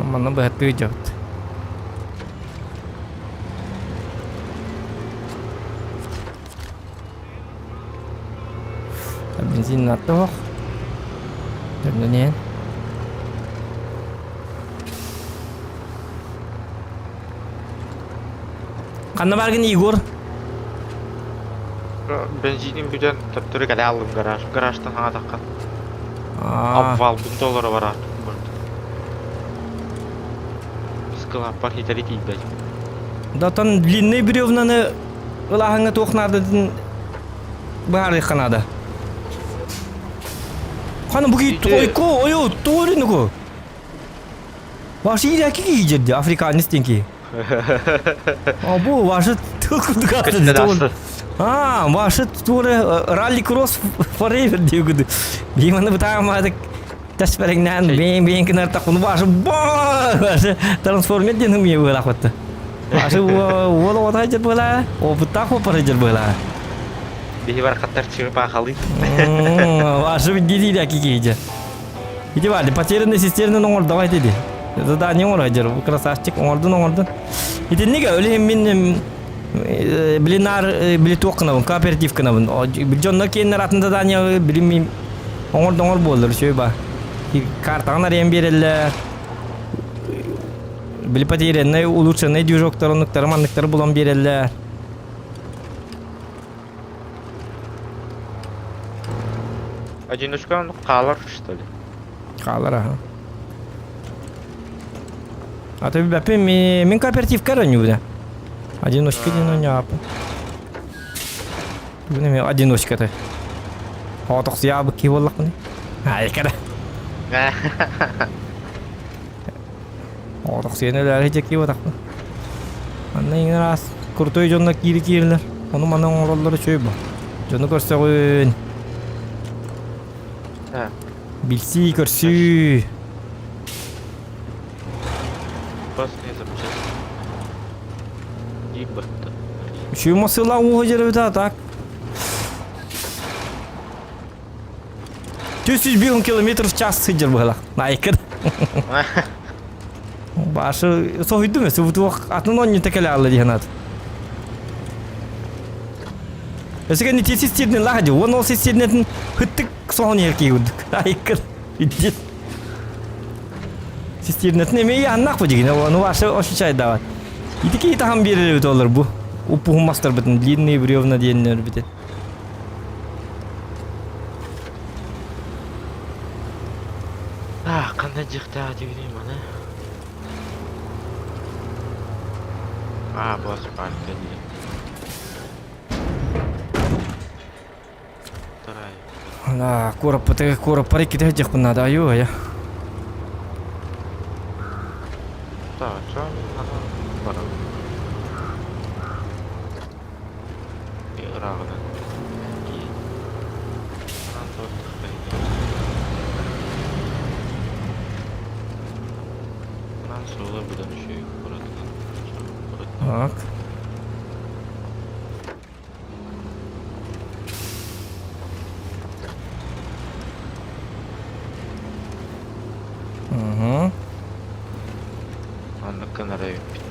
Манна быһаттыы дьабыт. Бензин аттоох. Төннөнүөн. Ханна баргын Егор? Бензинин бүтэн төптөрү кэлэ алдым гараж. Гаражтан хаҥатахха. Обвалбын толоро бараат. Скалаппар хитэри тиийбэт. Датан длинный бревнаны ылааһыҥҥа туох наадатын быһаарыахха наада. Хана бу киит ойко ойо туоринуку. Ваши ирәки киһи африканец диэн киһи. А бу ваши тыл курдук аты. А, ваши туора ралли-кросс forever диэгүд. Биманы бытаамадык тэспэриҥнээн бэйэн бэйэн кынар тахуну ваши ваши трансформер диэн умие быылаах Ваши уол оҕото дьэр быылаа, опыттаах оппара дьэр быылаа. Биһи барахаттар чырпаахалыы. Ваши дии киһи дьэ. Ити баар, потерянный цистернаны оҥордоҕо ити дии. Задание оҥоро дьэр, красавчик, оҥордун, оҥордун. Итинник өлүһүн мин блинар били туох гынабын, кооператив гынабын. Дьоннор киэннэр атын задание билим мин оҥордоҥор буоллар, үчүгэй ба. Картаҕын арыйан биэрэллэр. Били потерянный, улучшенный движоктар, оннуктары манныктары булан биэрэллэр. Одиночка хаалар, что ли? Хаалар, аха. А то бэппин мин кооперативка оонньуубун. Одиночка диэн оонньооппун. Бүгүн эмиэ одиночката. Оотохсуйаабыт киһи буоллахпын. Айкара. Оотохсуйан өлөөрү дьэки буотахпын. Манна иҥэр аас крутой дьонно киири киирилэр. Ону маны оҥороллоро үчүгэй бу. Дьону көрсөҕүн. Билсии, көрсүү. Опасные запчасти. Ибо-то. Үчүгэй массыылаах ууһа дьэрэ а так. 401 километр в час сылдьар быһалах. Найкыр. Башы соһуйдум өсө бутуох атын онньута кэлэ алла диэн ат. Өсө кэнни тиэсис тиэрдин лаха дии. Уон ол сис тиэрдинэтин хыттык соһон иһэр киһи курдук. Айкыр. Идиот. Систиэринэтин эмиэ яаннаах бу дигине. Ону башы ощущайдаабат. Ити киһи таһан биэрэр эбит олор бу. Уппуһун мастарбытын длинные бревна диэннэр битин. А, ханна дьиэхтээх этибиний маны? А, босс парка дии. Вторая. Да, куораппыты куораппар иккитэ сылдьыахпын наада айуу айа. Так, чё? Ага, баран. Ырааҕынан тиийэн. Анаан суола быдан үчүгэй куоратынан Так. Угу. Оннук гынара эбиппит.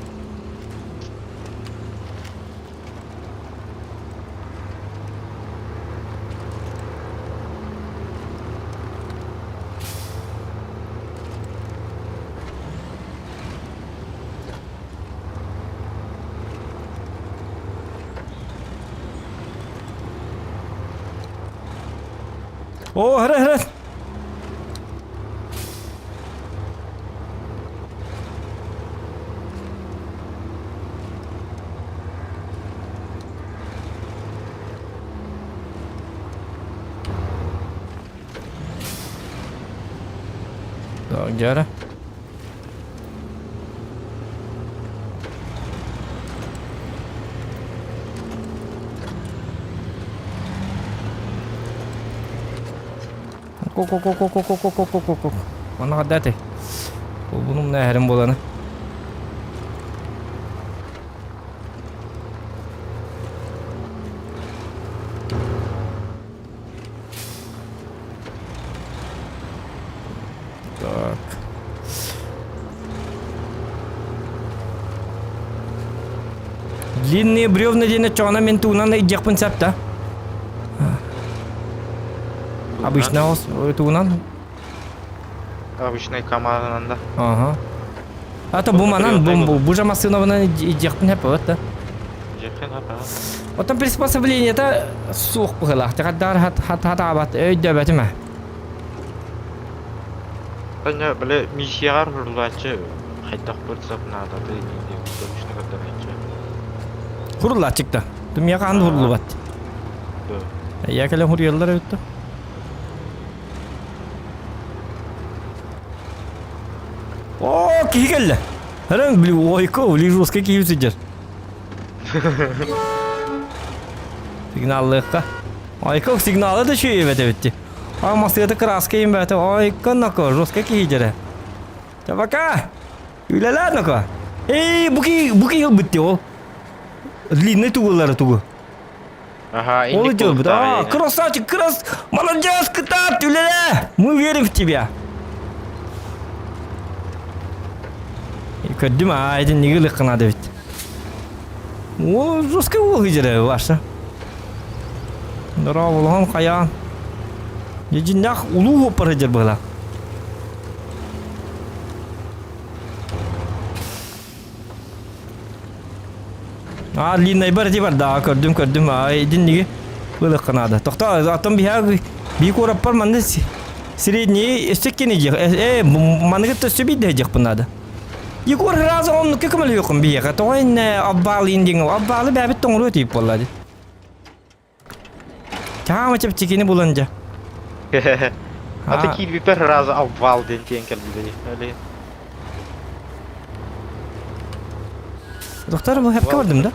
О, хара, хара. Так, дьара. Ко-ко-ко-ко-ко-ко-ко-ко-ко. Манна хаддаты. Булбунум нәһәрим боланы. Так. Длинные бревна диэн оччоҕуна мин тугунан ыйдьахпын сөп да? Обычно тугунан? Обычный КамАЗынан да. Ага. А то бу манан бу бу же массыынабынан идиэхпин сөп вот да. Дьиэххин сөп Оттон приспособлениета суох быһыылаах. Хатар хатаабат өйдөбөтүм ээ. Таня, бile миссияҕар хурулааччы. Хайдах прицеп наадатый диэн точно көрдөрөөччү. Хуруллааччык да. Тумия хаан хуруллубат. Я кэлэн хуруйаллар эбит да. О, киһи кэллэ. Эрэн, били, ойко, били жесткий киһи сидер. Сигналлыахха. Ойко сигналы да үчүгэй эбит А массыыта краска им бээтэ. Ойко ноко, жесткий киһи дьэрэ. Табака! Үлэлээ ноко. Эй, бу ки бу ки ылбыт ол. Длинный тугулары тугу. Ага, Ол идет. А, красавчик, крас... Молодец, кытаат, үлэлээ! Мы верим в тебя. Көрдүм, а, это не гылык надо ведь. О, жесткий уол видели, ваша. Здорово, улахан хайаан. Дьиннэх улуу оппар сылдьар быһыылаах. Аа, длиннайбар ити бар да, көрдүм, көрдүм. Аа, итинниги ылыахха наада. Тохтоо, аттан биһээ бии куораппар манна средний өссө кини диэх. Э, маныгыт өссө биирдэ диэхпин наада. Егор раза оннукка көмөлөһүөххүн биһиэхэ. Тоҕо иннэ аббаалыйын диэҥ аббаалы бээбит тоҥоруо тиийип буолла дии. Чаама чэпчэкини булан дьэ. Аты киирбиппэр раза обвал диэн тиэн кэлбитэ. Өле. Доктор, бу хепке бардым да?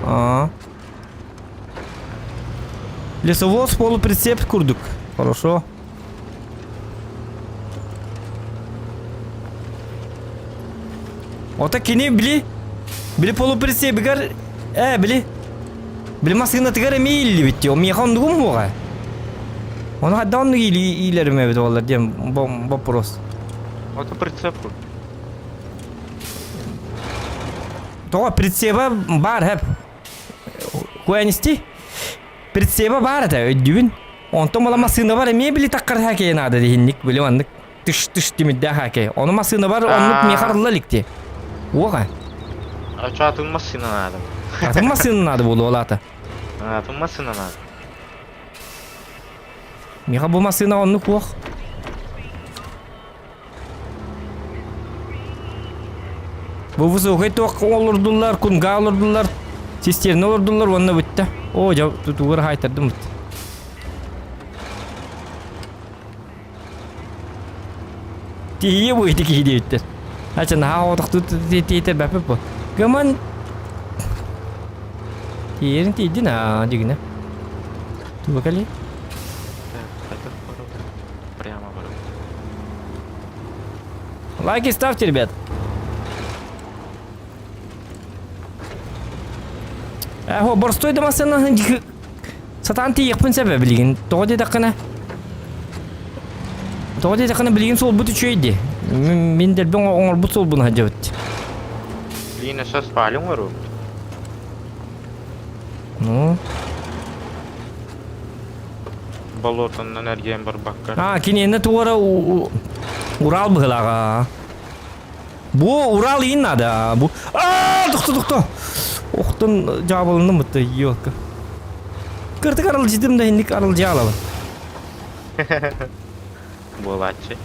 Аа. Лесовоз полуприцеп курдук. Хорошо. Ото кини били били полуприцебигэр э били били массыынатыгар эмиэ ииллибит дии. Миэхэ оннугум суоҕа. Ону хайдах оннук иилэрим эбит буоллар диэн вопрос. Ото прицеп курдук. Тоҕо прицеба баар хэп. Куэнисти? Прицеба баар этэ өйдүүбүн. Онтон була массыынабар эмиэ били таккар хакей наада диһинник били маннык тыш-тыш тимирдээх хакей. Ону массыынабар оннук миэхэ арылла иликти. Уоха. А атын массыына наада. Атын массыына наада буолуо лаата. Атын массыына наада. Миэхэ бу массыына оннук уох. Бу высокай туох олордуллар, кунга олордуллар, цистерна олордуллар уонна бүттэ. Оо, дьэ, тутугар хаайтардым бут. Тиийэ бу ити киһи диэбиттэр. Ача наһаа оҕотохтуу тиитэр бэппит бу. Гыман тиийэрин тиийдин аа дигинэ. Туга кэлий? Прямо барабын. Лайки ставьте, ребят. Эхо, борстой да массыына сатаан тиийиэхпин сөп билигин. Тоҕо диэтэххинэ Тоҕо диэтэххинэ билигин суолбут үчүгэй дии. Мин дэлби оҥорбут суолбун сылдьабыт. Блин, сейчас спалим гору. Ну. Болотоннан эргийэн барбакка. А, киниэнэ туора Урал быһылааҕа. Бу Урал иин надо. Бу Аа, тохто тохто. Охтон дьаабылынным бытты, елка. Кыртык аралдьытым да инник аралдьа алабын. Буолааччы.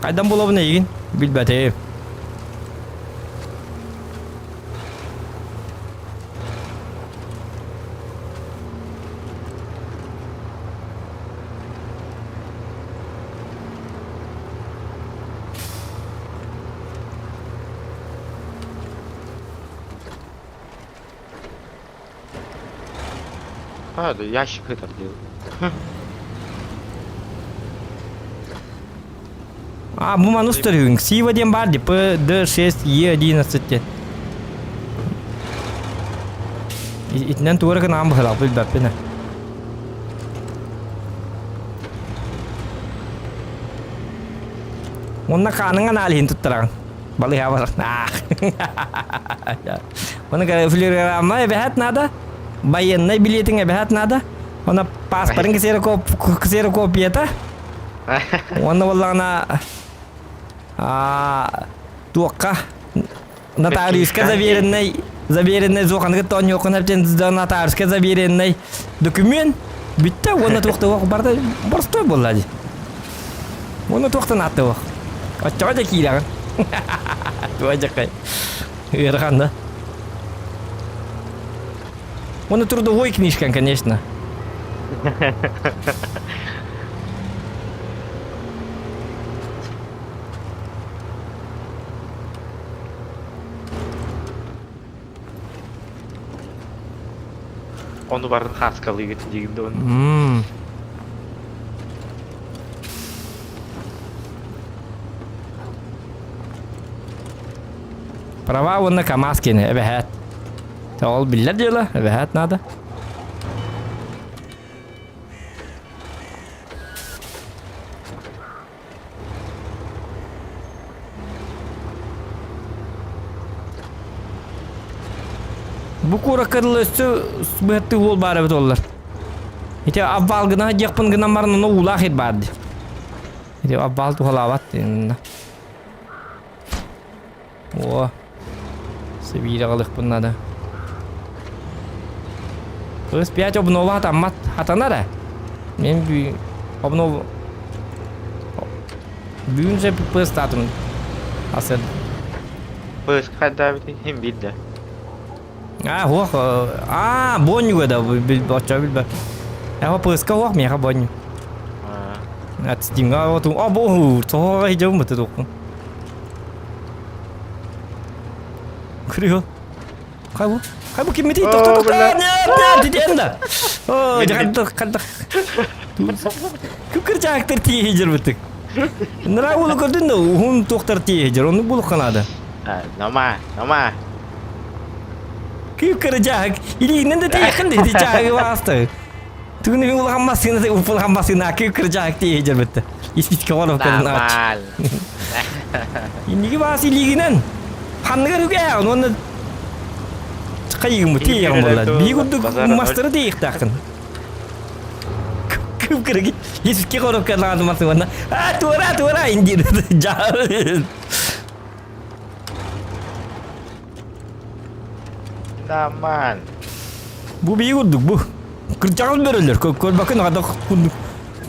Хайдан булабын эйигин? Билбэтим. А, да ящик это делал. А, бу маны устарыгын. Сива диэн баар ди П, Д, 6, Е, 11 диэн. Итинэн тугу эрэ гынаан быһыылаах билбэппин. Уонна хааныҥ аналиһын туттараҕын. Балыыһа бар. Оны флюорограмма эбэһэт надо. Военный билетиҥ эбэһэт надо. Она паспорын ксерокопията. Уонна буоллаҕына. Туохха нотариуска заверенный заверенный зуоханыгы тоонньуоххун эбитин нотариуска заверенный документ бүттэ уонна туохта уох барда боростой буолла дии. Уонна туохтан аатта уох. Оччоҕо дьэ киирэҕин. Туой дьаккай. Ыарахан да. Уонна трудовой книжкан, конечно. Ону барын хааскалыыгыт диигин да Мм. Права уонна КамАЗ киэнэ эбэһээт. Ол биллэр дьыала, эбэһээт наада. Бу куоракка дылы өссө быһаттыы уол баар эбит оллар. Ити обвал гына диэхпин гынан баран ону уулаах ир баар дии. Ити обвал туһалаабат инна. О, Сибиир аҕалыахпын наада. Плюс 5 обнова хатаммат. Хатанар ээ. Мен бүү обнов бүгүн же пыстатым. Асыр. Пыс хайдаабыт иһин билде. А, хуох. А, боннюга да бил боччо билбэт. Эхо пыска хуох миэхэ бонню. От Steam'га оту. А, бу, тоҕо хидьабын быты туохпун. Кырыыл. Хай бу. Хай бу киммитий? Тохто тохто. Нет, нет, диден да. О, жакандах, кандах. Күкүр тиэһи жырбытык. Нара улу көрдүн да уһун туохтар тиэһи жыр. Оны булук канада. Нама, нама. Күкүр жаак. Илиинен да тиэхин ди жаагы басты. Түгүнү улахан массыына улахан массыына күкүр жаак тиэһи жырбытты. Испитке олоп көрдүн ач. Инниги баас илиигинэн ханныгар үгээн уонна хайыгым тиийэҕин буолла. Биһи курдук мастары тиийиэхтээххин. Кып кырыгы есикке коробка лаадымасы уонна а туора туора индир жаар. Наман. Бу биһи курдук бу. Кырдьаҕас бөрөлөр көрбөккүн хадах курдук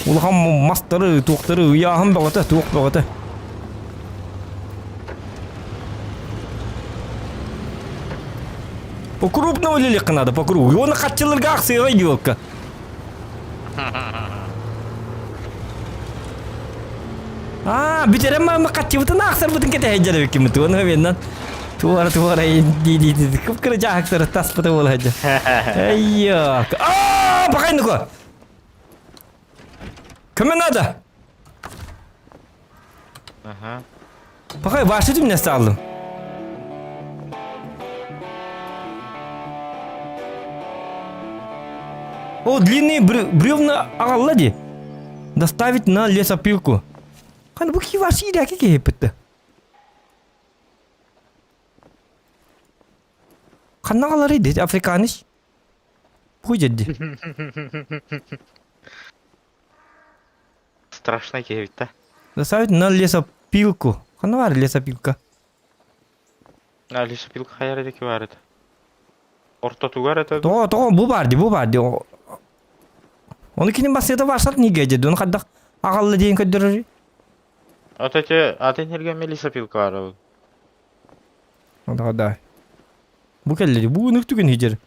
улахан мастары туохтары ыйааһын бөҕөтө туох бөҕөтө. По крупному лилиххэ надо, по кругу. Уонна хаччыларга ахсыаҕа идиотка. Аа, бүтэрэн маама хаччыбытын аахсарбытын кэтэһэйдэр эбиккиммит. Уонна меннан туора туора дии-дии кып-кыра дьааһыктары таспыта буола сылдьар. Айя. Аа, пахай Көмө надо. Ага. Пахай, ваши ты меня сталдым. О, длинные бревна аҕалла дии. Доставить на лесопилку. Ханы бу кии ваши идэки киһиппитти. Ханна аҕалары дии африканыш. Хуй дедди. Страшно киһибит да. Доставить на лесопилку. Ханна бар лесопилка? А лесопилка хайар эдики бар это. Ортотугар это. Тоҕо, тоҕо, бу бар ди, бу бар ди. Оны кини басыта барсат неге деді, оны қадақ ағалла дейін көддірір. Вот эти, атын херге лесопилка бар ол. Да, да. Бу келлери, бу ынык түгін хижер.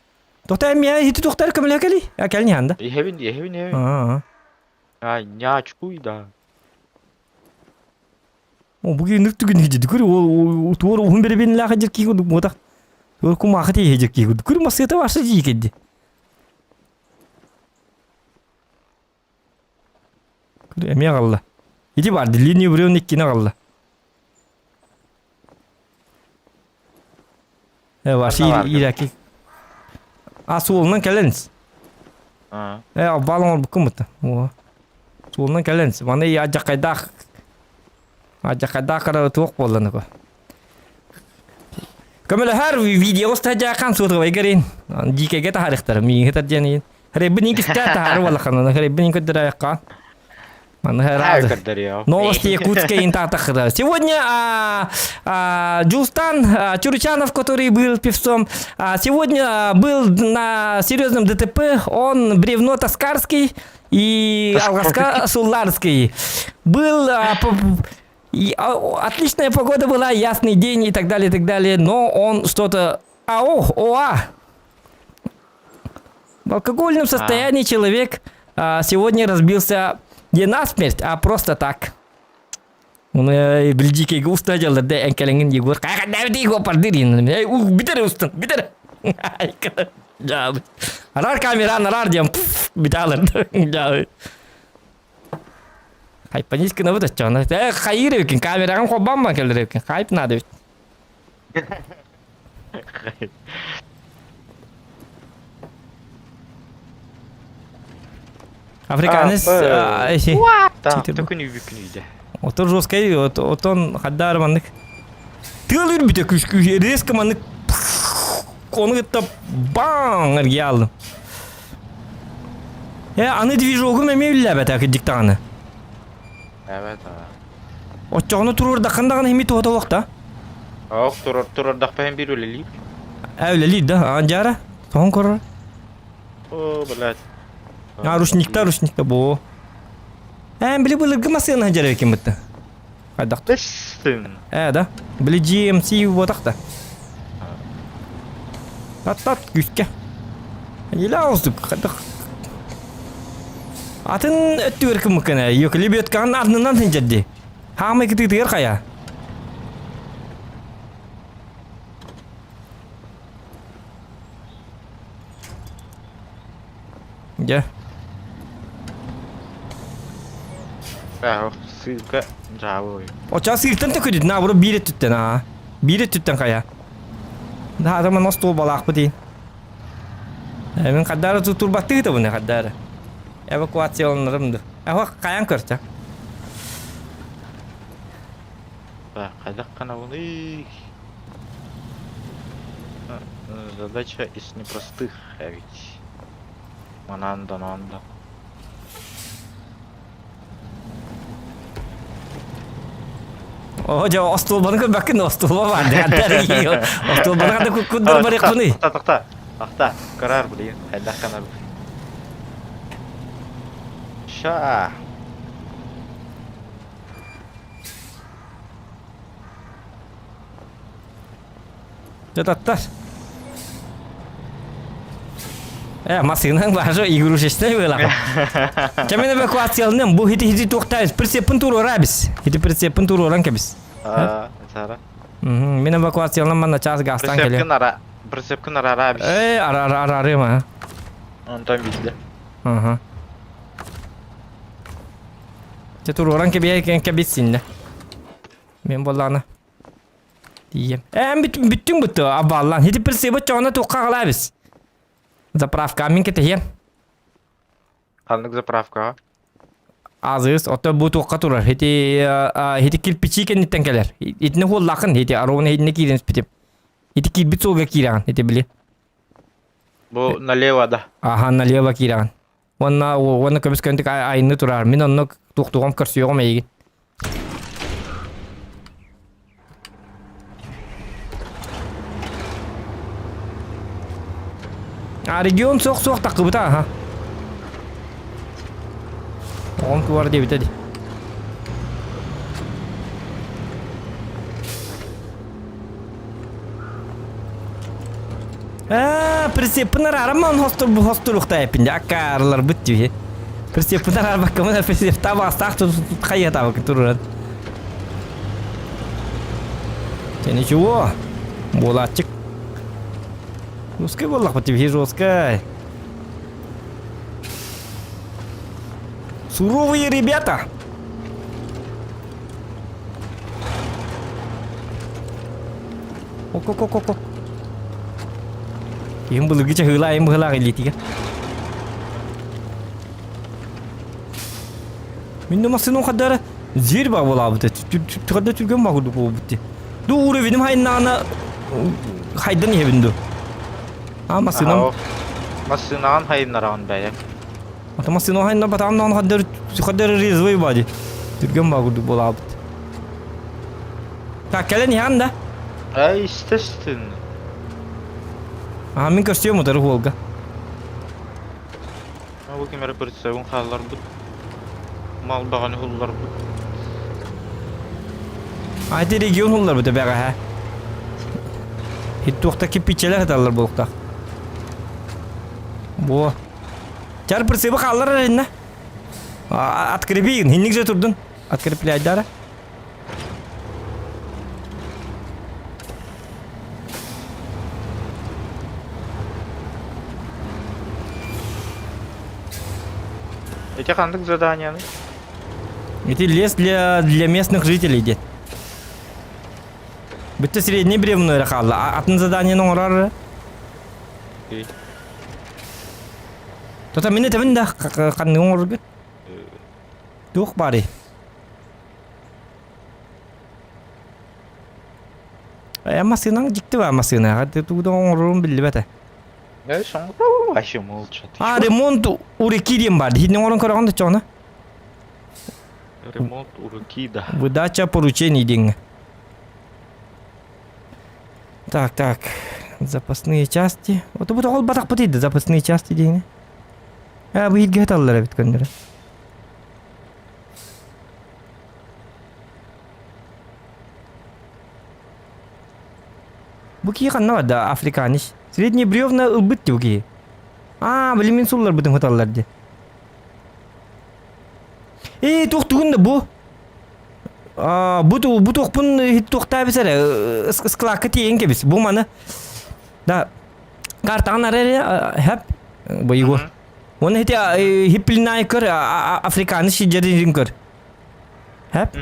Тоқта эмия хити тоқтар көміле кели? А кел не анда? Ихебин, ихебин, ихебин. А, А, нячку да. О, бу ынык түгін хижер. Күр, о, туор ухун беребин ла хижер ки кудук мотак. Туор кумахы ти хижер ки кудук. Күр масыта башы жи кедди. Күр эмия қалла. Ити бар, линия біреуін иккини қалла. Э, ваши ираки. А, суолунан кэлэнс. Э, балың орбуккун бутта. О. Суолунан кэлэнс. Маны ажакайдаах. Ажакайдаах кара туох буолланыко. Көмөлөһөр видео стажахан суотуга игерин. Дикеге тахарыхтар. Миин хетер диэн. Хребин инкистэ тахары балаханана. Хребин көддөрө Манныха рады. Новости Якутской интатахыда. Сегодня Джустан Чуручанов, который был певцом, сегодня был на серьезном ДТП. Он бревно Таскарский и Алгаска Сулларский. Был и, отличная погода была, ясный день и так далее, и так далее. Но он что-то... АО, ОА. В алкогольном состоянии человек сегодня разбился не насмерть, а просто так. Оны билдьикеге уста дьаллар да эҥкэлэҥин Егор хайханнаабыт Егор дин бүтэр устун бүтэр арар камеран арар диэн бүталар хайпанись гынабыт оччоҕуна э хайыыр эбиккин камераҕын холбоон кэлэр эбиккин хайп наада эбит Африканец Төкүн үүбүккүн үйдэ. Отор жесткай, отон хаддар маннык. Тыал үрбүтэ күс резко маннык ону кытта баң эргийэ алдым. Э, аны движогум эмиэ үллээбэтэ кырдьык даҕаны. Evet а. Оччоҕуна туруордаххын даҕаны хими туһата уохта. Ох, турар турардахпын биир үлэлиир. Э, үлэлиир да, аан Тоҕон көрөр. О, блядь. А, ручникта, ручникта бу. Э, били былыргы массыына сылдьар эбиккин бытта. Хайдах Тэстин. Э, да. Били GMC буотах да. Тат-тат күүскэ. Илэ оҕустук хайдах. Атын өттүгэр кымыккана, лебедкаҕын арнынан сылдьар дии. Хаамай кытыытыгар хайа. Дьэ. Сыылка дьаабы. Оча сыыртан төкүдүт, наоборот биир өттүттэн аа. Биир өттүттэн хайа. Да, атаман остуол балаахпыт иин. Мин хаддаары турбаттыы табыны хаддаары. Эвакуацияланарым ду. Эва хайан көртө. Хайдах канабыный? Задача из непростых, а ведь. Мананда, нанда. О, дьэ, остуолбаны көрбөккүн, остуолба баар. Остуолбаны хата куддар барыахпыный. Тохта, тохта, тохта. Көрөр, блин, хайдах канабы. Ща. Дьэ, таттар. Э, массыынаҥ баажа игрушечный быылаҕа. Чэ, мин эвакуацияланым, бу хити-хити туохтаабыс, прицеппин туруорабис. Хити прицеппин туруоран кэбис. А, Сара. Мин эвакуацияланам манна час газтан кэлиэм. Прицепкин ара, прицепкин арарабис. Э, ара арарым, а. Онтон билде. Ага. Чэ, туруоран кэбиһэ кэбиссиннэ. Мин буоллаҕына Тиийэм. Эм бүттүҥ бутtu абаллан. Хити прицебы чоҕуна туохха аҕалаабис. Заправка мин кэтэһиэм. Ханнык заправкаҕа? Азыс, ото бу туохха турар. Хити хити кирпичи кэнниттэн кэлэр. Итини хуоллаахын хити аруна хитини киирэн испитим. Ити киирбит суолга киирэҕин ити били. Бу налево да. Аха налево киирэҕин. Уонна уонна көмүс көнтүк айынны турар. Мин онно туохтуҕум көрсүөҕүм эйигин. А регион суох-суох такыбыта аха. Оҕом куар диэбитэ дии. Аа, прицеппин араарам хостур бу хостуруохта эппин аккаарларбыт дии. Прицеппин араарбаккамын прицептаа бастаах хайыатаабыккын туруран. Ты ничего, буолааччык. Жесткай буоллахпыт дии, жесткай. Суровые ребята! Ок-ок-ок-ок. Киһим былыргы чаһыылаа айым быһылаах илиитигэр. Мин массыынам хаддара зверь баа буолаабыта. Хадда түргэн баа курдук буолбут дии. Ду уровеним хайнаана хайдан иһэбин ду. А массыынам Массыынаҕын хайыннараҕын бэйэҥ. Ата массыына оһайна батаан хаддар хаддар резвый бади. Түргэн баа курдук буолаабыт. Так, кэлэн иһэн да. А, естественно. А мин көрсүөм утары хуолга. Бу ким эрэ прицебин хаалларбыт. Мал баҕаны хулларбыт. А ити регион хулларбыт бэҕэһээ. Хиттуохта киппиччэлэр хаталлар буолуохтаах. Бу. Чар прицебы хааллар эриннэ. Открепи, хинник же турдун. Открепляйдара. Эти ханнык заданияны? Эти лес для, для местных жителей дед. Бүтте средний бревно эрэ хаалла. Атын заданиены оҥорор. Тота мин этэбин да ханныгы оҥороргут? Туох баарый? Э, массыынаҥ дьикти баа массыына. Тугу да оҥорорум биллибэтэ. Э, соҥотоо вообще молчат. А, ремонт у реки диэн баар. Иһитинэн оҥорон көрөҕүн да чоҕуна? Ремонт у реки, да. Выдача поручений диэҥҥэ. Так, так. Запасные части. Вот бу тоҕол батахпыт да запасные части диэҥҥэ. Э, бу иһиргэ сыталлар эбит көннөрү. Бу киһи ханна барда африканец? Средний бревна ылбыт дии бу киһи. Аа, били мин сулларбытын хыталлар дии. Ээ, туох тугун да бу? Аа, бу бу туохпун туохтаабыс эрэ ыскылаакка тиийэн кэбис. Бу маны да картаҕын ара эрэ хэп бу Егор. Уонна ити хиппилинай көр африканец сидьэрин көр. Хэп?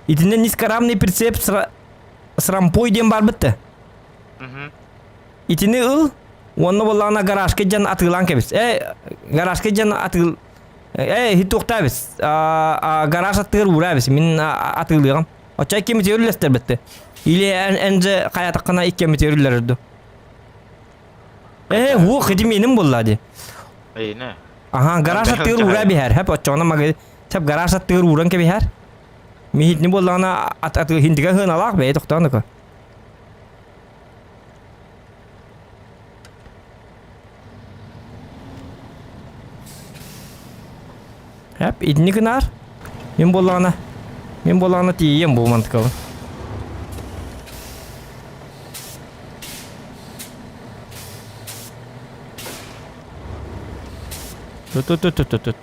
Итиннэ низкорамный прицеп с рампой диэн барбыт да. Итини ыл, уонна буоллаҕына гаражка дьан атыылаан кэбис. Э, гаражка дьан атыыл... Э, хитуохтаабис. Гараж аттыгар уураабис. Мин атыылыаҕым. Оччо иккимит үллэстэрбитти. Или эн же хайатаххына иккимит үллэрэрду. Э, уох, ити менин буолла ди. Эйне. Аха, гараж аттыгар уура биһэр. Хэп оччоҕуна мага Сап гараж аттыгар ууран кэбиһэр. Миһитини буоллаҕына ат аты хинтигэ хыналаах бэйэ тохтоон ыка. Хэп итини гынаар. Мин буоллаҕына мин буоллаҕына тиийиэм бу мантыкабын. Тут-тут-тут-тут-тут.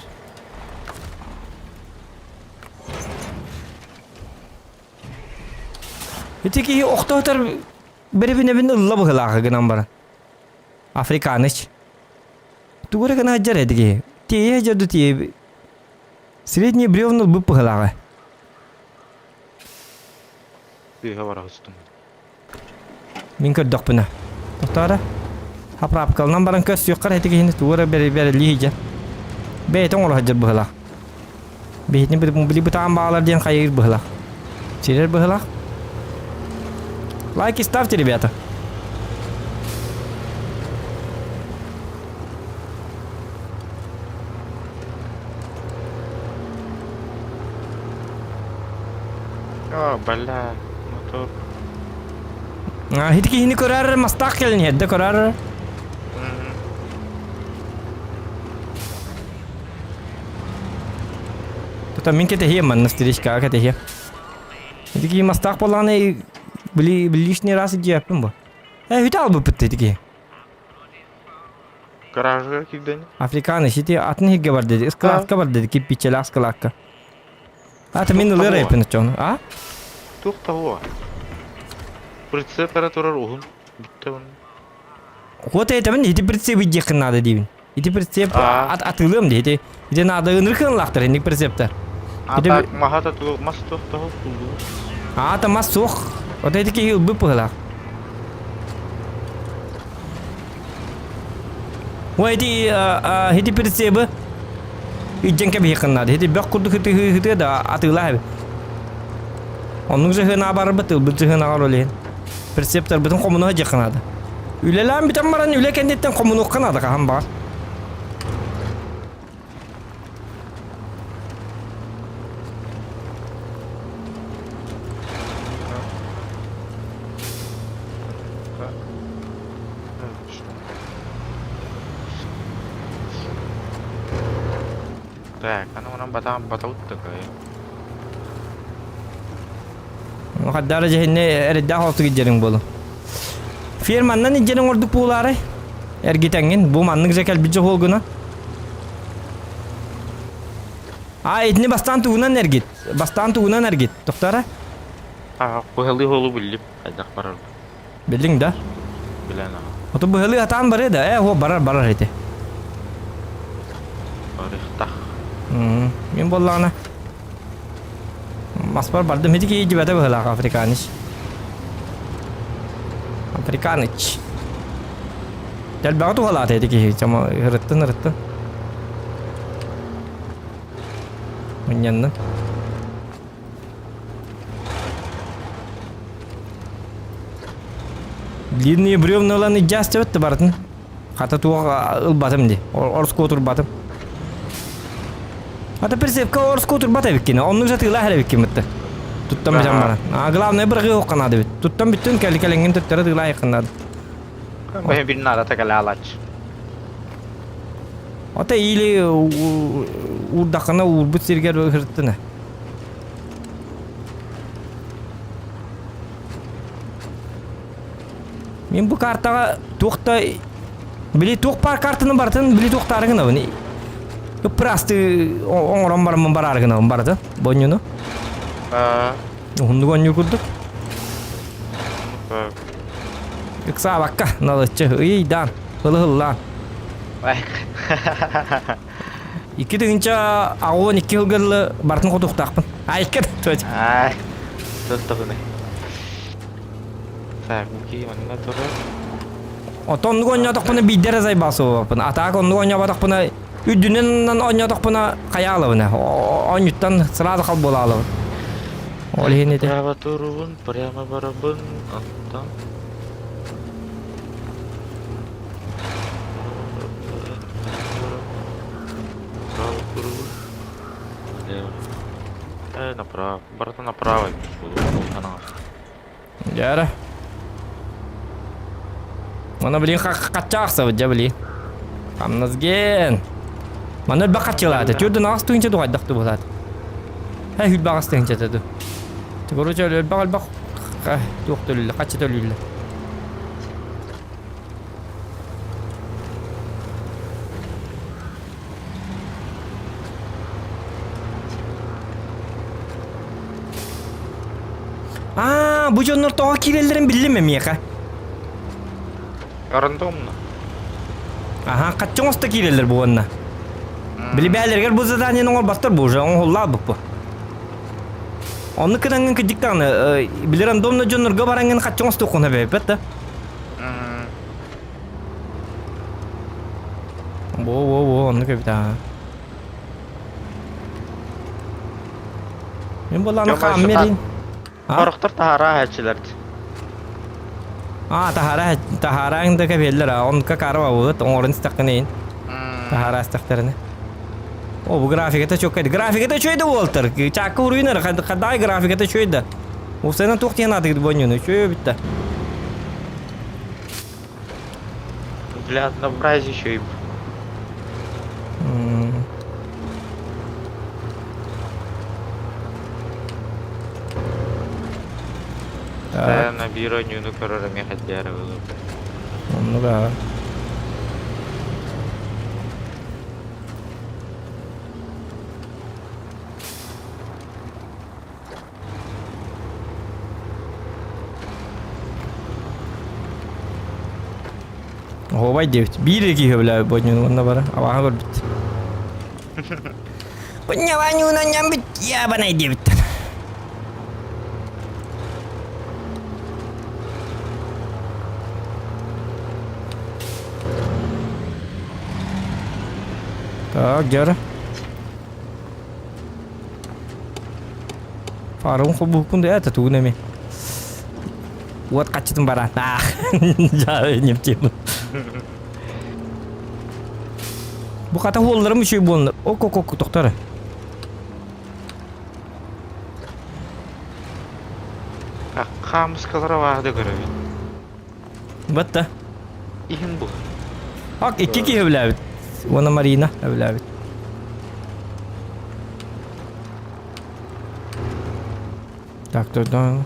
Ити киһи охтоотор бэрибинэбин ылла быһылааҕы гынан баран. Африканыч. Тугу эрэ гына сылдьар эти киһи. Тиэйэ сылдьар ду тиэйэ. Средний бревна ылбыт быһылааҕы. Тыаһа барахыстым. Мин көрдөхпүнэ. Тохторо. Хаправкалынан баран көрсүөххэр эти киһини тугу эрэ бэриллии сылдьар. Бэйэтэ оҥоро сылдьар быһылаах. Биһитини били бытаан баалар диэн хайыыр быһылаах. Сирэр быһылаах. Лайки ставьте, ребята. А, бля, мотор. Хити киһини көрөр, мастаах кэлин иһэрдэ көрөр. Тута мин кэтэһиэм манна встречкаҕа кэтэһиэм. Ити киһи мастаах буоллаҕына били лишний раз идиэппин бу. Э, үтэ албыппыт ити киһи. Гаражга кирден. Африканы сити атын хигге бар деди, ыскылаатка бар деди, кирпиччэлээх ыскылаакка. Ата мин ылыр эппин оччоҕуна, а? Туох того? Прицеп эрэ турар уһун. Бүттэ уонна. Вот этэбин ити прицеп диэххин наада диибин. Ити прицеп атыылыам дии. Ити ити наада ынырык ынлаахтар инник прицептер. А так маха туох мас туох того Аата мас суох. Вот эти киһи ылбыт быһылаах. Ой, ити ити прицебы илдьэн кэбиһиэххин наада. Ити бөх курдук хытыа да атыылаах эбит. Оннук жыһынаҕа барбыт, ылбыт жыһынаҕар ол иһин. Прицептарбытын хомунуха дьиэххэ наада. Үлэлээн бүтэн баран үлэ кэнниттэн хомунуохха наада хаһан баҕар. Так, аны онон батаан батабыт да кыайа. Хаддаара дьэһиннэ эрэйдээх олтук иддьэриҥ буолу. Ферманнан иддьэриҥ ордук буолаарай? Эргитэҥҥин, бу маннык же кэлбит дьоһуолгуна. А, итини бастаан тугунан эргит? Бастаан тугунан эргит? Тохторо? А, быһалыы холу биллим. Хайдах барар? Биллиҥ да? Билэн аҕа. Ото быһалыы атаан барыа да? Э, о, барар, барар ити. Барыхтах. Мин буоллаҕына маспар бардым. Ити киһи дьибэтэ быһылаах Африканыч. Африканыч. Дэлбэҕи туһалаата ити киһи. Чама ырыттын ырыттын. Мунньаннын. Длинные бревна ылан илдьэ да барытын. Хата туох ылбатым дии. Орскуо турбатым. Ата прицепка орскуо турбат эбиккин. Оннук жатыылаах эбиккин бытты. Туттан бүтэн баран. А главное бырҕыы хоққанаады бит. Туттан бүттүн кэлли кэлэҥҥин төттөрө тыылаа айыккыннаады. Бэйэ бир наадата кэлэ алач. Ата или уурдаххына уурбут сиргэр ыһырттына. Мин бу картаҕа туох да били туох баар картаны барытын били туохтаары гынабын. Ыппыраасты оҥорон бараммын бараары гынабын барыта бонньуну. Уһуннук оонньуур курдук. Ыксаабакка налыччы ыйдаан, ылыһыллаан. 2082 сылга дылы барытын хотуохтаахпын. Айка Ай, туттаҕына. Так, бу манна турар. Оттон оннук оонньоотохпуна биирдэ эрэ зайбаасыбаппын. А так оннук оонньооботохпуна үрдүнэн оонньоотохпуна хайаалабына. Оонньуттан сразу хал буолаалабын. Ол иһин ити. Прямо турубун, прямо барабын, оттон Право турубун. Налево. Направо. Барыта направо. Дьэ Мана блин хачча ахсабыт дьэ блин. Хамнасген. Мана элбэх хаччылаата. Түрдүн аҕыс тыһыынча дуҕайдах тубулаат. Һэ хүлбэ аҕыс тыһыынчата ду. Короче элбэх элбэх туох төлүүллэр, хаччы төлүүллэр. Аа, бу дьоннор тоҕо киирэллэрин биллим эмиэхэ. Рандомно. Аха, хаччы оҥосто киирэллэр бу уонна. Билибээлэригэр бу заданиены оҥорбаттар бу уже оҥоһуллаабыт бу. Оннук кыдаҥҥын кырдьык даҕаны, били рандомно дьоннорго бараҥҥын хаччы оҥостуоххун эбэппэт да. Во-во-во, оннук эбит аа. Мин буоллаҕына хааммерин. Хорохтор таһаараа аһааччылар. Аа, таһаараа таһаараҥ да кэбиэллэр аа, оннукка карва буолут, оҥорон истэххинэ иин. Таһаараа истэхтэринэ. О, бу графиката чөккөйдө. Графиката үчүгэй да буолтар. Чаакка уруйунар, хадаай графиката үчүгэй да. Уопсайынан туох диэн аатыгыт бонньуну, үчүгэй бүттэ. Для однообразия еще и... Постоянно биир оонньууну көрөр эмиэ хайдыара буолуо. Оннук аа. Оһуобай диэбит. Биир эрэ киһи сөбүлээбит бу уонна бара абааһы көрбүт. Бунньабаньуунан ньамбит ябанай диэбиттэр. Так, дьара. Фарун холбуһуккун да это тугун эми. Уот хаччытын баран. Жаа не в тему. Бу хата хуолларым үчүй буолна. Ок ок ок тохтор. Хаамыскалара баады көрөбүн. Батта. Иһин бу. Ак икки киһи өбүлээбит. Уонна Марина өбүлээбит. Так, тогда...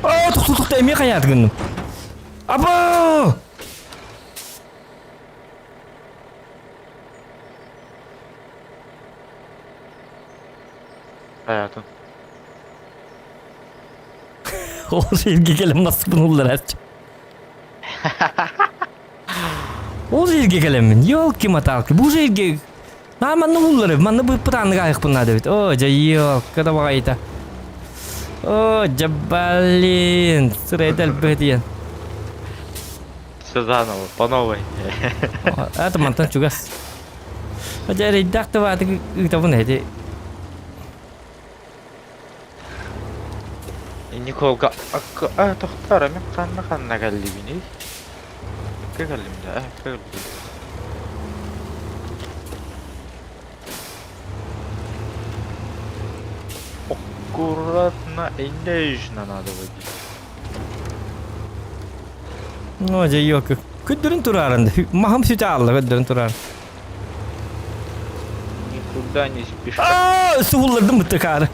О, тух тух эмиэ хайаат гынным. Аба! Хайатын. Ол сиргэ кэлэн маспын улларааччы. Ол сиргэ кэлэммин, елки-маталки, бу сиргэ А манна уллары, манна быппытааннык аайыкпын наада эбит. О, дьэ, елка да баҕайыта. О, дьэ, блин, сырайда элбэх диэн. Все заново, по новой. Это мантан чугас. Дьэ, эрэйдээх да баатык ыытабын эти. Николга а тохтор мен ханна ханна кэллибиний? Кэ кэллим да, кэллим. Аккуратно и нежно надо водить. Ну, дьэ, елка. Күддүрүн турарын. Махам сүтэ аалла көрдөрөн турар. Никуда не спеша. Аа, суһуллардым бытыкаары.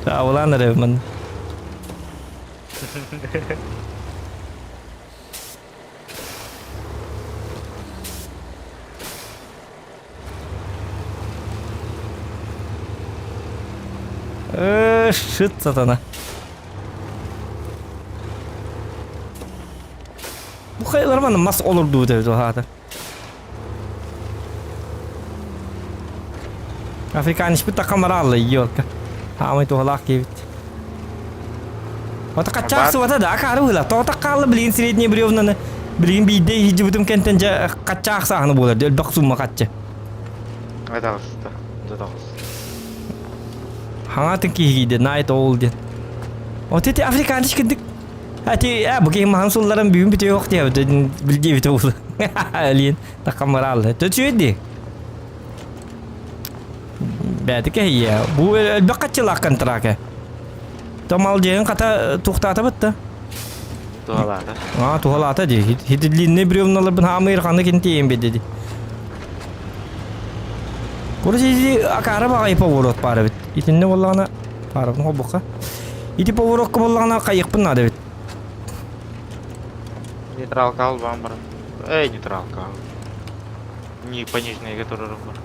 Таавылаан эрэ манна. Э, шыт сатана. Бу хайалар манна мас олордубут эбит хаата. Африканецпит такамараалла елка. Хаамай туһалаах киэбит. Ота каччаах субата да акаары быһыла. Тоҕо хаалла билигин средний бревнаны билигин биирдэ иһдьибитим кэнтэн дьэ хаччаах сааһына буолар өлбөх сумма хаччы. Атаҕыста. Атаҕыста. Хаҥатын киһигийде найт ол диэн. От ити африканец кирдик Ати бу киһи маһын сулларан бүгүн бүтүөх диэбит билдиэбит уолу. Алиен такамараал. Төчүөдди. Бәти кэһийэ. Бу элбэх хаччылаах контрака. Томал дьиэн хата тухтаата бытта. Туһалаата. А, туһалаата ди. Хитидлинный бревналарбын хаамыыр ханнык интиэм биди. Короче, акара баҕайы поворот баар эбит. Итиннэ буоллаҕына Паарабын холбукка. Ити поворокка буоллаҕына хайыахпын наада эбит. Нейтралка албаан баран. Эй, нейтралка. Не пониженныйга турарым бар.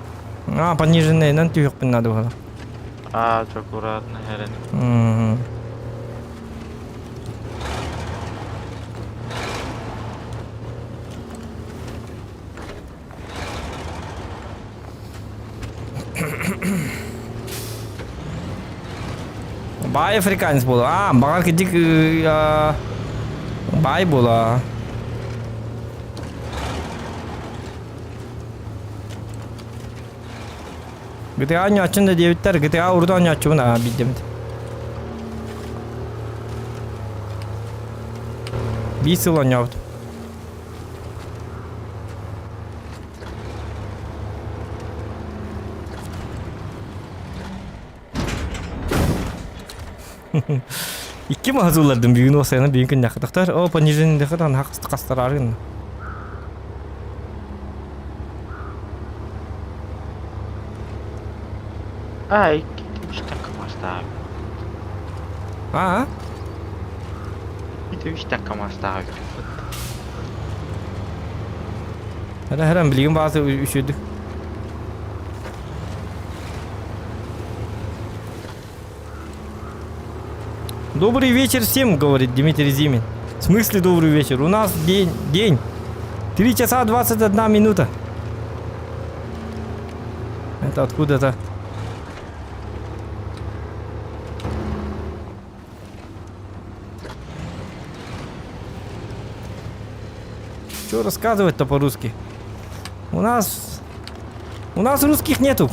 А, пониженныйынан түһүөхпүн наада буолла. А, аккуратно, Хелен. Мм. Баай африканец буола. Аа, баҕар кидик баай буола. GTA оонньооччун да диэбиттэр, GTA урут оонньооччубун аа биирдэммит. Биир сыл оонньообут. Икки маһазуулардым бүгүн уосайынан бүгүн күннэхтахтар. О, понижение дахан хастарааргын. А, икки үстэн камастаах. Аа? Ити үстэн камастаах. Хара харан билигин баасы үчүдүк. Добрый вечер всем, говорит Дмитрий Зимин. В смысле добрый вечер? У нас день, день. 3 часа 21 минута. Это откуда-то? Что рассказывать-то по-русски? У нас... У нас русских нету.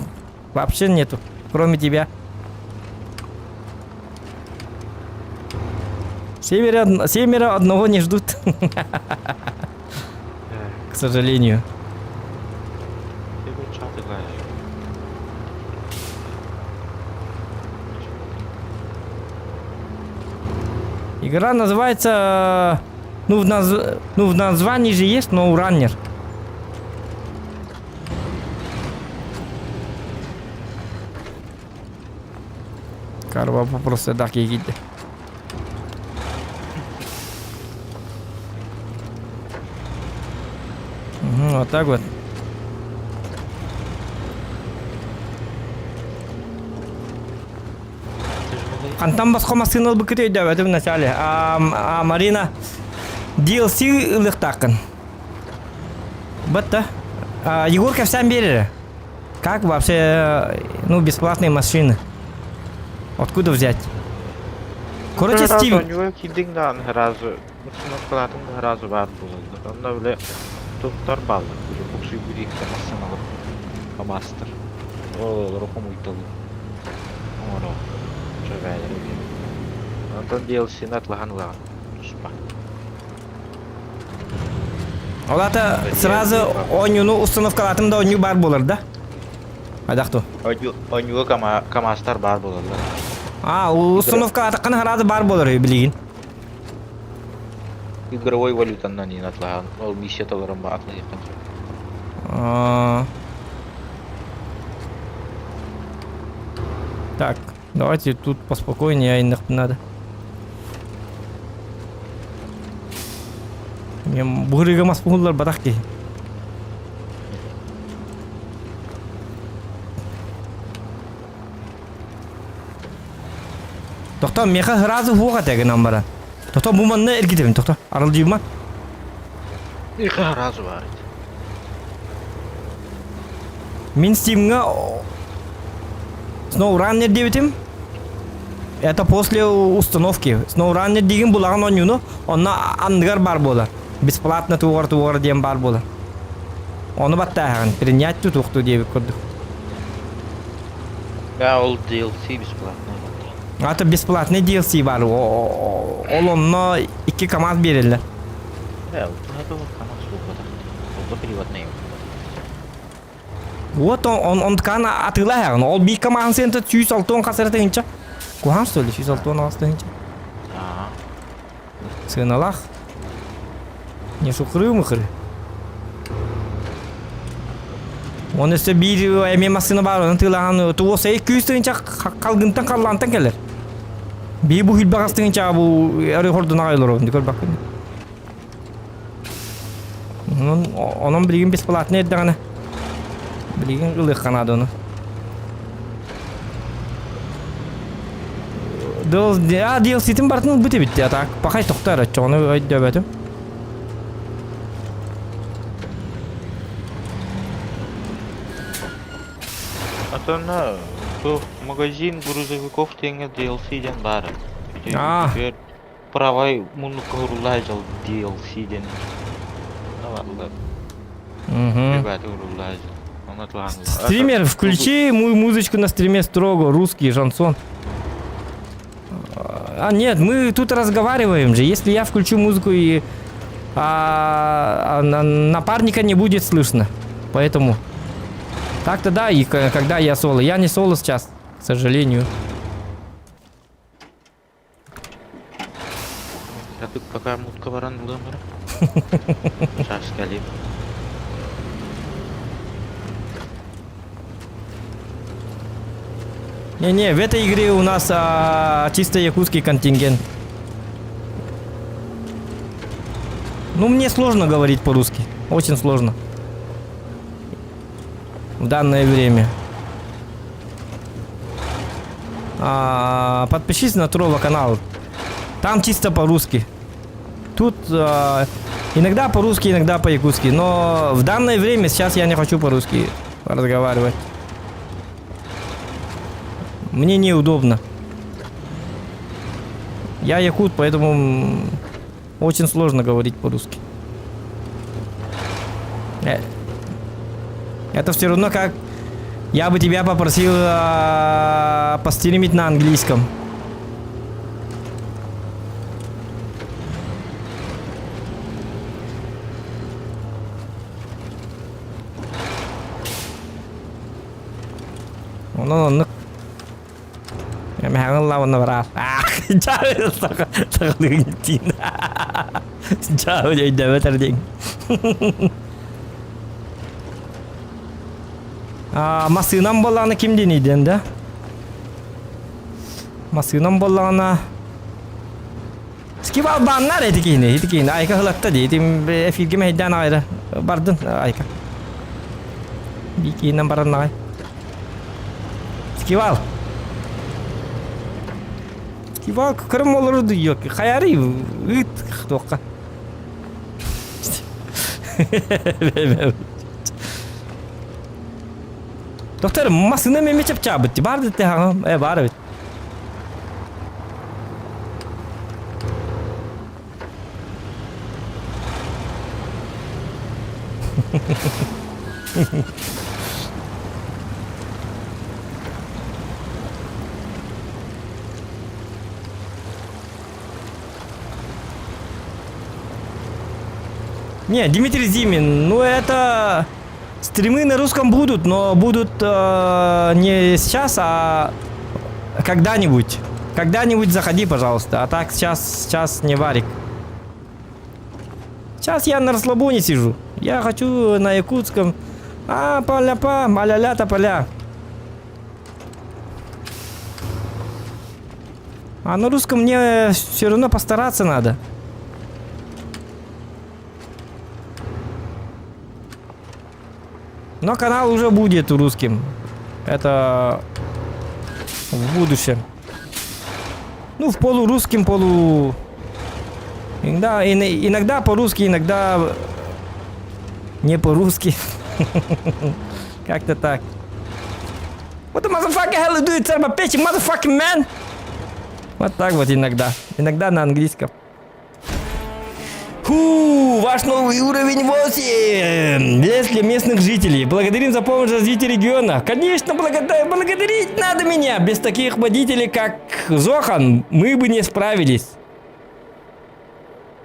Вообще нету. Кроме тебя. Семеро, семеро одного не ждут. К сожалению. Игра называется... Ну, в, наз... ну, в названии же есть No Runner. Карва просто так киирдэ. Угу, вот так вот. Хантан босхо массыына ылбыккыт өйдөөбөтүм вначале. А, а Марина DLC ылыахтааххын. Батта. А, Егор кэпсээн биэрэрэ. Как вообще, ну, бесплатные машины? Откуда взять? Короче, Стив... Оонньууга киирдиҥ даҕаны сразу, установкалаатыҥ да сразу баар буолаллар. Онно бile туттар бааллар, буксуйбут иһиттэн массыыналар, КамАЗтар. Ол олору хомуйталыы оҥоро чөбээлэри биэрэр. Онтон DLC-ни атлаһан ылаҕын туспа. Ол аата сразу оонньууну установкалаатым да оонньуу баар буолар да? Хайдах ту? Оонньууга КамАЗтар баар буолаллар. А, установкалаатаххына сразу баар буолар үһү билигин. Игровой валютаннан иин атлаһан, ол миссия толорон ба атлаһыаххын сөп. Так, давайте тут поспокойнее айнахпын надо. Бу мас буһуллар батах киһи. Тохто, меха сразу хуоға тәгін амбара. Тохто, бу манна эргитебин, тохто. Аралдьыйма. Меха сразу бар. Мин Стимҥа SnowRunner диэбитим. Это после установки. SnowRunner диигин булаҕын оонньууну, онно анныгар баар буолар. Бесплатно туоҕар туоҕар диэн баар буолар. Ону баттааһаҕын, принять тутуохтуу диэбит курдук. Да, ол DLC бесплатный. А то бесплатный DLC бар. Ол онно икки КамАЗ биэрэллэр. Да, КамАЗ буолбатах. Переводные. Вот он, он, он ткан атыылаһаҕын. Ол биир КамАЗ сыаната 160 хас эрэ тыһыынча. Куһаҕан что ли 160 тыһыынча? Сыаналаах. Не сухры-мухры. Он өссө биир эмиэ массыына баар, онон тыылаһан туос эй күүс тыһыынча халгынтан халлаантан кэлэр. Биир бу хүлбэҕэс тыһыынча бу өрө хордун аҕай олоробун көрбөккүн. Онон, онон билигин бесплатно эрдэҕинэ билигин ылыахха наада ону. А, DLC-тин барытын ылбыт эбит а так пахай тохтор оччоҕуну өйдөөбөтүм. Атана бу магазин грузовиков диэҥҥэ DLC диэн баар. А. Правай муннукка урууллаах дьол DLC диэн. Ребята урууллаах дьол. Стример, включи музычку на стриме строго, русский шансон. А нет, мы тут разговариваем же. Если я включу музыку и напарника не будет слышно. Поэтому так-то да, и когда я соло. Я не соло сейчас, к сожалению. Сатык пока мутка баран булам Сейчас кэлиим. Не-не, в этой игре у нас чисто якутский контингент. Ну, мне сложно говорить по-русски. Очень сложно. В данное время. Подпишись на Трова канал. Там чисто по-русски. Тут иногда по-русски, иногда по-якутски. Но в данное время сейчас я не хочу по-русски разговаривать. Мне неудобно. Я якут, поэтому очень сложно говорить по-русски. Это все равно как я бы тебя попросил постримить на английском. Онон оннук. Эмэһэҕин лавана бараар. Сахалыгын тиин. Чао өйдөбөтөр диң. Массыынам буоллаҕына ким диэнийдэн да? Массыынам буоллаҕына Скибал бааннар эти киһини, ити киһини Айка хылатта дии. Ити эфиргэ мэһэйдээн аҕайра. Бардын Айка. Бии киһинэн баран аҕай. Скибал. Скибал кырым олору дуйуок. Хайары ыт туохха. Доктор, массыына меме чапчаабыт. Бар дете хаҥа. Э, бар эбит. Не, Дмитрий Зимин, ну это... Стримы на русском будут, но будут э, не сейчас, а когда-нибудь. Когда-нибудь заходи, пожалуйста. А так сейчас, сейчас не варик. Сейчас я на расслабоне сижу. Я хочу на якутском. А, поля-па, маля-ля поля. А на русском мне все равно постараться надо. Но канал уже будет русским. Это в будущем. Ну, в полурусским, полу... Иногда, иногда по-русски, иногда не по-русски. Как-то так. What the motherfucking hell you doing, son of a bitch, motherfucking man? Вот так вот иногда. Иногда на английском. Фу, ваш новый уровень 8! Если местных жителей. Благодарим за помощь в развитии региона. Конечно, благодарить надо меня. Без таких водителей, как Зохан, мы бы не справились.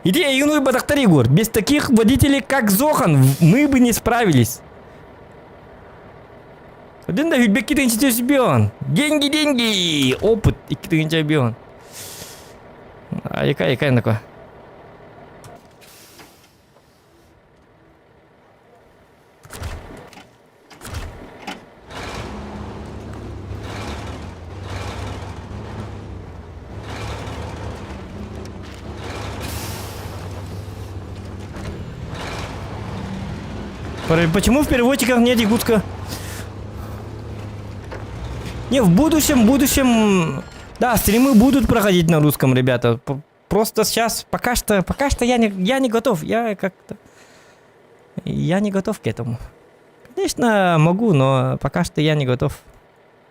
Иди, юный Батахтар Егор. Без таких водителей, как Зохан, мы бы не справились. Один да хүлбекки тыгынча бион. Деньги, деньги! Опыт икки тыгынча бион. Айка, айка, такой. Почему в переводчиках нет якутска? Не, в будущем, в будущем... Да, стримы будут проходить на русском, ребята. Просто сейчас, пока что я не готов. Я как-то... Я не готов к этому. Конечно, могу, но пока что я не готов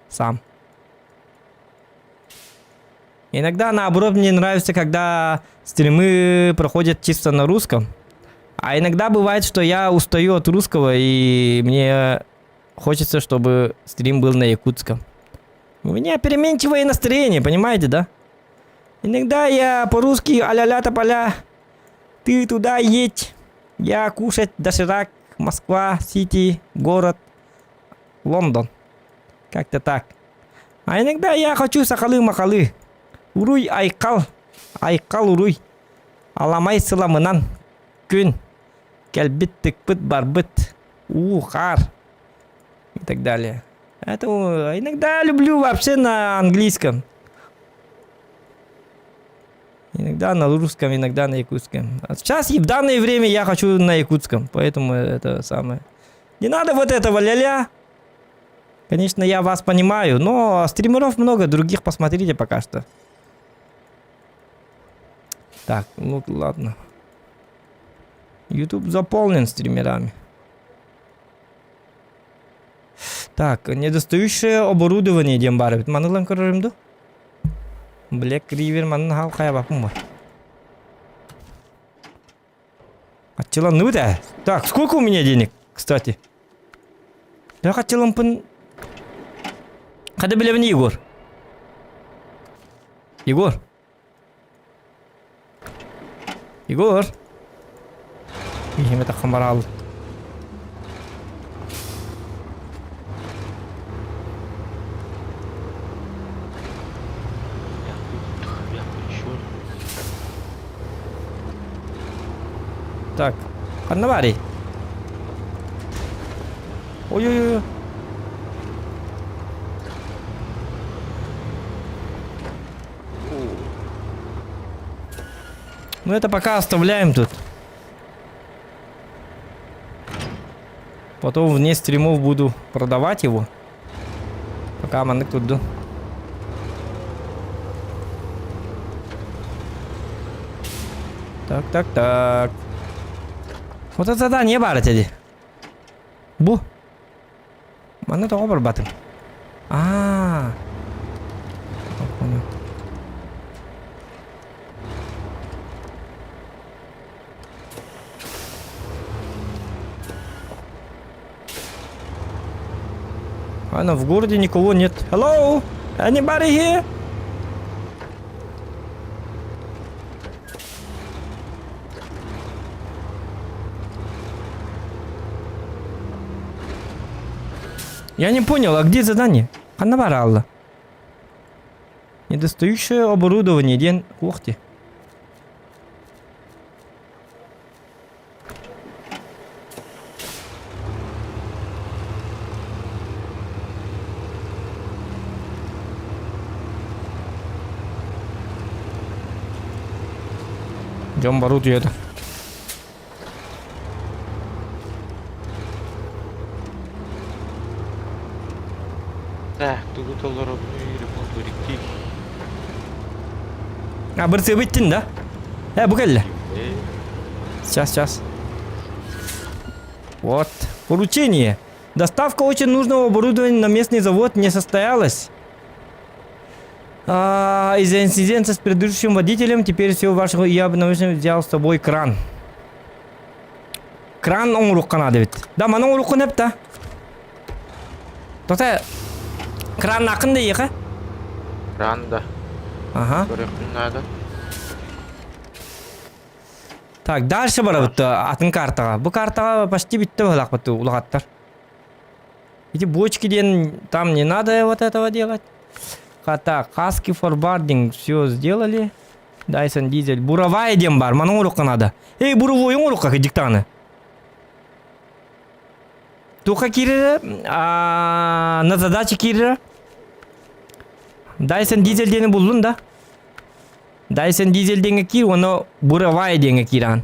сам. Иногда, наоборот, мне нравится, когда стримы проходят чисто на русском. А иногда бывает, что я устаю от русского, и мне хочется, чтобы стрим был на якутском. У меня переменчивое настроение, понимаете, да? Иногда я по-русски а-ля-ля тополя. Ты туда едь. Я кушать доширак, Москва, Сити, город, Лондон. Как-то так. А иногда я хочу сахалыы-махалыы. Уруй айхал, айхал уруй. Аламай сыламынан күн. Кэлбит тыкпыт барбыт. Уу хаар. И так далее. Поэтому иногда люблю вообще на английском. Иногда на русском, иногда на якутском. А сейчас и в данное время я хочу на якутском, поэтому это самое. Не надо вот этого ля-ля. Конечно, я вас понимаю, но стримеров много, других посмотрите пока что. Так, ну ладно. YouTube заполнен стримерами. Так, недостающее оборудование диэн баар эбит. Маны ылан көрөрүм дуу? Black River манна хал хайабаппын бо. Аччыланныбыт ээ. Так, сколько у меня денег, кстати? Я хаччылампын... Хада билэбин Егор. Егор. Егор. Киһиме таххан барааллы. Так, ханна баарый? Ой-ой-ой. Ну это пока оставляем тут. Потом вне стримов буду продавать его. Пока маннык турду. Так, так, так. Вот это задание баар этэ дии. Бу. Манна тоҕо барбатым? Аа. Понял. Ана, в городе никого нет. Hello? Anybody here? Я не понял, а где задание? Ханна баралла. Недостающее оборудование, ден кухти. Дьон баруу түйэтэ. Так, тугу толоробунуй ремонт А бырсыыбыттын да? Э, бу кэллэ. Сейчас, сейчас. Вот. Поручение. Доставка очень нужного оборудования на местный завод не состоялась. А, из-за инцидента с предыдущим водителем теперь все вашего я обнаружил взял с собой кран. Кран оҥоруохха наада эбит. Да, маны оҥоруохха нэп да. Тота краннааххын да иэхэ. Кран да. Ага. Көрүөхпүн наада. Так, дальше барабыт атын картаҕа. Бу картаҕа почти бүттэ быһылаахпыт улахаттар. Эти бочки диэн там не надо вот этого делать. Так, хаски форвардинг все сделали. Дайсон дизель. Буровая диэн бар, маны оҥоруохха надо. Эй, буровой оҥоруохха кыдьыктаҕына. Туха киирэрэ, на задача киирэрэ. Дайсон дизель диэни буллун да. Дайсон дизель диэҥҥэ киир, уонна буровая диэҥҥэ киирэн.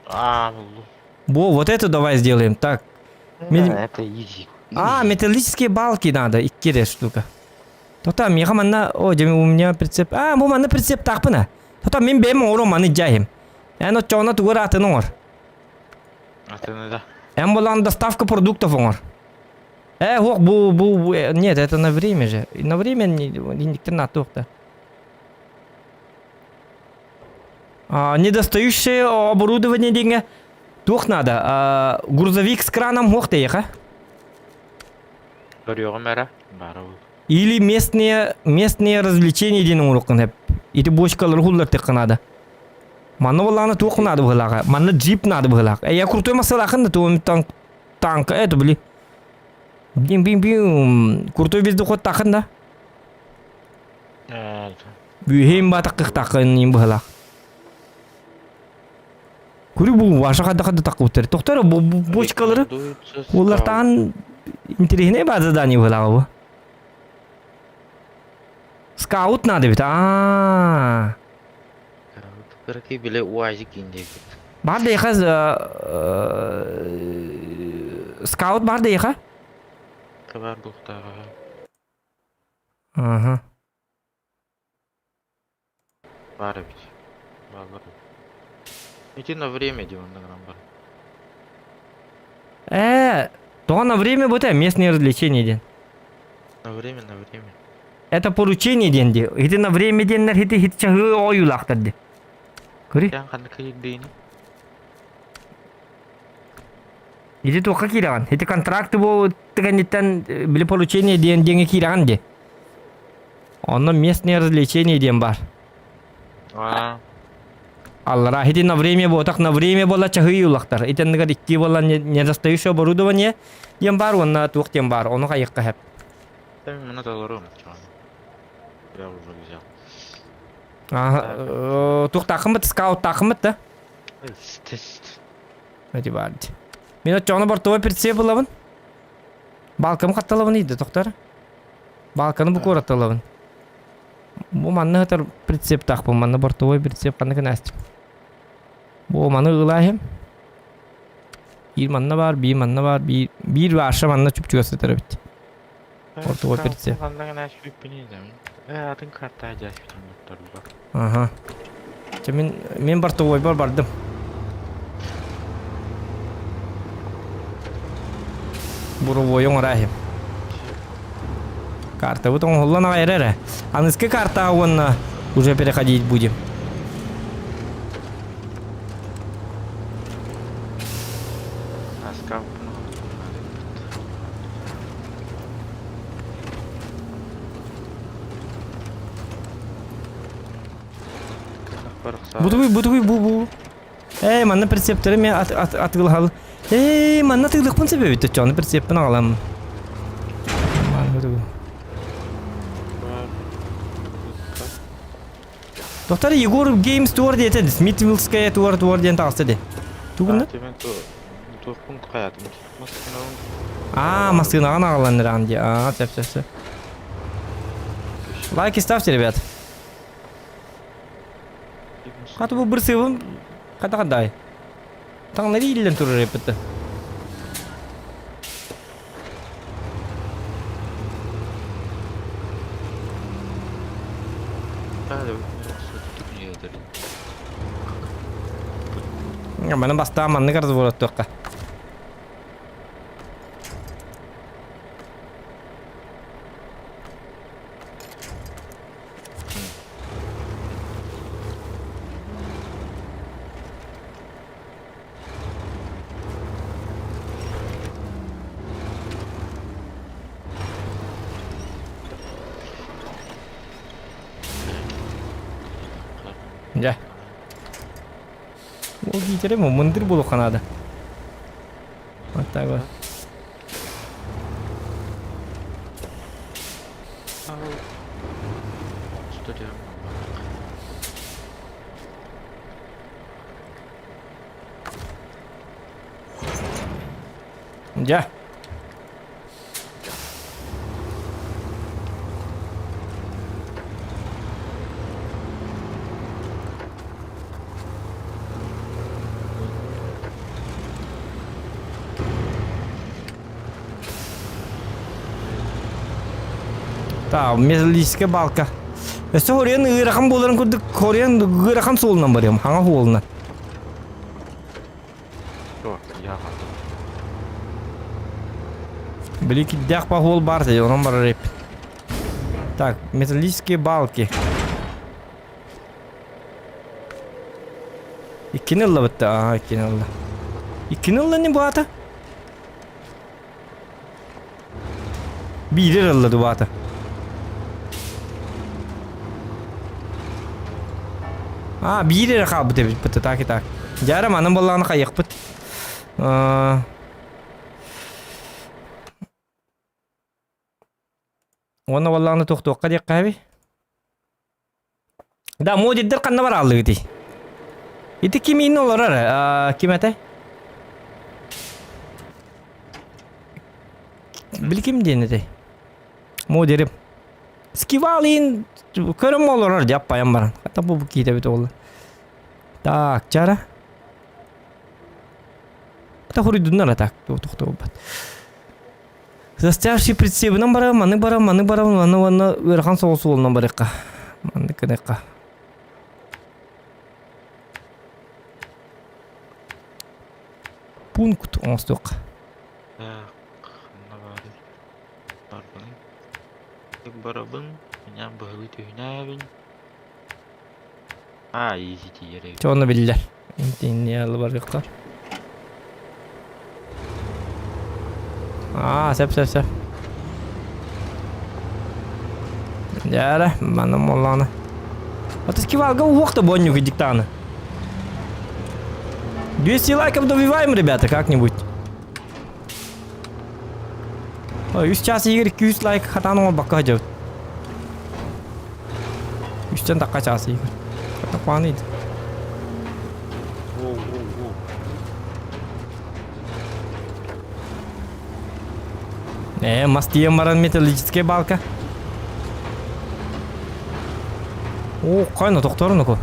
Аа, буллум. Во, вот это давай сделаем. Так. Это изи. А, металлические балки надо, икки штука. Тота, миэхэ манна, о, дьэ, у меня прицеп, а, бу манна прицеп таахпына. Тота, мин бэйэм оҥорон маны дьаһим. Эн оччоҕуна тугу эрэ атын оҥор. Атыны да. Эн булан доставка продуктов оҥор. Э, ох, бу, бу, бу, нет, это на время же. На время индиктен да. А, недостающее оборудование диэҥҥэ туох надо? А, грузовик с краном хуох тэйэхэ? Көрүөҕүм эрэ, баара буолуо. Или местные, местные развлечения диэн оҥоруоххун сөп. Ити бочкалары хуллартыахха наада. Манна буоллаҕына туох наада быһыылааҕа? Манна джип наада быһыылаах. Э, я крутой массалаахын да туом танк танка это били. Бим бим бим крутой вездеходтаахын да. Бүһэйин баатаккыхтааххын им быһыылаах. Күрү бу ваша хадда хадда таккыбыттар. Тохтор бу бочкалары уллартаан интириһинэй баа задание быһыылааҕа бу. Скаут надо бит. Аа. Кыракый биле УАЗик диэбит. Бар да еха скаут бар да еха? Бар буохтааҕа. Ага. Баар эбит. Бааллар. Ити на время диэн онно гынан баран. Э, то на время будет местные развлечения диэн. На время, на время. Это поручение диэн дии. Ити на время диэннэр хити хит чаһыы ойуулаахтар дии. Көрүй. Эн ханнык киирдиини? Ити туохха киирэҕин? Ити контракты бу кэнниттэн били поручение диэн диэҥҥэ киирэҕин дии. Онно местные развлечения диэн баар. Аа. Аллара ити на время буотах на время буола чаһыы улахтар. Ити анныгар икки буола недостающее оборудование диэн баар уонна туох диэн баар. Ону хайыахха сөп. Мына толору Я уже взял. Ага, туохтаахыммыт, скауттаахыммыт да? Тест. Эти баар. Мин оччоҕуна бортовой прицеп ылабын. Балкам хатталабын ыйда тохтор. Балканы бу куоратталабын. Бу манна сытар прицептаахпын, манна бортовой прицеп ханна кынастым. Бу маны ылаахым. Биир манна баар, биир манна баар, биир, биир баарша манна чуп-чугас сытар эбит. Ортуга прицеп. Атын карта дьаашпитин Ага. Чэ мин мин бортовойбар бардым. Буровойу оҥораахым. Картабыт оҥоһуллан аҕай эрэ. Аныскы картаҕа уонна уже переходить будем. Бутугуй, бутугуй, бу бу. Эй, манна прицептеры мен атыылаһал. Эй, манна атыылыахпын сөп эбит оччоҕуна прицеппин аҕалам. Доктор Егор Games туор диэтэ, Смитвиллская туор туор диэн таҕыста дии. Тугунна? Аа, массыынаҕын аҕалан ыраан дии. Аа, сөп сөп сөп. Лайки ставьте, ребят. Хата бу бырсыыбын хата хадай. Таҥнары ииллэн турар эппитте. Маны бастаан маннык разворот туохха. Дьэ. Ол киитэрэ мындыр буолуохха наада. Вот так вот. Дьэ. Так, металлическая балка. Өссө хоруйан ыарахан буоларын курдук хоруйан ыарахан суолунан барыам, хаҥа суолунан. Били кирдээх похуол баар сэ, онон барар эппит. Так, металлические балки. Иккини ылла бытта, ага, иккини ылла. Иккини ылла не баата? Биири ылла дубаата. А, биир эрэ хаалбыт эбит бытта, так и так. Дьара манан буоллаҕына хайыахпыт. Уонна буоллаҕына туохтуохха диэххэ эбий. Да, модердер ханна барааллыгытый? Ити ким иин олорор? Ким этэ? Били ким диэн этэй? Модерим. Скивал иин көрөм олорор дьаппайан баран. Хата бу киитэбит оҕолор. Так, чара. Хата хоруйдуннар так, тохтобат. Застяжки прицебынан барабын, маны барабын, маны барабын, маны уонна ыарахан соҕус суолунан барыахха. Маннык гыныахха. Пункт оҥостуохха. Так, ханна баарый? Барбын. Барабын, меня быһылыы түһүнээбин. А, изи тиийэр эбит. Чэ онно биллэр. Интинни барыахха. Аа, сөп сөп сөп. Дьээрэ, манна моллаана. Вот скивалга уох да боннюк диктаны. 200 лайков добиваем, ребята, как-нибудь. Ой, үс час игер 200 лайк хатан оҥорбокко сылдьабыт. Үстэн тахха чаас игер. Хата иди. Воу, воу, воу. Мас тиийэн баран металлическая балка. О, қайна тоқтар ноко.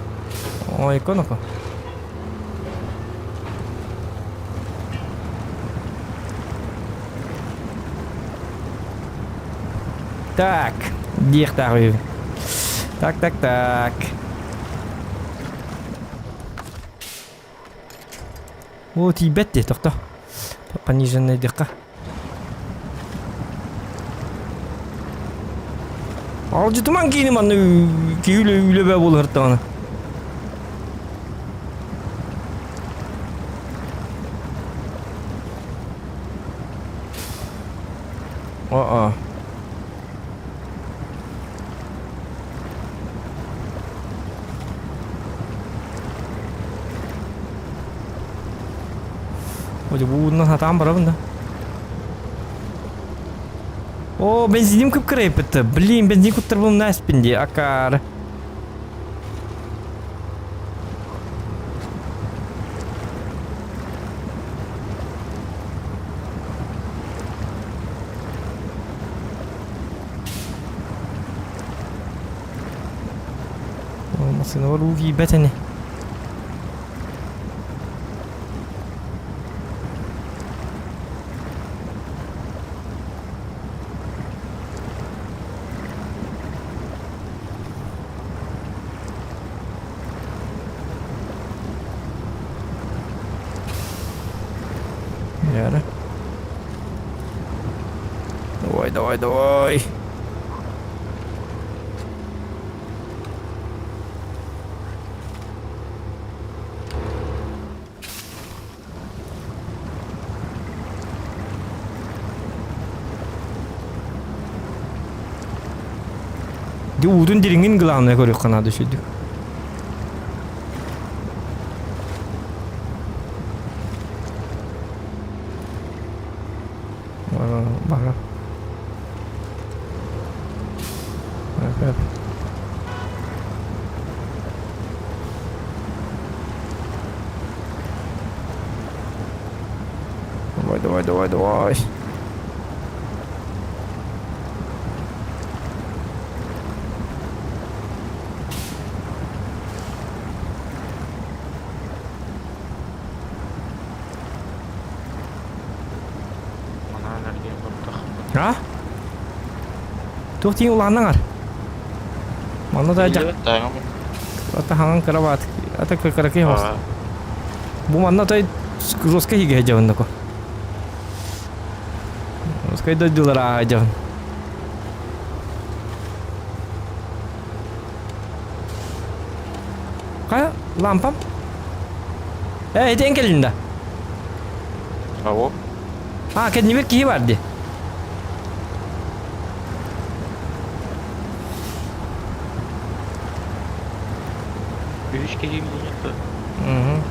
Ой, ноко. Так, диэхтээх үһү. Так, так, так. О, тиийбэт дии, тохто. Пониженный диэххэ. Алдьытыман киини манна киһи үлэ үлэбэ буолуһартаҕына. О-о. Ой, бууннан хатаан барабын да. О, бензиним кып-кырайыппыт. Блин, бензин куттарбым наспин дии, акаары. Массыына уу киирбэт ини. Яра. Давай, давай, давай. Ди уутун дириҥин главное көрүөххэ наада үчүгдүк. Бара. Давай, давай, давай, давай. Манан эргийэн бардах. А? Туох тииҥ улааннаҥар? Манна да дьах ата хаҥан кыра баат ата кыракый хос. Бу манна той жестко хигэ дьабын нако. Жестко дойдулар аа дьабын. Хайа лампам? Э, ити эн кэллин да? Ау. А, кэннибэр киһи бар дии. Үһүс киһи билиниэххэ. Мгм.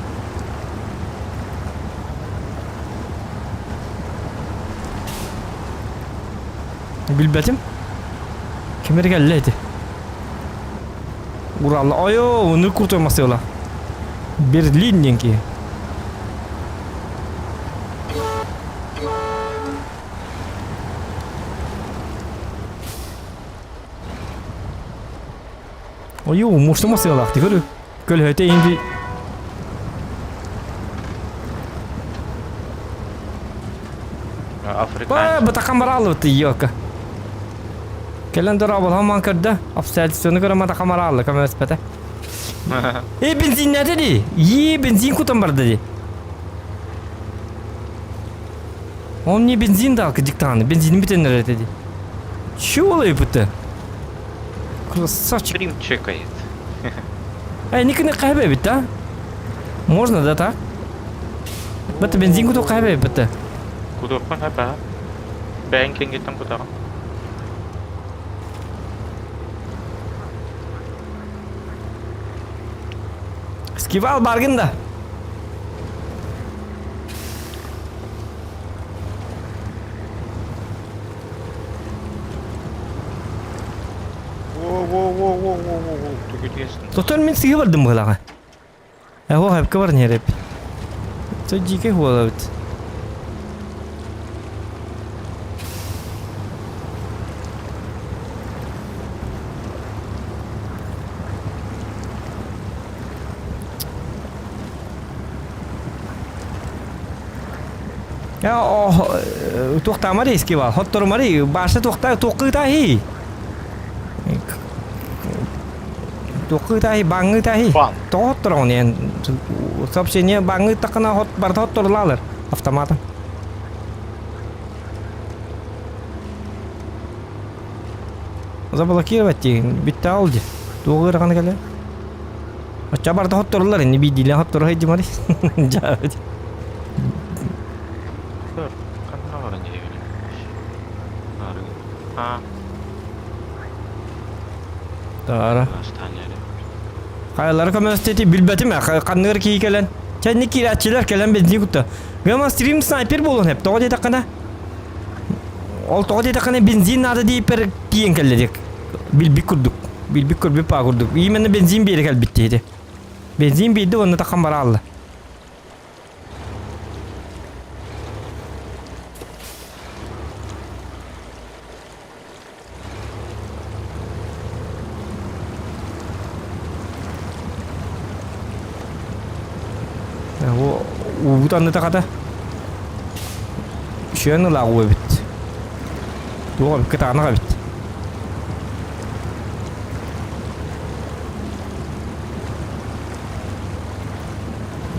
Билбэтим. Ким эрэ кэллэ ити. Уралла. Ойоо, ону крутой массыала. Берлин диэн киһи. Ойоо, мушту массыалаах ти көрү. Көлөһөтө инди. Африканец. Бытахан бараалыбыт ёка. Кэлэн дорооболоһон көрдө. Обстоятельствоны көрө матахан бараалла көмөлөспөтө. Э, бензиннээтэ дии. Ии, бензин кутан барда дии. Он мне бензин дал, диктаны. Бензин бүтэн эрэр дии. Чего это? Красавчик. Стрим чекает. Эй, никини кайбэ бит, да? Можно, да, так? Бата бензин куту кайбэ бит. Кудуохпун хапа. Бэйэн кэҥгиттэн кутаҕын. Скивал баргын да. Воу-воу-воу-воу-воу-воу, тугутиэстин. Тотон мин сиги бардым быһылаҕа. Эһо хэпкэ бар нереп. То дикий хуолабыт. Я туохтаамар иски бал. Хотторумари баша туохта туохкыта хи. Туохха ыытааһый, бааҥҥа ыытааһый? Бан. Тоҕо хоттороҕун эн? Сообщение бааҥҥа ыыттаххына хот барыта хотторулаалар автоматом. Заблокировать диэн бүттэҕэ ол дии. Туох ыарахана кэлэр? Оччо барыта хотторуллар ини биирдиилээн хотторо сылдьымарый. Дьаабыт. Көр, ханна баран иһэбин? Арыы. А, Таара. астаан эрэ. Хайалара көмөлөстө билбэтим ээ. Ханныгар киһи кэлэн. Чэнник киирээччилэр кэлэн бензин кутта. Гама стрим снайпер буолуон сөп. Тоҕо диэтэххинэ Ол тоҕо диэтэххинэ бензин наада диэппэр тиийэн кэллэ диэк. Билбит курдук. Билбит көрбүт паа курдук. Именно бензин биэрэ кэлбит диэти. Бензин биэрдэ уонна тахан бараалла. Уубут анныта хата. Үчүгэн ылаах уу эбит. Туох эбит кытаанах эбит.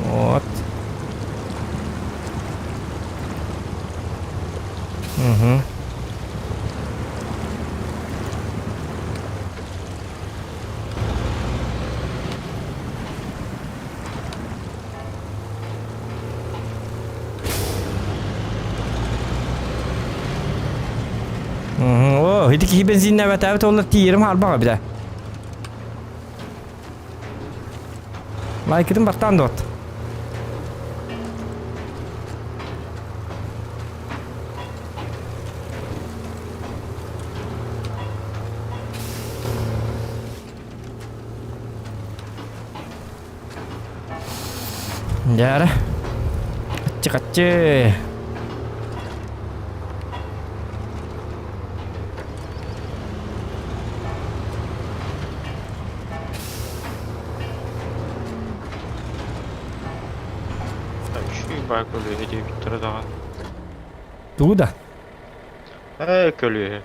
Вот. Угу. О, ити киһи бензиннээбэтээбит олор тиийэрим хаалбаҕа эбитэ. Лайкытын баттаан дуот. Дьэ, Аччы-хаччы. Үчүгэй баа көлүөһэ диэбиттэрэ даҕаны. Тугу да? Ээ, көлүөһэ.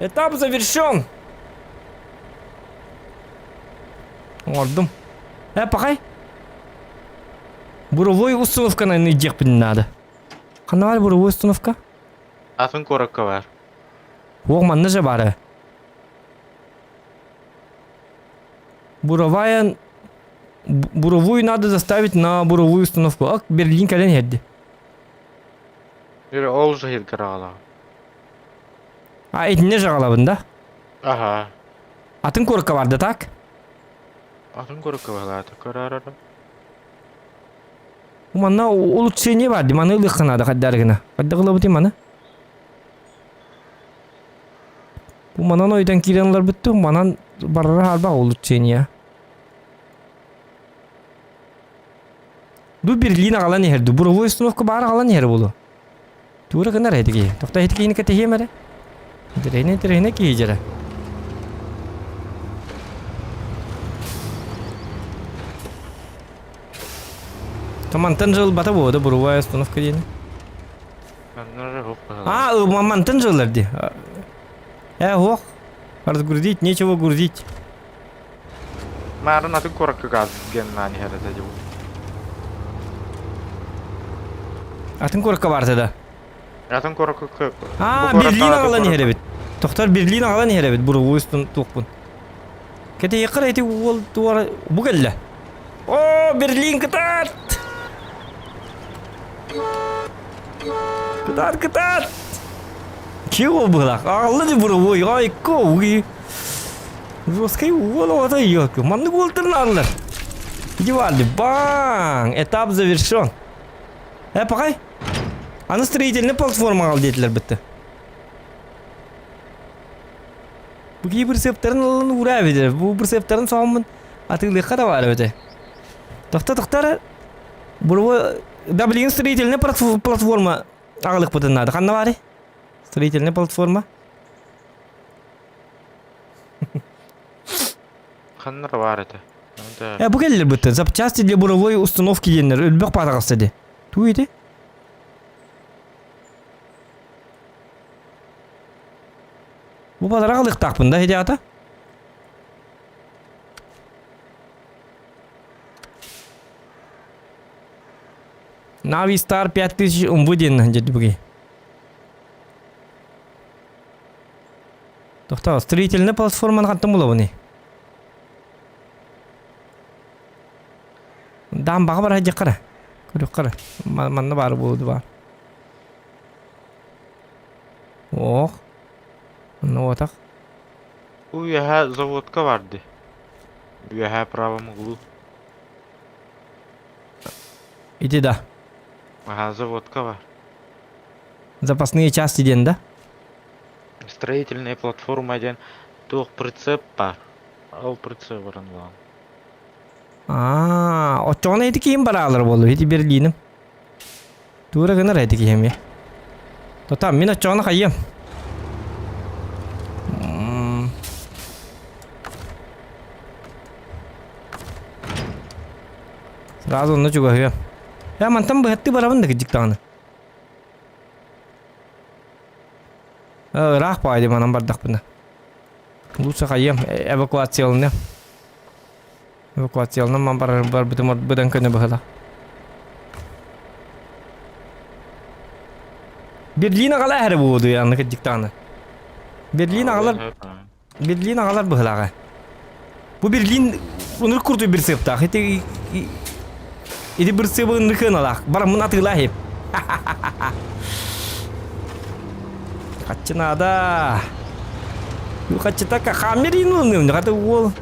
Этап завершен! Оҥордум. Э, пахай. Буровой установканы ыйдиэхпин наада. Ханна баар буровой установка? Атын куоракка баар. Уох манна же баар. Буровая... Буровую надо заставить на буровую установку. Ак, Берлин кэлэн иһэрди. Или ол же иһиргэр А, итиннэ жаҕалабын да? Аха. Атын куоракка барда так? Атын куоракка баһылаата көрөөрө. Манна улучшение бар ди, маны ылыахха наада хайдары гына. Хайдах ылабытый маны? Бу манан ойдан киирэн ыларбыт манан барара хаалбах улучшение. Ду Берлин аҕалан иһэр ду буровой установка баар аҕалан иһэр буолуо. Тура гынар этиги. Тохто этикини кэтэһиэм эрэ. Интэриэһинэй интэриэһинэй киһи дьэрэ. Мантан жыл бата буода буровая установка диэни. А, мантан жыллар ди. Э, ох. Разгрузить, нечего грузить. Марын атын куоракка газ геннаан иһэр этэ дии. Атын куоракка барта да. Атын куоракка А, Берлин аҕалан иһэр эбит. Тохтор Берлин аҕалан иһэр эбит буругу устун туохпун. Кэтиэххэр эти уол туора бу кэллэ. О, Берлин кытаат! Кытаат, кытаат! Кио быһылаах. Аҕалла ди буругу, ай ко Жесткий уол оҕото ёлки. Маннык уолтарнааллар. Иди баарды. Баң! Этап завершен. Э, пахай. Аны строительный платформа ал диэтилэр бытты. Бу кии бырсыаптарын ылан уураа эбитер. Бу бырсыаптарын соһоммун атыылыахха да баар эбите. Тохто тохтор. Буруво да билигин строительный платформа аҕалыахпытын наада. Ханна баарый? Строительный платформа. Ханна баар этэ. Э, бу кэллэр бытты. Запчасти для буровой установки диэннэр өлбөх паатаҕаста ди. Туу ити? Бу балара ылыктаахпын да хидята. Navi Star 5000 умбу диэн дьэдибги. Тохтоо, строительная платформаны хантан булабыный? Даамбаҕа бара сылдьыахха Көрүөххэ эрэ. Манна баар буолуо баар. Ох. Онно уотах. Үөһэ заводка барды. Үөһэ правом углу. Ити да. Ага, заводка бар. Запасные части диэн да? Строительная платформа диэн туох прицеп бар. Ол прицеп баран улахан. Аа, оччоҕуна ити киһим бараалар буолуо, ити Берлиным. Тура гынар ити киһим я. Тота, мин оччоҕуна хайыам. Сразу онно чугаһыам. Я мантан быһаттыы барабын да кырдьык даҕаны. Ыраах баайды манан бардахпына. Лучше хайыам, эвакуацияланыам. Эвакуацияланан ман барар барбытым быдан көнө быһыла. Берлин аҕала эһэрэ буолуо аны кырдьыктаҕына. Берлин аҕалар Берлин аҕалар быһылааҕа. Бу Берлин ынырык курдук бир сыаптаах. Ити ити бир сыабы ынырык ыналаах. Бараммын атыылаа иһим. Хаччы наада. Хаччыта хаммер ылыныым. Хата уол.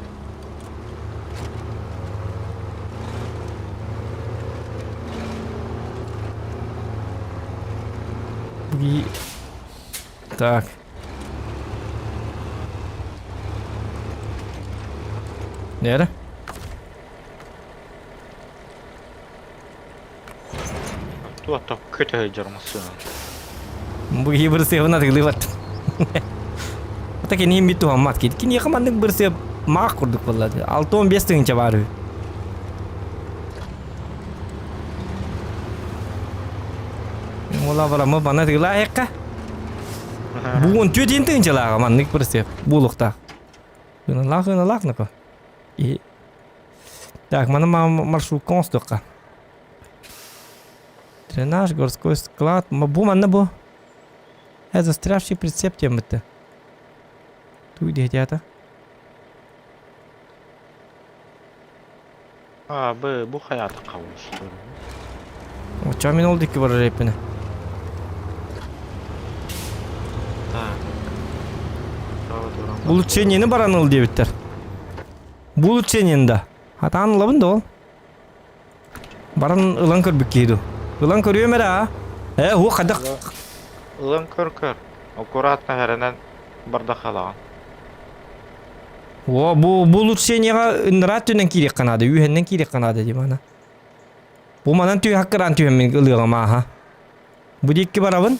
Так. Нere? Туох көтө сылдьар массыына. Бу киһи бырысыабын атыылыы баттым. Ата кини бит туһаммат кит. Киниэхэ маннык бырысыап маах курдук буолла. 6-15 тыһыынча баар үһү. Мола барамы бана тыылаа экка. Бу 14 тыһыынчалааҕа маннык бырысыап буолуохтаах. Ыналаах ыналаах нако. И Так, маны маршрутка оҥостуохха. Дренаж, городской склад. Бу манна бу. Э, застрявший прицеп диэммитэ. Туй диэтэ. А, бу бу хайата кабылыштыр. Оччоҕо мин ол диэки барар эппинэ. Так. Улучшениени баран ыл диэбиттэр. Бу улучшениени да. Хатаан ылабын да ол. Баран ылан көрбүт киһи дуу. Ылан көрүөм эрэ аа. Ээ, уох хайдах Ылан көр көр. Аккуратно хэрэнэн бардахалаҕын. О, бу бу улучшениеҕа ыннараа өттүнэн киириэххэ наада, үөһэннэн киириэххэ наада дии мана. Бу манан түһэккыраан түһэммин ылыаҕым ааһа. Бу диэки барабын.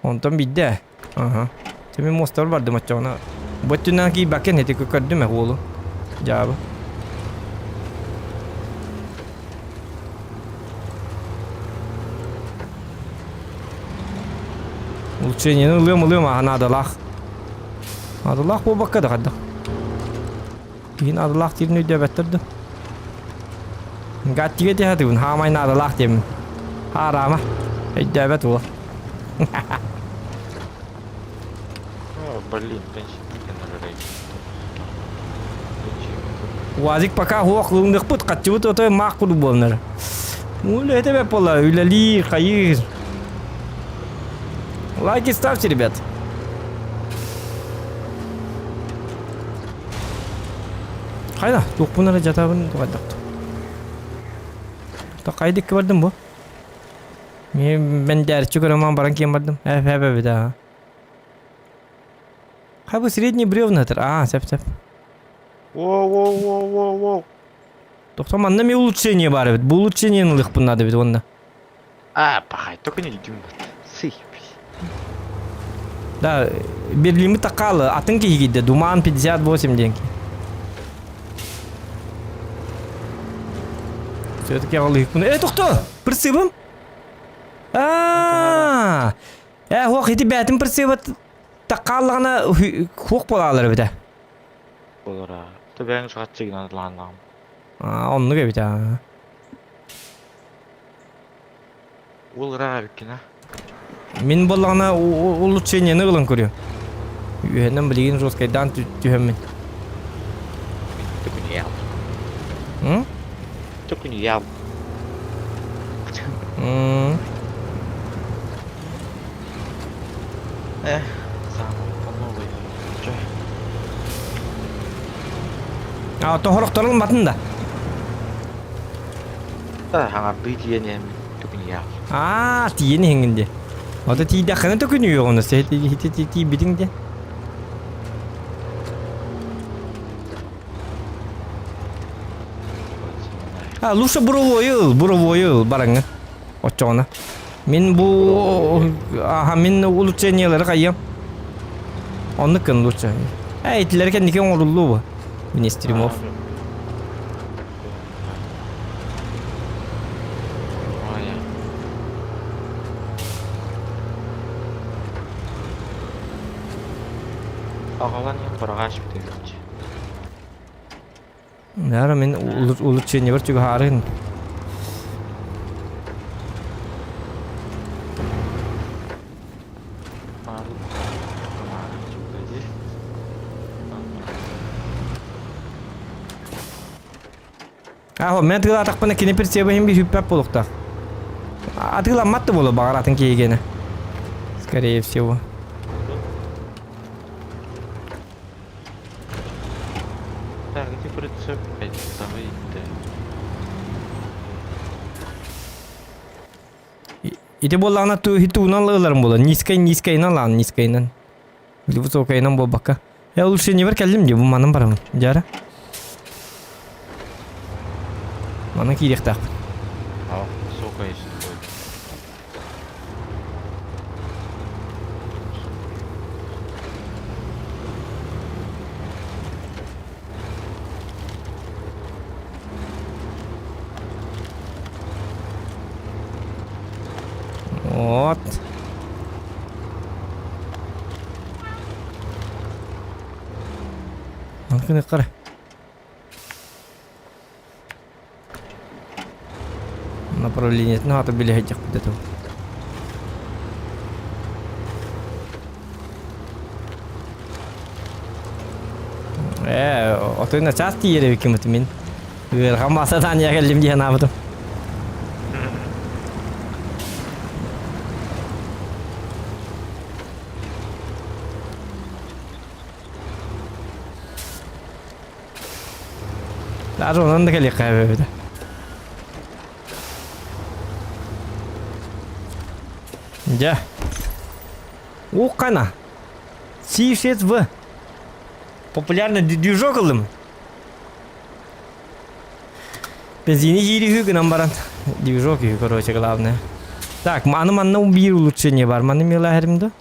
Онтон биирдэ. Аха. Тими муостабар бардым оччоҕуна. Бу өттүнэн киирбэккин ити көрдүм ээ уолу. Дьаабы. Улучшениени ылыам ылыам аха наадалаах. Наадалаах буолбакка да хайдах. Киһи наадалаах диирин өйдөөбөттөр да. Гаттига тиһэтибин хаамай наадалаах диэммин. Хаараама. Өйдөөбөт уол. Блин, УАЗик пока хуох ылыныахпыт хаччыбыт отой маах курдук буолнар. Үлэһитэ бэп буолла, үлэлиир, хайыыр. Лайки ставьте, ребят. Хайда, туохпун эрэ дьатабын тугайдахтым. Та хайдыкка бардым бу? Мен бэндээрчи көрөмөн баран киэн бардым. Эп эп эбит аа. Хай бу средний бревна этэр. Аа, сеп сеп. Воу-воу-воу-воу-воу. Тохто манна ми улучшение бар эбит. Бу улучшениени ылыхпын надо эбит уонна. А, пахай, только не дюмат. Сыпь. Да, Берлинми такалы, атын киһи Думан 58 диэн Все-таки аҕалыһыкпын. Э, тохто! Прицебым? А, Э, ох, ити бээтин прицебат. Быстах хааллаҕына хуох буолаалар эбитэ. Буолара. Төбөҥ сахатчыгынан лааннаҕым. Аа, оннук эбит аа. Уол ыраах эбиккин а. Мин буоллаҕына улучшениены ылан көрүөм. Үөһэнэн билигин жесткайдаан түһэммин. Түкүнүйэл. М? Түкүнүйэл. М. Эх, самый новый. Чё? А, тоһорохторун батын да. Да, хаҥардыы тиийэн иһэммин түкүнүйэл. Аа, тиийэн иһиҥин дии. Ото тиийдэххинэ төкүнүйүөҕүн өссө тиийбитиҥ дии. А, лучше буровойу ыл, буровойу ыл бараҥҥын. Оччоҕуна. Мин бу аха мин улучшениелары хайыам. Оннук гын лучше. Э, итилэр кэнники оҥоруллуу бу. Министримов. Аҕалан иһэн быраҕааш бүтүөччү. Наверное, мин улучшениебар чугаһаарын. Аһо, мен тыылаатахпына кини прицебы иһин хүппэт буолуохтаах. Атыыламмат да буолуо баҕар атын киһигэнэ. Скорее всего. Так, ити прицеп давайте. Ити буоллаҕына туунан ыларым буолар. Низкай низкайынан лаан низкайынан. Или высокайынан буолбакка. Я лучше не кэллим дии, бу манан барабын. Дьара. Манан киириэхтээхпин. А, высокая будет. Вот. Анкыны кара. Направлениетин аата билэ сылдьахпыт этэ. Ээ, отой начаас тиийэр эбиккин мин. Ыарахан массатаан я кэллим дии санаабытым. Даже онон да кэлиэххэ эбэбитэ. Дьэ. Ууккана. Си-6В. Популярный движок ыллым. Бензини киириһүү гынан баран движок үһү, короче, главное. Так, маны манна биир улучшение бар. Маны милаһерим да?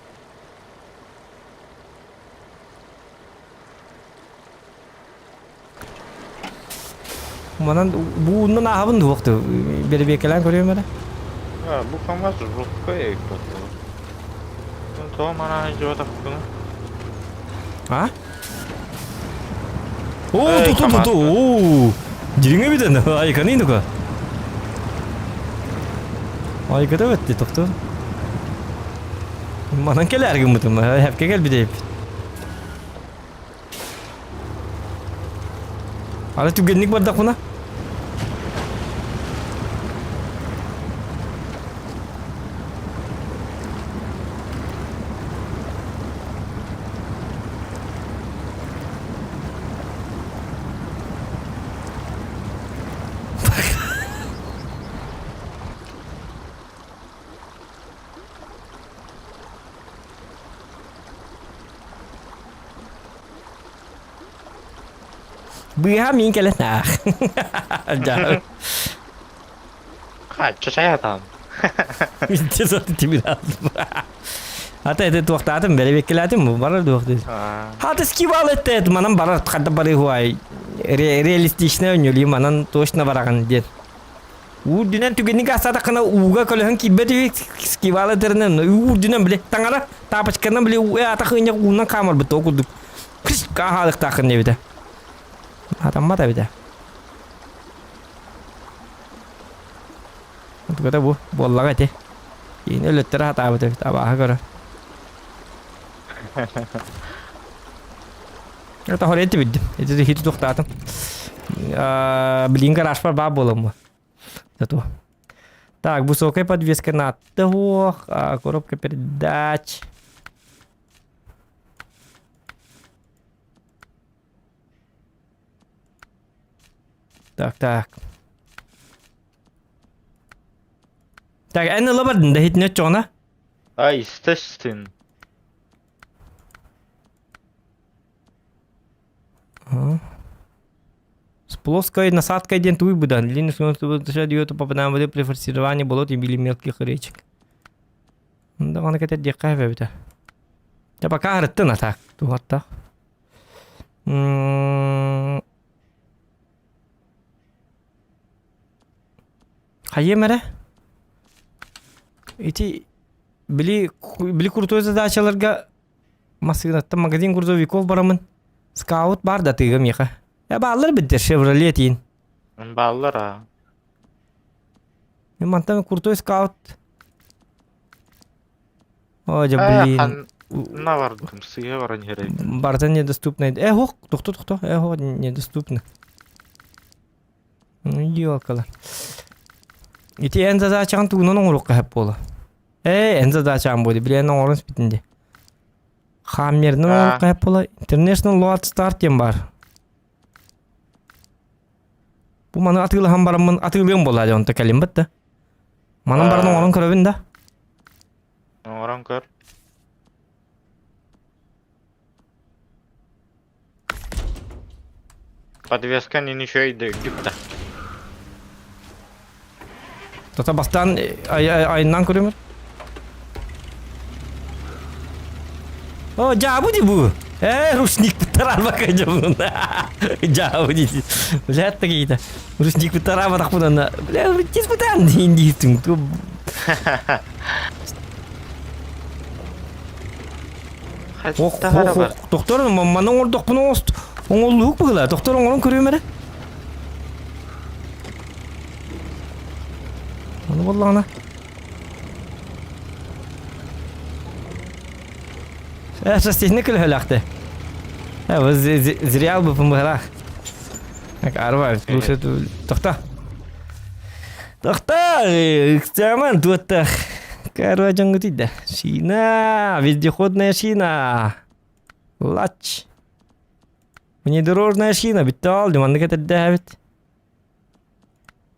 Манан бууннан ааһабын дуохту. Бэрэбиэккэлээн көрүөм эрэ. А, бу КамАЗ жесткая экспортила. Ну, то мана идет А? О, ту ту ту ту. О, дириҥэ бүтэн. Айканы ну-ка. Айката бетти тохту. Манан кэлээр гыммытым. Хэпке кэлбит Аны түгэнник бардахпына? Быыһа миин кэлэн аах. Хачча чаятан. Минте саты тимир Ата это туохтаатым, бэрэбиэккэлээтим, барар дуох дии. Хата скивал этте, манан барар, хата бары хуай. Реалистично өнүлүү манан точно бараҕын диэн. Уурдунан түгэнник астаатаххына ууга көлөһөн киирбэт үһү скивала тэринэн уурдунан били таҥара таапачканан били атах ынньах уунан хаамарбыт ол курдук кыс хаалыктааххын диэбитэ. Атаммат эбитэ. Тугата бу буоллаҕа ити. Киһини өлөттөрө сатаабыт эбит абааһы көрө. Это хорен билдим. Ити хити тухтаатым. Билин гаражпар баа буоламмы. Зато. Так, высокая подвеска на ох, коробка передач. Так, так. Так, эн ыла бардын да хитинэ чоҕуна? А, естественно. С плоской насадкой диэн тугуй быдан? Длинный попадаем воды при форсировании болот или мелких речек. Да, аны кэтэр диэххэ эбэбитэ. Дьэ пока арыттын а так. Туһаттах. Хайыам эрэ? Ити били били крутой задачаларга массыынаттан магазин грузовиков барамын. Скаут бар да тыыга миэхэ. Э бааллар биддер Шевроле тиин. Бааллар а. Мен мантан крутой скаут. О, дьэ блин. На бардым, сыыһа баран иһэр Барыта недоступно. Э, ох, тохто, тохто. Э, ох, недоступно. Ну, ёлкала. Ити эн задачаҕын тугунан оҥоруохха сөп буола. Ээ, эн задачаҕын буолуо, билэн оҥорон испитин дии. Хаммерынан оҥоруохха сөп буола. International Load Start диэн баар. Бу маны атыылаһан бараммын атыылыам буолаа дьэ онто кэлин бытта. Манан баран оҥорон көрөбүн да. Оҥорон көр. Подвеска не ничего да үрдүк да. Тата бастаан айынан көрөмөр. О, дьаабы ди бу. Э, ручник тарабака дьабын. Дьаабы ди. Бля, такие-то. Ручник тараба бля, тис бутан дин Ох, ох, ох, доктор, маны оҥордохпун оҥост. Оҥоллуһук быгыла. Доктор оҥорон көрүөм эрэ. Ону буоллаҕына. Э, шастихны күлһөлөхтө. Э, вот зря бупун быһалаах. Так, арба, тохта. Тохта, ыксаман туоттах. Короче, дьоҥҥут Шина, вездеходная шина. Лач. Внедорожная шина, бүттэ ол, маннык этэрдээбит.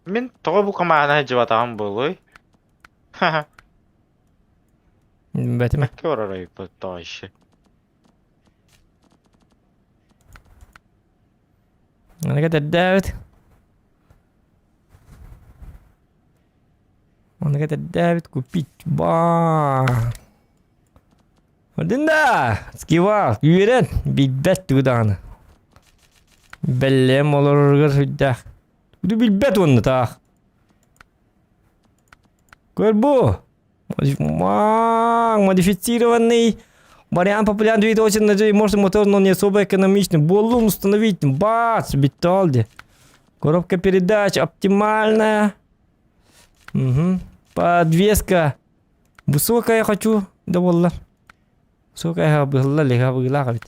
Мин тоҕо бу команда дьыбатаҕым буолуой? Ха-ха. Бэтимэ. Көрөр тоҕо Маннык этэрдээбит. Маннык этэрдээбит купить. Ба. Көрдүн да, скива, үөрэн, билбэт тугу даҕаны. Бэллэм олороругар сүрдээх. Тугу билбэт уонна таах. Көр бу. Модифицированный вариант популярный двигатель очень может мотор, но не особо экономичный. Болум установить, бац, биталди. Коробка передач оптимальная. Угу. Подвеска высокая хочу, да буоллар. Высокая быһылла лега быгылаах эбит.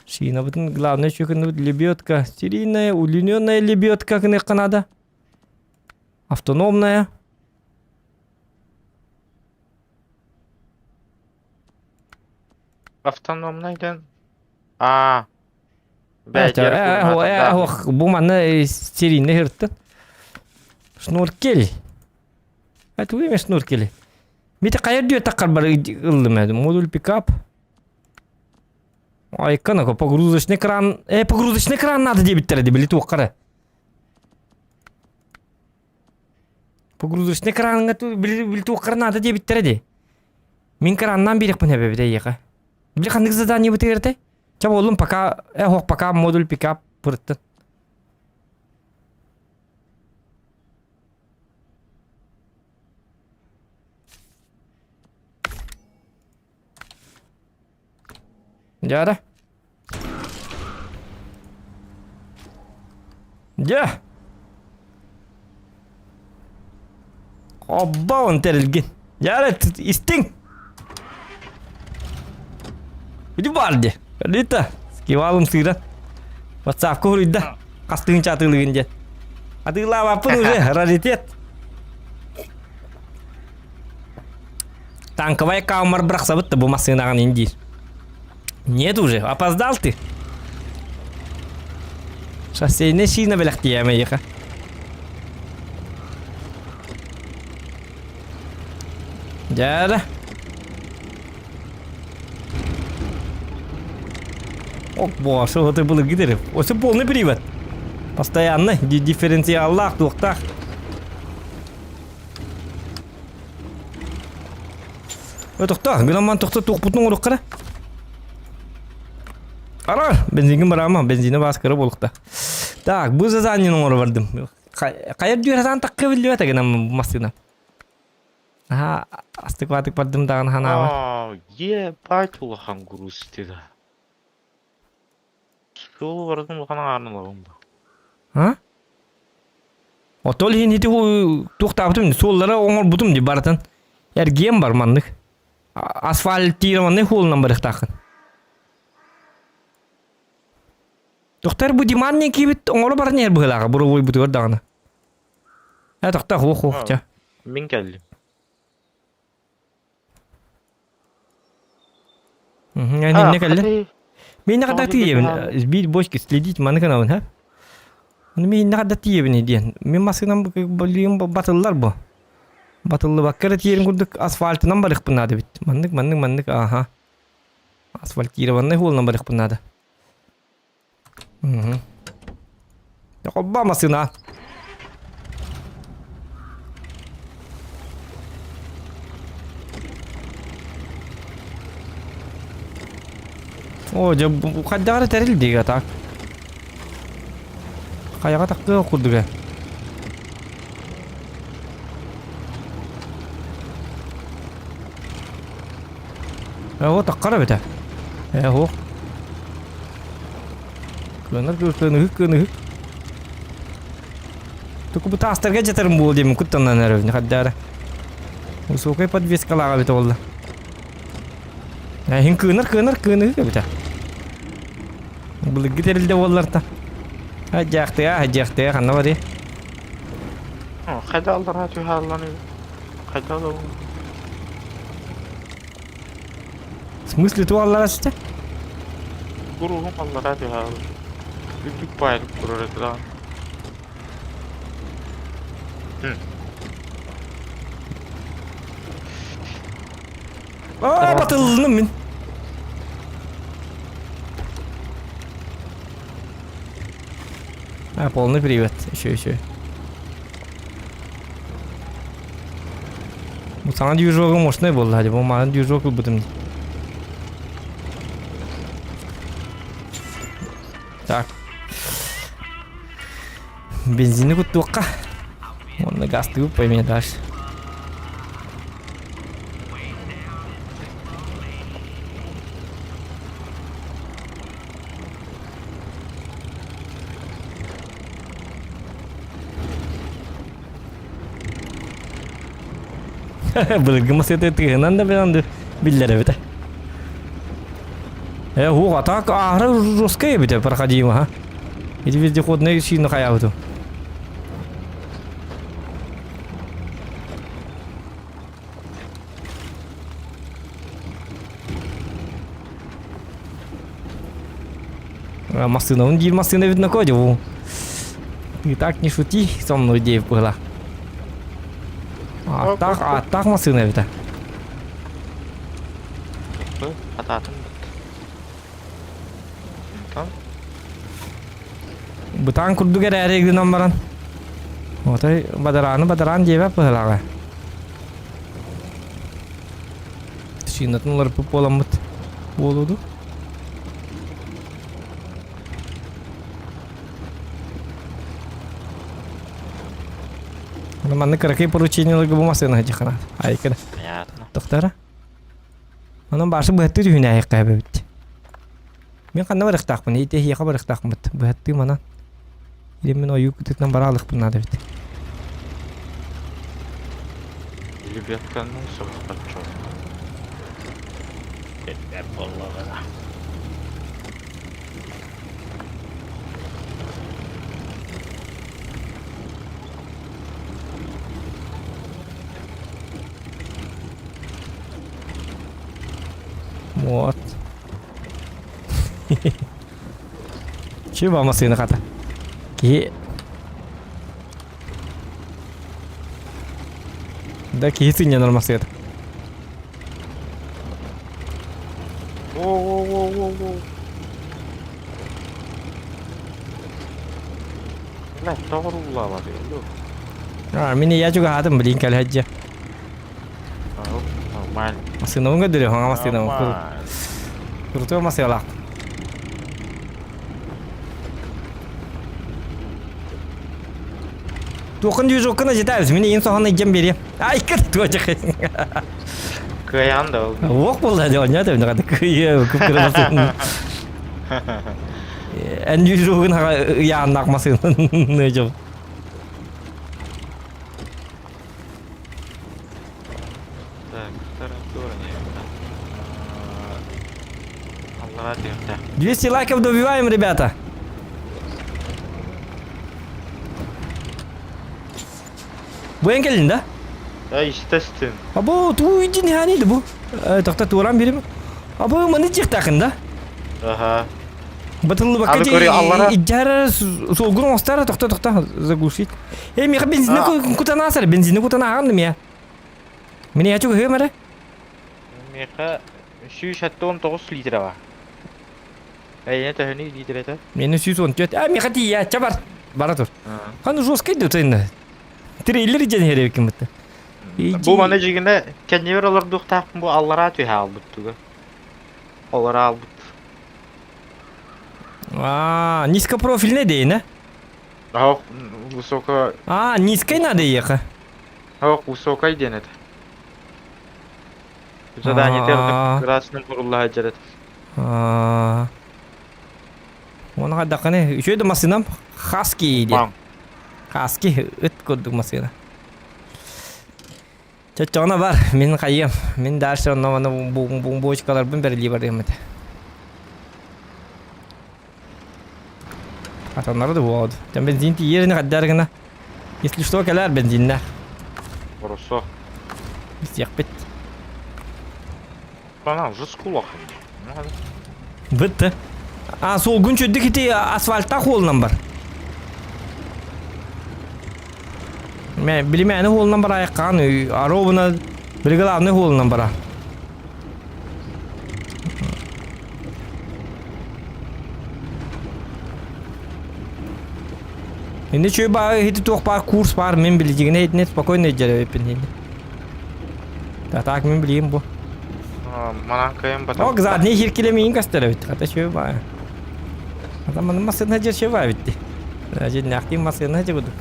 Шинабытын главное чөкүнүбүт лебедка. Серийная, удлиненная лебедка гыныахха надо. Автономная. Автономный ден. А. Бу манна серийный ырыттын. Шнуркель. Это вы шнуркели. Мите хайыр дүйө таққар бар ыллым әді. Модуль пикап. Айкана погрузочный кран. Э, погрузочный кран надо дебиттер били туаққара. Погрузочный кранга били туаққара надо дебиттер ди. Мин краннан бириқпін әбе ехе. Били қандық задание бітігерте? Ча болым пока, э, хоқ пока модуль пикап пырттын. Дьара. Дьэ. Обба он тэрилгин. Дьара истиҥ. Иди бар дии. Рита, скивалым сыыра. Ватсапка хуруйда. Хастыын чатыылыгын диэн. Атыылаабаппын уже, раритет. Танковая камер бырахсабыт да бу массыынаҕын индиир. Нет уже, опоздал ты. Шоссейная шина бэлэхтиэмэ эйиэхэ. Дьэ Ок, боже, вот и было гидерев. Осы полный привод. Постоянно дифференциаллаах туохтаах. Ой, тохто, гынан тохто туохпутун оҥоруохха Арар, бензингин бараама, бензини бааскара буолукта. Так, бу задание оҥоро бардым. Хайар дүүрэтаан такка биллибэт гынан массыына. Аха, астык-ватык бардым даҕаны ханаабар. Аа, ебать улахан груз да. Суолу барытын улахан аҕаарналабын ба. А? Отол иһин ити туохтаабытым суоллара оҥорбутум дии барытын. Эргиэн бар маннык. Асфальтированный хуолунан барыахтааххын. Тохтор бу Диман не киибит оҥоро баран иһэр быһыылааҕа буровойбутугар даҕаны. Э тохтоо хуох хуох ча. Мин кэллим. Инне кэллин. Мин хата тиийэбин. Сбить бочки, следить маны гынабын, ха? Мин хата тиийэбин диэн. Мин массыынам блин батыллар бу. Батыллыбакка эрэ тиийэрин курдук асфальтынан барыахпын наада эбит. Маннык, маннык, маннык, аха. Асфальтированный хуолунан барыахпын наада. Мгм. Холбоо массыына. О, дьэ, хайдах эрэ тэрил диэгэ так. Хайаҕа тахтыах курдуга. Э, таххар эбитэ. Э, ох. Кыанар кыаныһык кыаныһык. Туку бу таастарга жатарым буол диэмин куттанан эрэбин хаддаара. Высокая подвескалааҕа эбитэ буолла. Эһин кыынар кыанар кыаныһык эбитэ. Былыргы тэрилдэ буолларта. Хадьаахтыа, хадьаахтыа ханна барый? Хайда аллараа түһэ Хайда аллараа В смысле ту аллара ситэ? Куруһум аллараа түһэ Үрдүк баайдык турар этэ даҕаны. Аа, батыллыным мин. А, полный привет. Еще, еще. Бу саҥа движогу мощный буолла, бу мааны движок ылбытым. Так. Бензини куттуохха. Уонна гастыгы пойми дальше. Былыргы масыты тыһынан да билэн биллэр эбитэ. Э, хух, а так аһара жесткая эбитэ проходима, ха. Эти вездеходные сильно хаябытым. Массыынабын диир массыына видно кодеву. Ты так не шути со мной дейв была. А так, а так массыына эбитэ. Хатаатым Бытаан курдук эрээри гынан баран. Отой бадарааны бадараан диэбэт быһылааҕа. Шинатын уларыппыт буоламмыт буолуду. Маннык кыракый поручениеларга бу массыына дьахана. Айкына. Понятно. Тохтара. Онон башы быһаттыы түһүнээйэххэ эбэбит. Мин ханна барыахтаахпын? Ити эһиэхэ барыахтаахпыт. Быһаттыы манан. Или мин ойуу кытытынан бара алыхпын наада эбит. Лебедканы соһуччу. Эппэт буоллаҕына. Вот. Чего массыына хата? Киһи... Да киһи сынньанар массыына. Воу-воу-воу-воу-воу. Бля, тоҕурууллаабат үһү. А, мин я чугаһаатым, блин, кэлэһэдьэ. Нормально. Массыынабын көрдөрүө, хаҥа массыынабын. Нормально. Крутой массыылаах. Туохын движоккун ажитаабыз, мин иин соһон илдьэн биэриэм. Ай, кыт туочах. Кыайан да ол. Уох буолла дьэ, онньоо тэбинэ хата кыйы кып-кыра массыына. Эн движогун хаҕа ыйааннаах массыынаны дьол. Так, таратура не. Аллара түһүөхтээх. 200 лайков добиваем, ребята. Бу эн кэллин да? Да, естественно. Або, туу иджин ханийdi бу. Тохта туоран бирим. Або, маны чехтахын да? Ага. Батыллыбакка Аны көрү аллара. Иджара солгун оҥостара тохто тохто заглушить. Э, миха бензини кутан асар, бензини кутан ааҕан мия. Мини ячу көһүөм эрэ. Миха 179 литра бар. Эйне төһөнүй литрете? Мени 114. А, миха тиийэ, ча бар. Бара тур. Ханы жесткий да тыйна. Трейлер дьэн иһэр бытта. Бу маны дьигинэ кэннибэр олордуохтаахпын бу аллараа түһэ албыт туга. Олоро албыт. А, низкопрофильный дейін, а? Ах, высоко... А, низкой надо ехать. Ах, высокой диэн этэ. Задание А. красным куруллаһа дьэрет. А. Оны қайдаққаны, үчүгэй да массыынам Хаски диэн. Хаски ыт курдук массыына. Чоччоҕуна бар, мин хайыам. Мин дальше онно маны бочкаларбын бэрилии барыам этэ. Атаннары да буолуо. Тэн бензин тиийэрини хаддар гына. Если что, кэлээр бензиннээх. Хорошо. Истиэхпит. Ана уже скулах. Бытты. А суолгун чөддүк ити асфальттаах уолунан бар. Мэ билимээни уолунан бар айыккаан аробуна бригалавный уолунан бара. Инде чөй баа хити туох баар курс баар мен билигине итине спокойно дьэрэ эппин Да так мен билиим бу. Манан кыйын батам. О, задний хиркиле миин кастера бит. Хата чөй баа. Хата маны масына жер чөй баа битти. Жер нахти масына жер будук.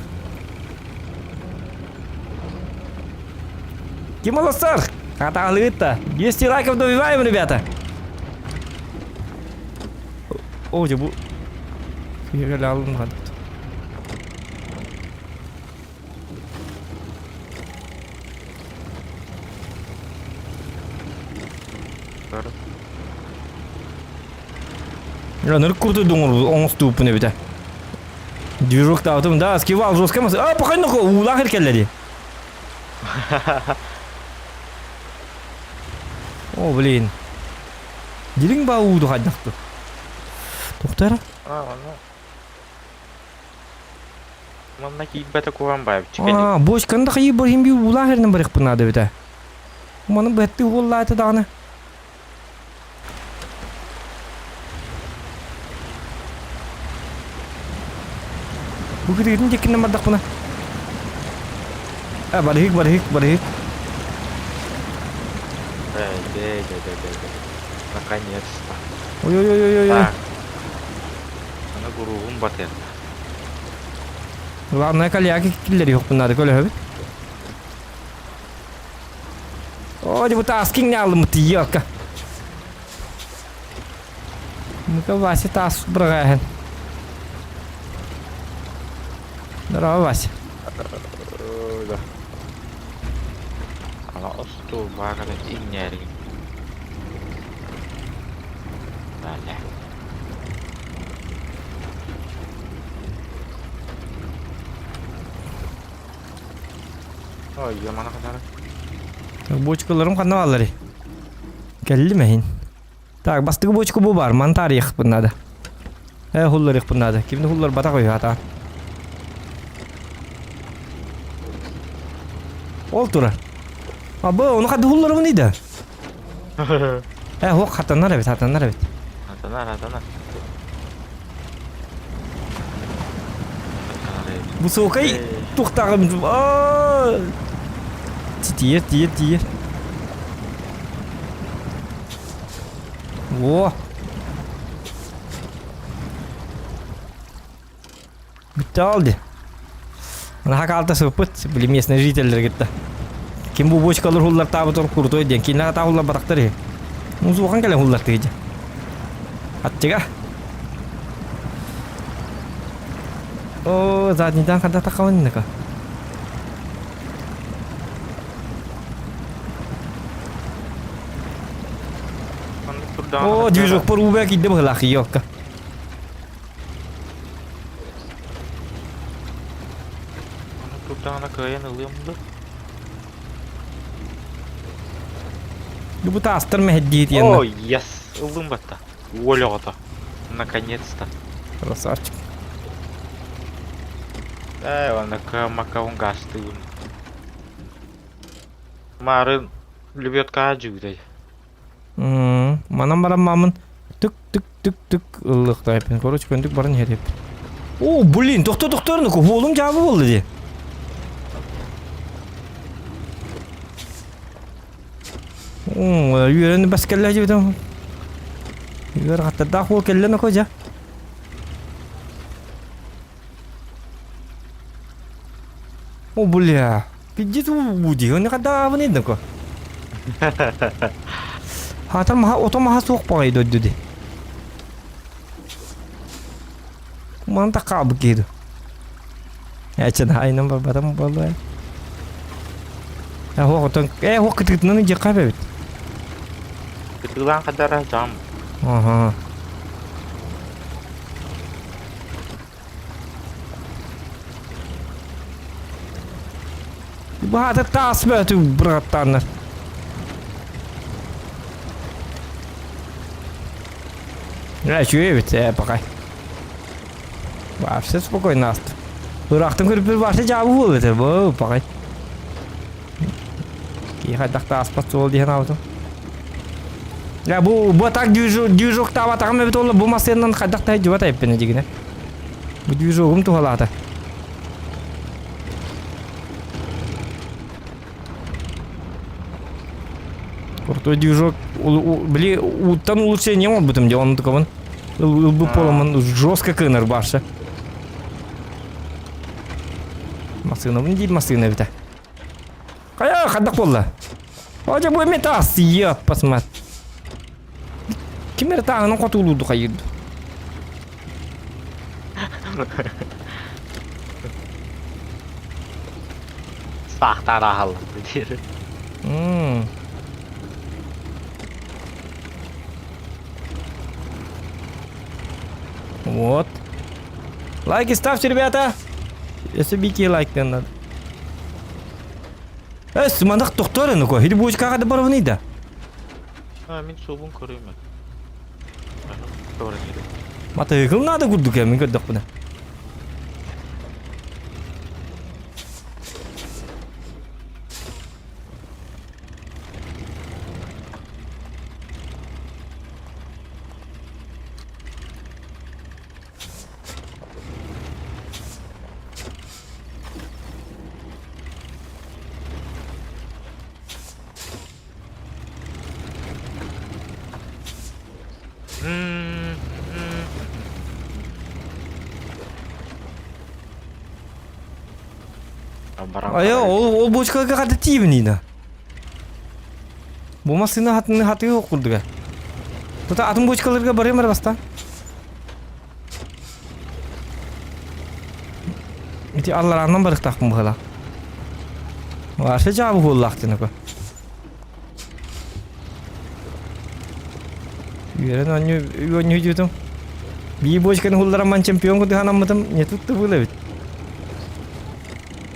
Ким олоссар? Хата алыытта. 200 лайков добиваем, ребята. О, же бу. Сүйгел алым хадыт. Ныр курду дуңур оңостууппун эбитэ. Движок таабытым да, скивал жестко мас. А, похай нохо, уулаах эркэллэри. О, блин. Дириҥ баа ууду хайдахту. Тохтара. А, ону. Манна киирбэтэ куһан баайбыт. А, бочканы да хайыы барыһын би уулаах эринэн барыахпын наада эбитэ. Маны быһаттыы уоллаата даҕаны. Бу кытыытын диэкинэн бардахпына. А, барыһык, барыһык, барыһык. Дэ, дэ, дэ, дэ, дэ. Наконец-то. Ой-ой-ой-ой-ой. Так. Аны гуругум батыа. Главное, кальяки киллери юкпун надо, көлөһөбүт. О, дебу таскин не алым тиёка. Ну-ка, Вася таас быраҕааһын. Здорово, Вася. Да. Ана остуол баагара иҥнээригин. Далее. Ой, ямана ханара. Так, бочкаларым ханна баалларый? Кэллим эһин. Так, бастакы бочка бу бар, маны таарыйыахпын наада. Э, хулларыахпын наада. Кимни хулларбатах үһү атаан. Ол турар. Абы, ону хады хулларыбын да. Э, хуох хатанар эбит, хатанар эбит. Хатанар, хатанар. Высокай тухтаҕым. Тиер, тиер, тиер. Во. Бүтті алды. Наха калта сыппыт, били местный жительдер кетті. Ким бу бочкалар хуллар табытыр крутой диэн. Кинилэр ата хуллар батактар иһи. Музухан кэлэн хуллар тыгыдьа. Аттыга. О, заднийдан ханда тақауынныка. О, движок порубая кидде быһылаах елка. Турдаҕына кыайан ылыам да. Бу таастар мэһэддии тиэннэ. О, yes! Ыллым батта. Уоль оҕото. Наконец-то. Красавчик. Ээ, аны макаун гастыыбын. Марын лебедкаҕа дьүүтэй. Манан баран маамын түк түк түк түк ыллыктайпын. Короче, көндүк баран иһэриппин. О, блин, тохто тохторну уолум дьаабы буолла дии. Үөрэн бас кэллэ дьибитим. Үөр хаттардаах уол кэллэ ноко дьа. О, бля. Пиздец буди, он никогда не ноко. Хаатар маха ото маха суох баҕайы дойду ди. Манта хаалбыт киһи ду. Эчен айнан барбатым буолуо. Э хуох отон э хуох кытыытынан дьиэххэ эбит. Кытыылаан хадара дьам. Аха. Баата таас бөтү быраттааннар. Э, үчүгэй эбит, э, пока. Вообще спокойно аст. Ыраахтан көрүппүт вообще дьаабы буол этэ, бу пакай. Киһи хайдах да ааспат суол диэн аабытым. Я бу бу так движок движок таабатаҕым эбит уолла бу массыынан хайдах да дьуба тайппын дигинэ. Бу движогум туһалаата. Крутой движок. Били уттан улучшение оҥорбутум дии оннукабын. Ылбыт буоламмын жестко кыынар барша. Массыынабын диир массыына эбитэ. Хайа, хайдах буолла? О, дьэ бу эмиэ таас, йаппасмат. Ким эрэ тааһынан хотуулуурду хайыырды. Саахтаан ааһаллар диир. Вот. Лайки ставьте, ребята. Если бики лайк надо. Эс, манах тохтор ну-ка, или будешь как это барвны да? А, мин суубун көрүмэ. Матыгыл надо курдук я, мин көрдөхпүнэ. Айа, ол ол бочкага хата тиибин Нина. Бу массыына хатыны хатыы курдуга. Тута атын бочкаларга барыам эрэ бастаан. Ити алларааннан барыктаахпын быһыылаах. Вообще дьаабы хуоллаах диэн око. Үөрэн оонньуу оонньуу дьүтүм. Бии бочканы хулларамман чемпион курдук анаммытым не тут-то было ведь.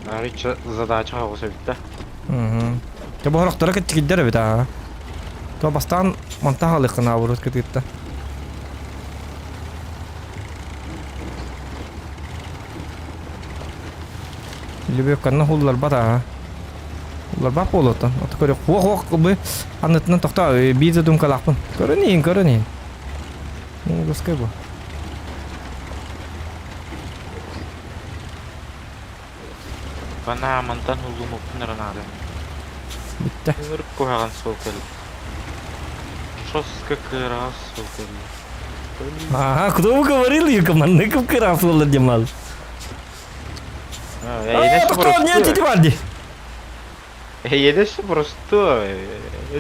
Арыча задача хаҕыс эбит да. Угу. Те бу кытчыкиддер эбит аа. То бастаан мантан халыххын аабырут кытыытта. Любекканна хулларбат аа. Хулларбат буолуоттан. Ото көрө хуох хуох бы аннытынан тохтоо биир да думкалаахпын. Көрөн иһин, көрөн иһин. Гускай бу. Бана мантан хуллумуппун эрэ наада. Бүттэ. Ынырык куһаҕан суол кэллэ. Жестко кыараҕас суол кэллэ. Ага, кто бы говорил, Юка, маннык кыраҕас буолла диэн Эйиэдэ Тоқтоо, не тити бар дии. Эйиэдэ просто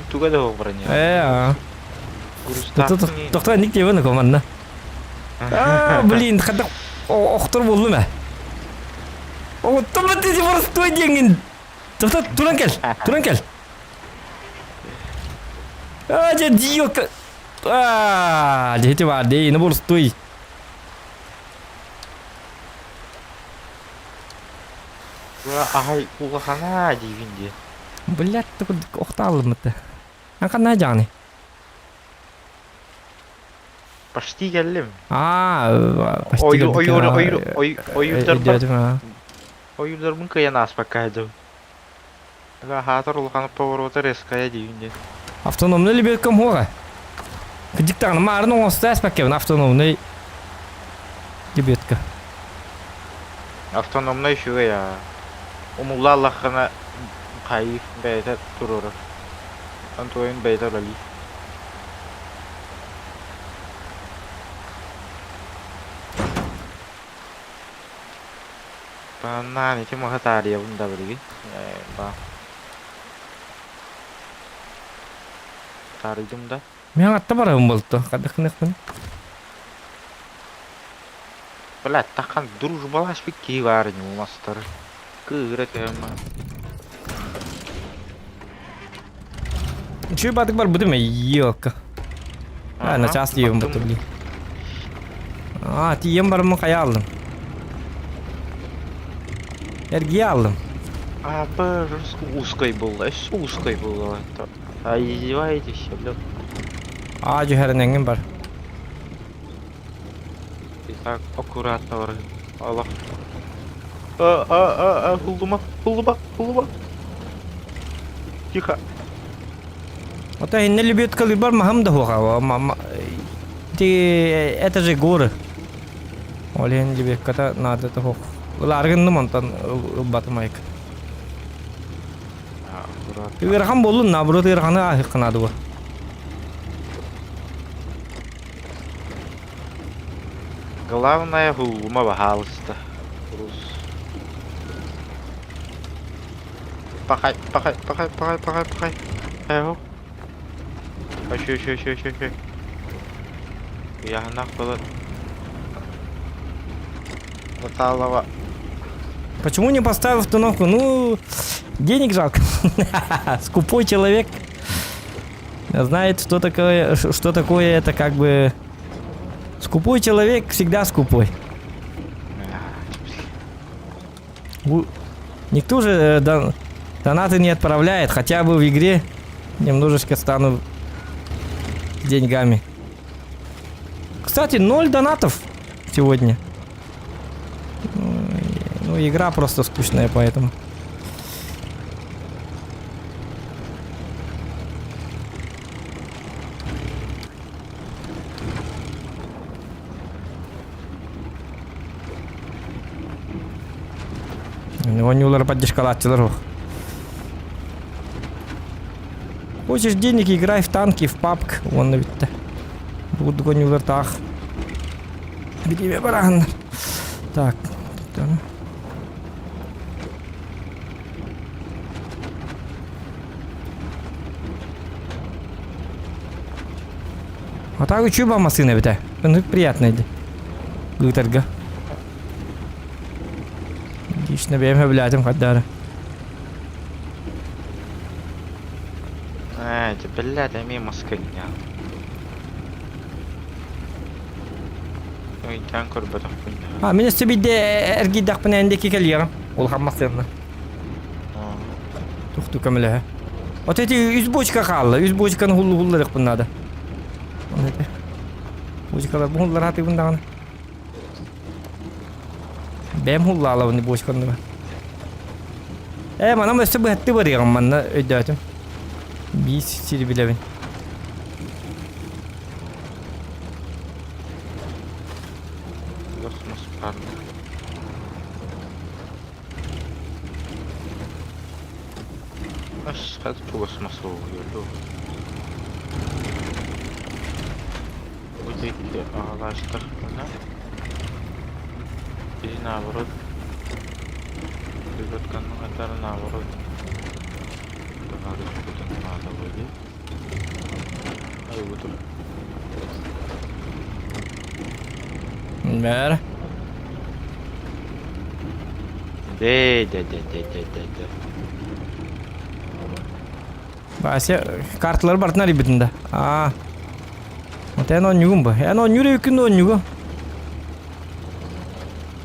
туга да суох броня. Э, аа. Тоқтоо, ник диэбэн команда. А, блин, хата охтор боллум ээ. Оттон бит просто диэҥин. Тоқтоо, туран кэл, туран кэл. А, дьэ, диок. А, дьэ, бар дии, ну боростуой. Аһай улахана диибин дии. Блядь, охтаалыммыт. А ханна дьааны? Почти кэллим. А, почти Ойу ойу ойу ой ойуурдарбын ойуурдарбын кыайан ааспакка сылдьабын. Хаатар улахан поворота резкая диибин дии. Автономный лебедкам хуога. Кыдьыктаҕына маарын оҥосто ааспаккабын автономный лебедка. Автономнай үчүгэй аа. Умулла аллаххына хайыы бэйэтэ туруорар. Антуойун бэйэтэ үлэлиир. Паннаан ити маһы таарыйабын да билигин. Ээ, баа. Таарыйдым да. Мен атта барабын болту. Хадыхныхпын. Бля, тахан дружбалашпыт киһи баар ини умастары. Кыыра түһэн Үчүгэй баатык барбытым ёлка. А, на час тиийэн буту блин. А, тиийэн бараммын хайа алдым. Эргийэ алдым. А, узкой был, узкой был. А издеваетесь, блядь. Аа, түһэрин эҥин бар. И так аккуратно бар. Аллах. А, а, а, а, хуллума, хуллума, хуллума. Тихо. Ото инне лебедка бар махам да хуаха. Ти это же горы. Ол иһин лебедката наада того. Ылааргынным онтон ылбатым айк. Аккуратно. Ыарахан буоллун, наоборот ыараханы ааһыахха наада буо. Главное, хуллума, пожалуйста. Рус. Пахай, пахай, пахай, пахай, пахай, пахай. Эहो. Еще, еще, еще, еще, еще. Яһанах было. Наталова. Почему не поставил установку? Ну, денег жалко. Скупой человек знает, что такое это как бы... Скупой человек всегда скупой. Никто же донаты не отправляет, хотя бы в игре немножечко стану деньгами. Кстати, ноль донатов сегодня. Ну, игра просто скучная, поэтому. Оонньуулары поддержкалааччылар суох. Хочешь денег, играй в танки, в пабг. Уонна бүттэ. Бурдук оонньуулар таах. Бириэмэ барааннар. Так. Тут А так үчүгэй массыына эбитэ. Ынырык приятно ди. Ыытарга. Лично бэйэм сөбүлээтим хардары. Ээ, дьэ биллээт эмиэ маскынньаан. Өйдөөн көрбөтөхпүн да. А, мин өссө биирдэ эргийдэхпинэ эн диэки кэлиэҕим. Улахан массыына. Тухту көмөлөһө. Вот эти үс бочка хаалла. Үс бочканы хуллу-хулларыахпын наада. Оны эти. Бочкалар бу хуллар хатыыбын даҕаны. Бэйэм хуллаалабын бочканы. Э, манам өссө быһатты барыаҕым манна өйдөөтүм. Биис сири билэбин. Хас чугас мас буолуо. Бу диэки аҕалаачтахпына или наоборот Ребятканы наоборот таһаарыахпытын наада буолуо. Айбытым. Бээр. Дэ дэ дэ дэ дэ дэ дэ. Вася карталары барытын арыйбытын да. Аа. Вот эн оонньугун бу. Эн оонньуур эбиккин да оонньугу.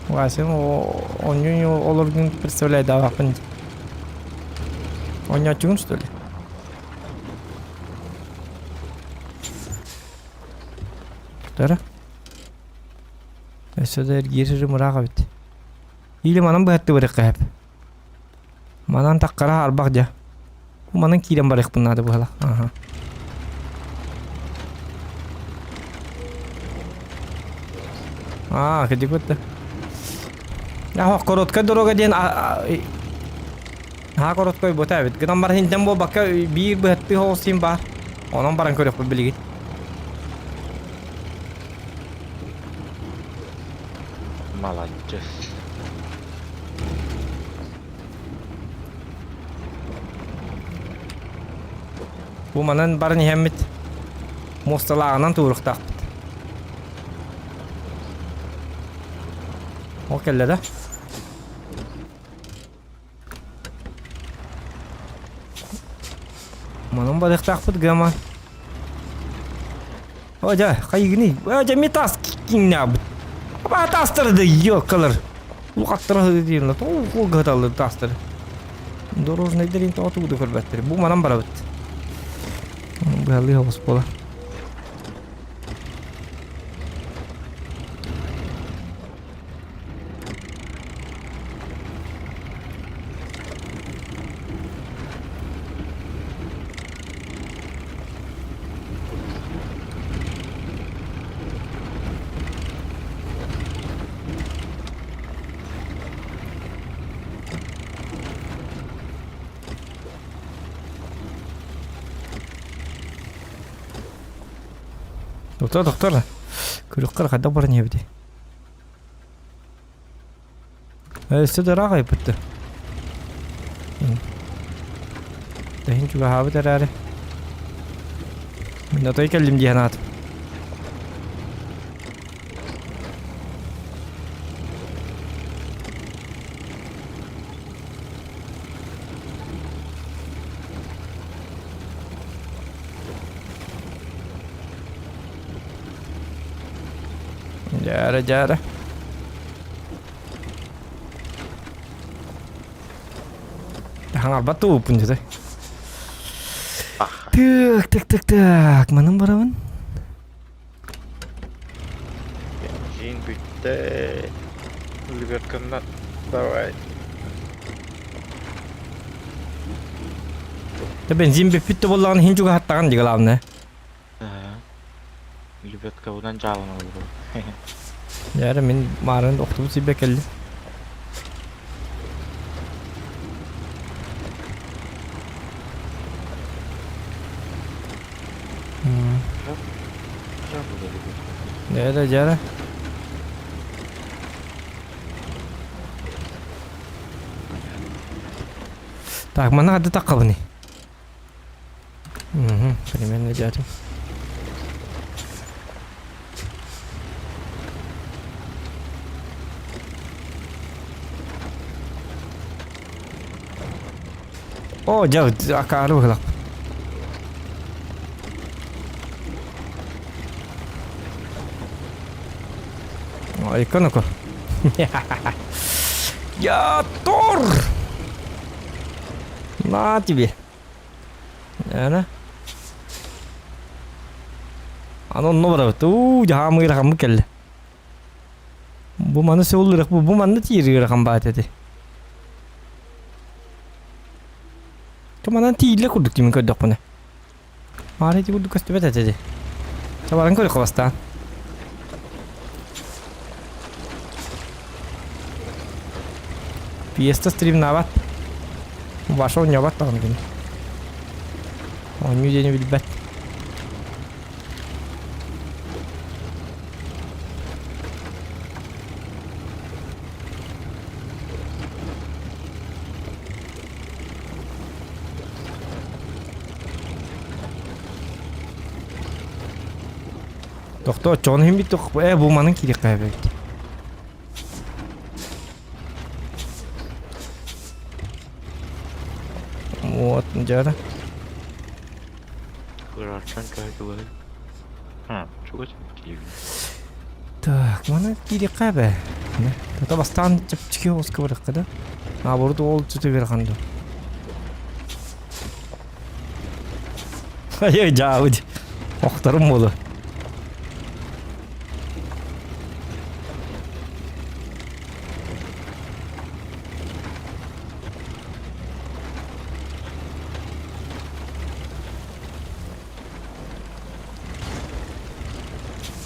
Вася оонньуу олоргун представляйдаабаппын. Оонньооччугун что ли? Тара. Өссө да эргиир мыраах эбит. Или манан быһатты барыахха сөп. Манан таххара арбах дьэ. Манан киирэн барыахпын наада быһалах. Аха. Аа, кырдьык бытта. Аха, короткая дорога диэн Наһаа короткой бута эбит. Гынан баран интэн буолбакка биир быһаттыы соҕус син баар. Онон баран көрүөхпүт билигин. Маладьыс. Бу манан баран иһэммит муосталааҕынан туруохтаахпыт. Ол кэллэ да? Манан барыахтаахпыт гама. О, дьэ, хайыгыный? О, дьэ, ми таас киҥнээбит. Аба таастары да ёкалар. Улахаттара диэн, тоҕо гыталлар таастары. Дорожнайдар тоҕо тугу да көрбөттөр. Бу манан барабыт. Быһалыы оҕус буола. Доктор, доктор, көрүөххэ хайдах баран иһэбитий? Өссө да ыраах айбытты. Тэһин чугаһаабыт эрээри. Мин отой кэллим дии санаатым. Дьээрэ, дьээрэ. Хаҥарбат тууппун дьэ. Так, так, так, так. Манан барабын. Бензин бүттэ. Либерканна давай. Да бензин бүппүт да буоллаҕына иһин чугаһаттаҕын дии главное. Лебедкабынан дьаалана олорор. Дьэ мин маарын охтубут сирбэ кэллим. Дьэ дьэ Так, манна хадды таххабыный? Угу, примерно дядя. О, дьэ, акаары быһылах. Айка ну-ка. Я Тор! На тебе. Ана. Аны онно барабыт. Уу, дьаһаам ыарахаммыт кэллэ. Бу маны сөбүлүрэх бу, бу манна тиийэр ыарахан баат эти. Туманан тиийиллэ курдук дии мин көрдөхпүнэ. Маары ити курдук көстүбэт этэ дии. Чабаран көрүөххэ бастаан. Пьеста стримнаабат. Ваша оонньообот даҕаны кини. Оонньуу диэни билбэт. Тохтоо, оччоҕуна иһин бит ээ бу манан киириэххэ эбит. Вот, дьара. Кырарчан көһө Ha, чугас диибин. Так, маны киириэххэ эбэ. Тото бастаан чэпчэки оҕуска барыахха да. Наоборот ол түтүгэр ханды. Ай дьаабыт. Охторум буолу.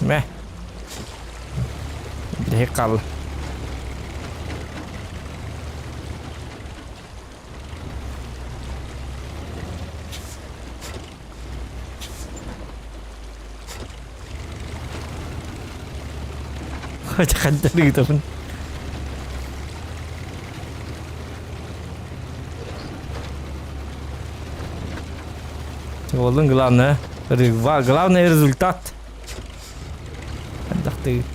Мэ. Бүтэһик хаалла. Ханна ыытабын? Уолун главное, главное результат. Ардахтыгыт.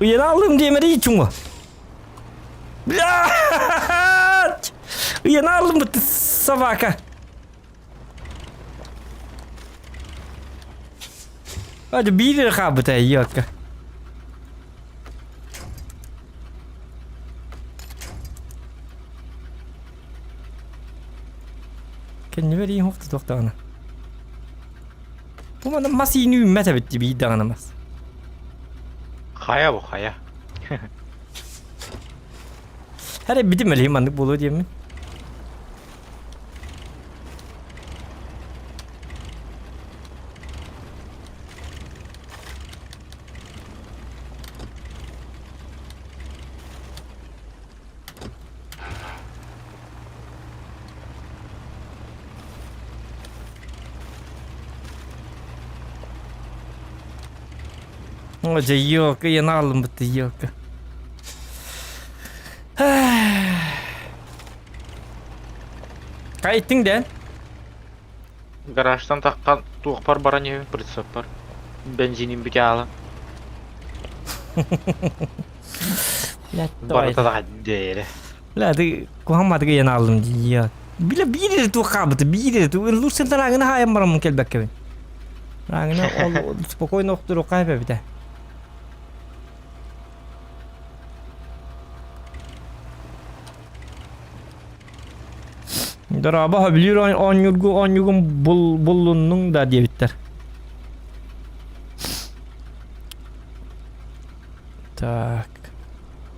Ыйаналым диэмэри чуҥа. Блядь! Ыйаналым ты собака. Hadi bir хаабыта йотка. Кэннибэр иин хуохта туохтаҕына. Бу манна мас иини үүммэт эбит дии биир даҕаны мас. Хайа бу хайа. Эрэ битим элиһи маннык буолуо диэммин. О, дьэ, елка, я аалыммыт елка. Кайттың дэн? Гаражтан таххан туохпар баран иһэбин прицеппар. Бензиним бүтэ аала. Барыта да дээрэ. Ла ты куһамматыгы ян алдым дии. Биле биир ту хаабыты биир ту лучше раагына хаайан бараммын келбеккебин. Раагына ол спокойно охтуруққа эбэбитэ. Дорообо сөбүлүүр оонньуургу оонньуугун бул буллуннуҥ да диэбиттэр. Так.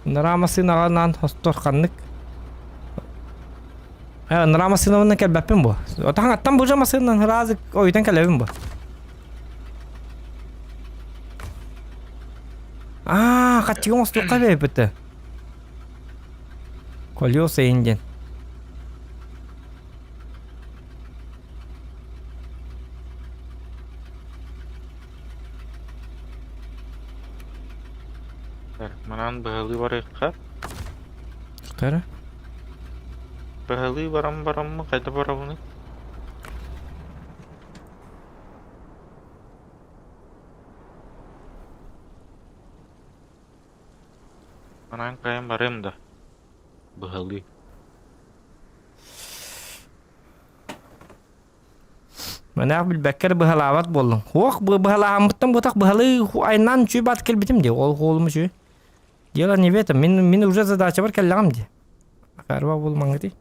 Нара массыынаҕа хостор ханнык? Э, нара массыынабынан кэлбэппин бу. Отаһаҥ аттан бужа массыынан ыраазык ойутан кэлэбин бу. Аа, хаччыга оҥостуохха эбиппит. Колеса индиан. Так, манан быһалыы барыахха. Тара. Быһалыы баран бараммы хайда барабыный? Анаан кайан барыам да быһалыы. Манаах билбэккэ эрэ быһалаабат буоллуҥ. Хуох быһалааһыммыттан бутах быһалыы айнаан үчүгэй баат кэлбитим дии. Ол хуолум үчүгэй. Дело не в этом. Мин, мин уже задачабар кэллэҕим дии. Акарба буолмаҥҥытый.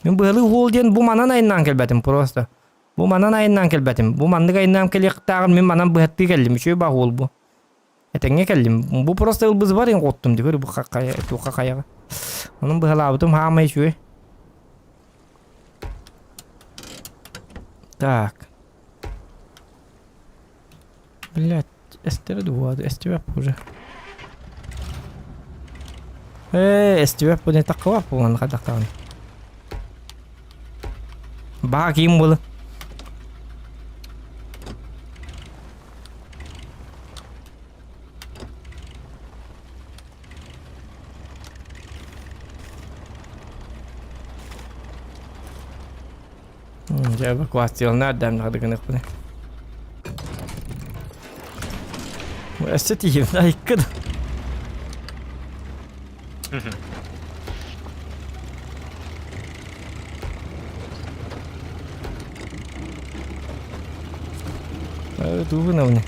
Мин быһалыы хуол диэн бу манан айнаан кэлбэтим просто. Бу манан айаннаан кэлбэтим. Бу маннык айаннаан кэлиэхтээҕин мин манан быһаттыы кэллим. Үчүгэй баа уол бу. Этэҥҥэ кэллим. Бу просто ылбызбар ин оттум дигэр бу туха хайаҕа. Онон быһалаабытым хаамай үчүгэй. Так. Блять, эстер дуо, эстибэп уже. Ээ, эстибэп бу не таккабап бу манна хадактаҕын. Баа киим буолу. Дьэ эвакуацияланар дэм гыныахпын. Өссө тиийим айыккын. Тугун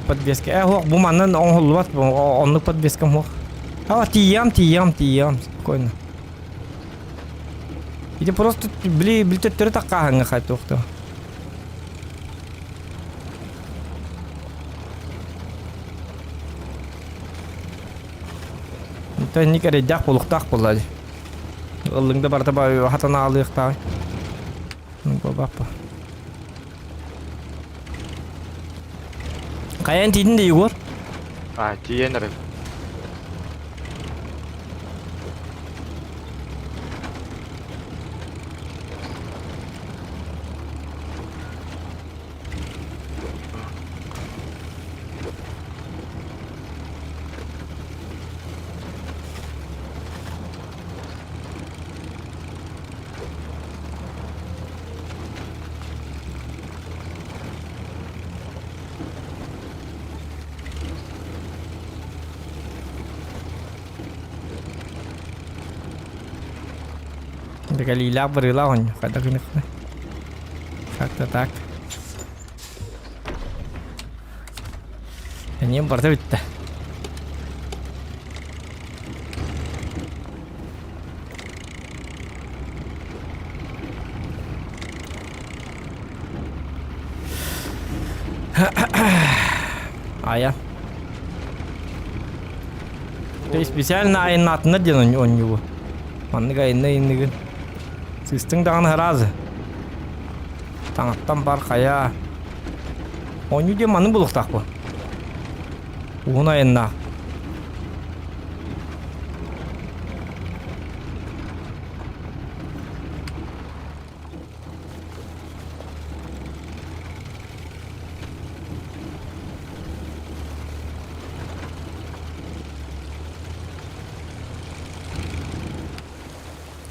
Подвеска. Э, хуох, бу манан оҥоһуллубат, оннук подвескам хуох. А, тиийэм, тиийэм, тиийэм, спокойно. Ити просто били били төттөрү таккааһыҥҥа хайтуохта. Инник эрэйдээх буолуохтаах буолла дии. Ыллыҥда барыта хатан аалыахтаах. Баппа. Хайан тиийдин да Егор? А, тиийэн эрэ. Кэлиилээх барыылаах оонньуу хайдах гыныахпыный? Как-то так. Эниэм барыта бүттэ. Ая. То есть специально айыннаатыннар диэн оонньуубу. Маннык айынна иннигин. Сыстыҥ даҕаны сразу. Таҥаттан бар хайа. Оонньуу диэн маннык буолуохтаах бу. Уһун айаннаах.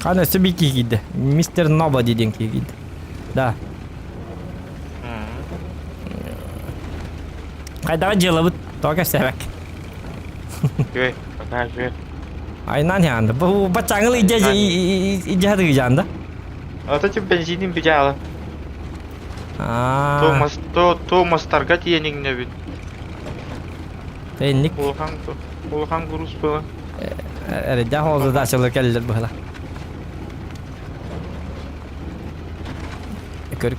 Хаан өссө биир киһи киирдэ. Мистер Nobody диэн киһи киирдэ. Да. Хайдаҕа дьыалабыт тоҕо кэпсээбэк. Үчүгэй, пока үчүгэй. Айнан яанды. Бу баччаҥыл идьэ идьэ жаанда. Ата тип бензинин бижаала. Аа. Томас то Томастарга тиэниҥнэбит. Тэнник. Улахан улахан груз была. Эрэдэх ол задачалар кэллэр быһыла.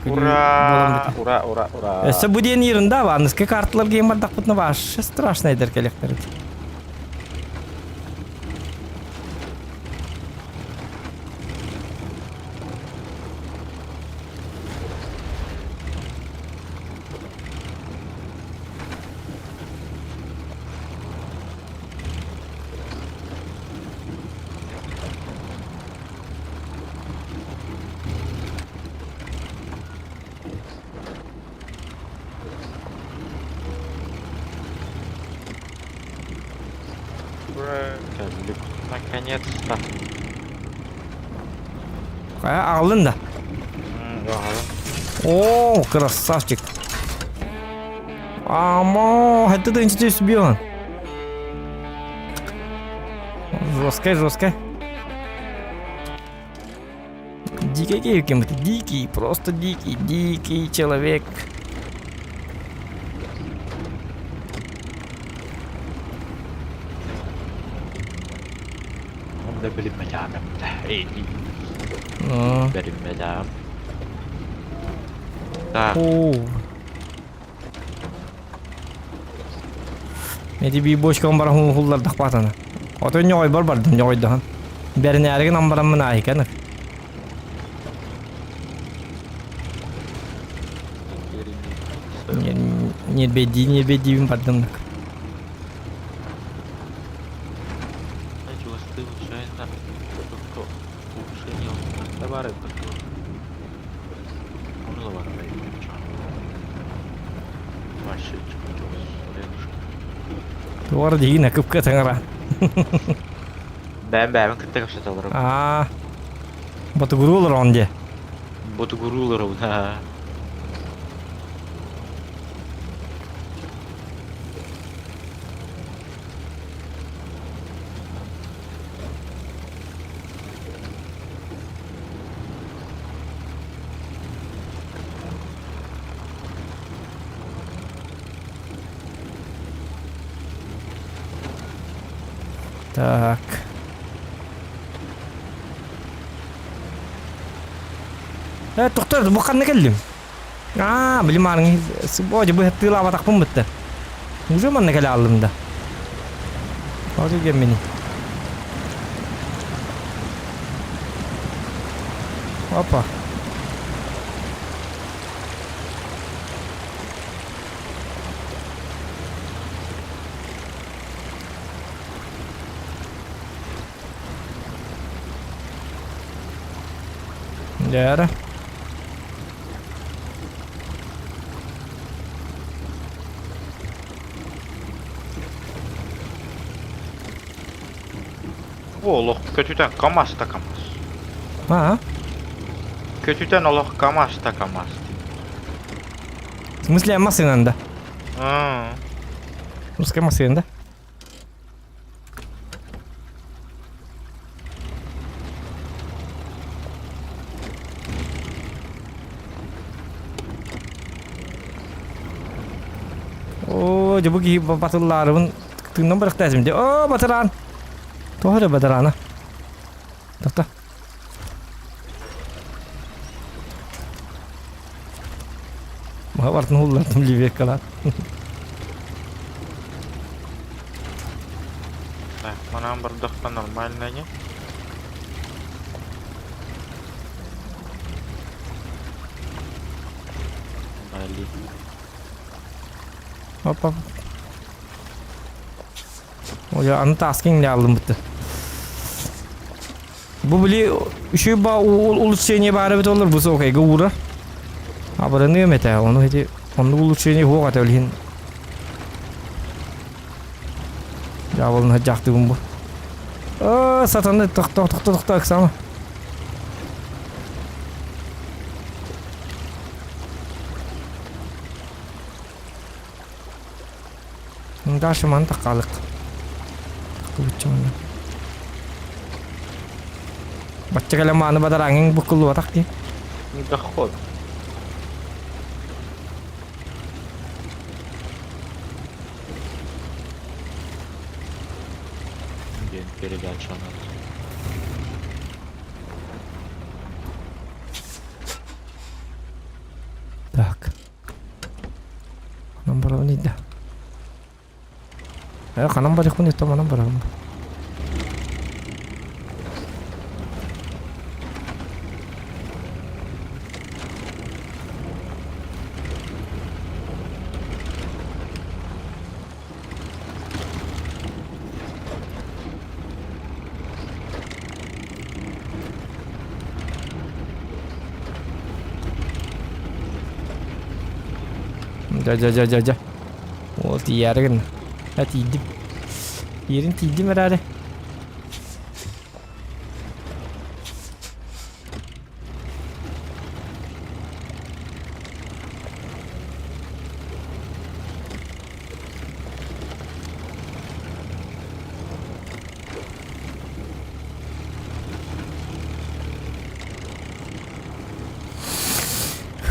Ура! Ура, ура, ура! Өссө бу диэн ерунда аныскы карталар гейм бардахпытына вообще страшно эдэр кэлэхтэр. Кэллик. Наконец-то. Хайа аҕаллын да? О, красавчик. Амо, это ты институт сбил. Жесткая, жесткая. Дикий кем это? Дикий, просто дикий, дикий человек. Онда билиммэтэҕим Ну. Бэриммэтэҕим. Так. О. Эти би бочкам бар хуллардах батана. Ото ньоҕой бар бардым ньоҕойдоһон. Бэринээригин амбараммын аайыканы. Нербедии нербедиибин бардым. Туора дигин кыпка таҥара. Бэм бэйэбин кытта кэпсэтэ олоробун. Аа. Ботугуруу олороҕун дии. Ботугуруу олоробун аа. Так. Э, тохтор, бу ханна кэллим? Аа, били маарыҥ бу быһаттыылаабатахпын бытта. Уже манна кэлэ аллым да. Ол мини. Опа. Дьэ Олох көтүтэн КамАЗ да КамАЗ. Аа? Көтүтэн олох КамАЗ да КамАЗ. В смысле массыынан да? Аа. Русская массыына да? Оо, дьэ бу киһи батыллаарыбын тыыннан бырахтаасым дии. Оо, батыраан! Тоҕо эрэ батыраана? Тохто. Маһа бартын ууллардым левеккалаат. Так, манан бардахха нормально не? Блин. Оп, оп. Ой, аны таскин алдым бытты. Бу били үчүгэй ба улучшение баар эбит олор бу окейга уурар. Абырыныам этэ, ону ити оннук улучшение суох этэ билигин. Дьаабылын садьаахтыыбын бу. Оо, сатаны тохто тохто тохто ыксама. Дальше маны таккалык. Бачча кэлэн мааны бадараҥҥын буккуллубатах дии. Доход. День передача у нас. Так. Ханан барабын ыйда. Э, ханан барыахпын ыйта манан барабын. Дьэ, дьэ, дьэ, дьэ, дьэ. Ол тиийээри гынна. Ә, тиийдим. Тиийэрин тиийдим эрээри.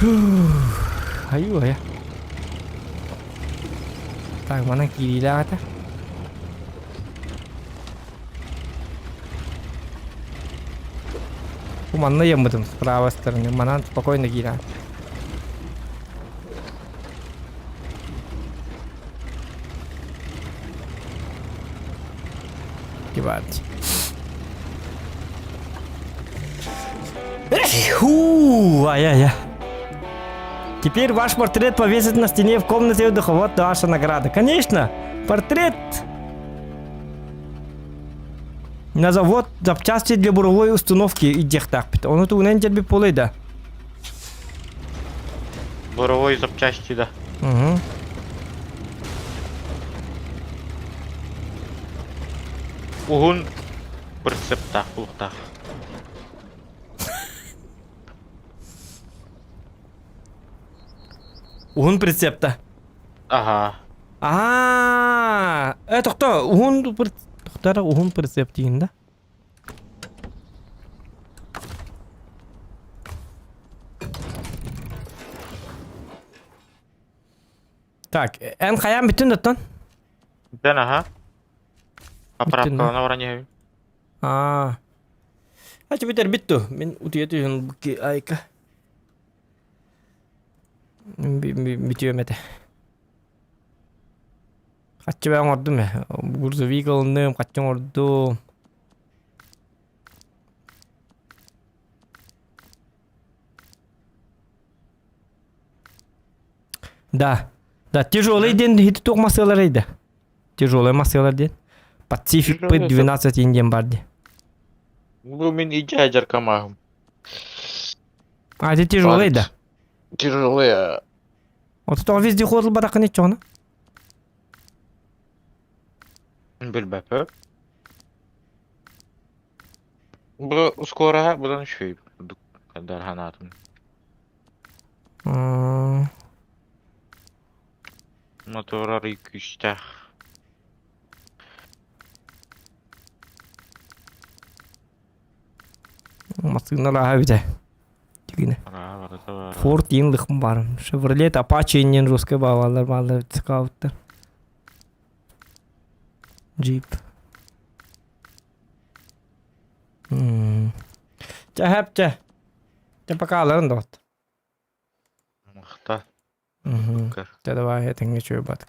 Айуу айа. Так, манан киириилээх этэ. Бу манна ыйаммытым с правой стороны. Манан спокойно киирэн. Кивать. Фу, ай-яй-яй. Теперь ваш портрет повесят на стене в комнате отдыха. Вот ваша награда. Конечно, портрет на завод запчасти для буровой установки идиэхтаахпыт. Ону тугунан дьэрбит буолуой да? Буровой запчасти да. Угу. Уһун прицептаах булуктаах. Уһун прицепта. Аха. Аа, э тохто, уһун тохтара уһун прицеп диин да? Так, эн хайаан бүтүн оттон? Дэн аха. Аппараткалана баран иһэбин. Аа. Ачы бүтэр бүттү. Мин утуйа түһүн бу айка. Бүтүөм этэ. Хаччы бэйэм оҥордум ээ. Грузовик ылынным, хаччы оҥордум. Да. Да, тяжелый диэн ити туох массыаларый да? Тяжелый массыалар диэн. Пацифик П-12 индиан бар дии. Бу мин идея дьаркамаһым. А, это тяжелый да? Тяжелый. Вот это везде ходил бараканы чоно. Билбэппэ. Бу скоро будан үчүгэй курдук дарханаатым. Мотор арый күүстээх. Массыына лааһа эбитэ. Тигинэ. Форд иин лыхым баарым. Шевролет Апачи иннин русскай баалар баалар скауттар. Джип. Чэ, хэп чэ. Чэ, пока аларын да Махта. Чэ, давай, этэҥҥэ үчүгэй баатык.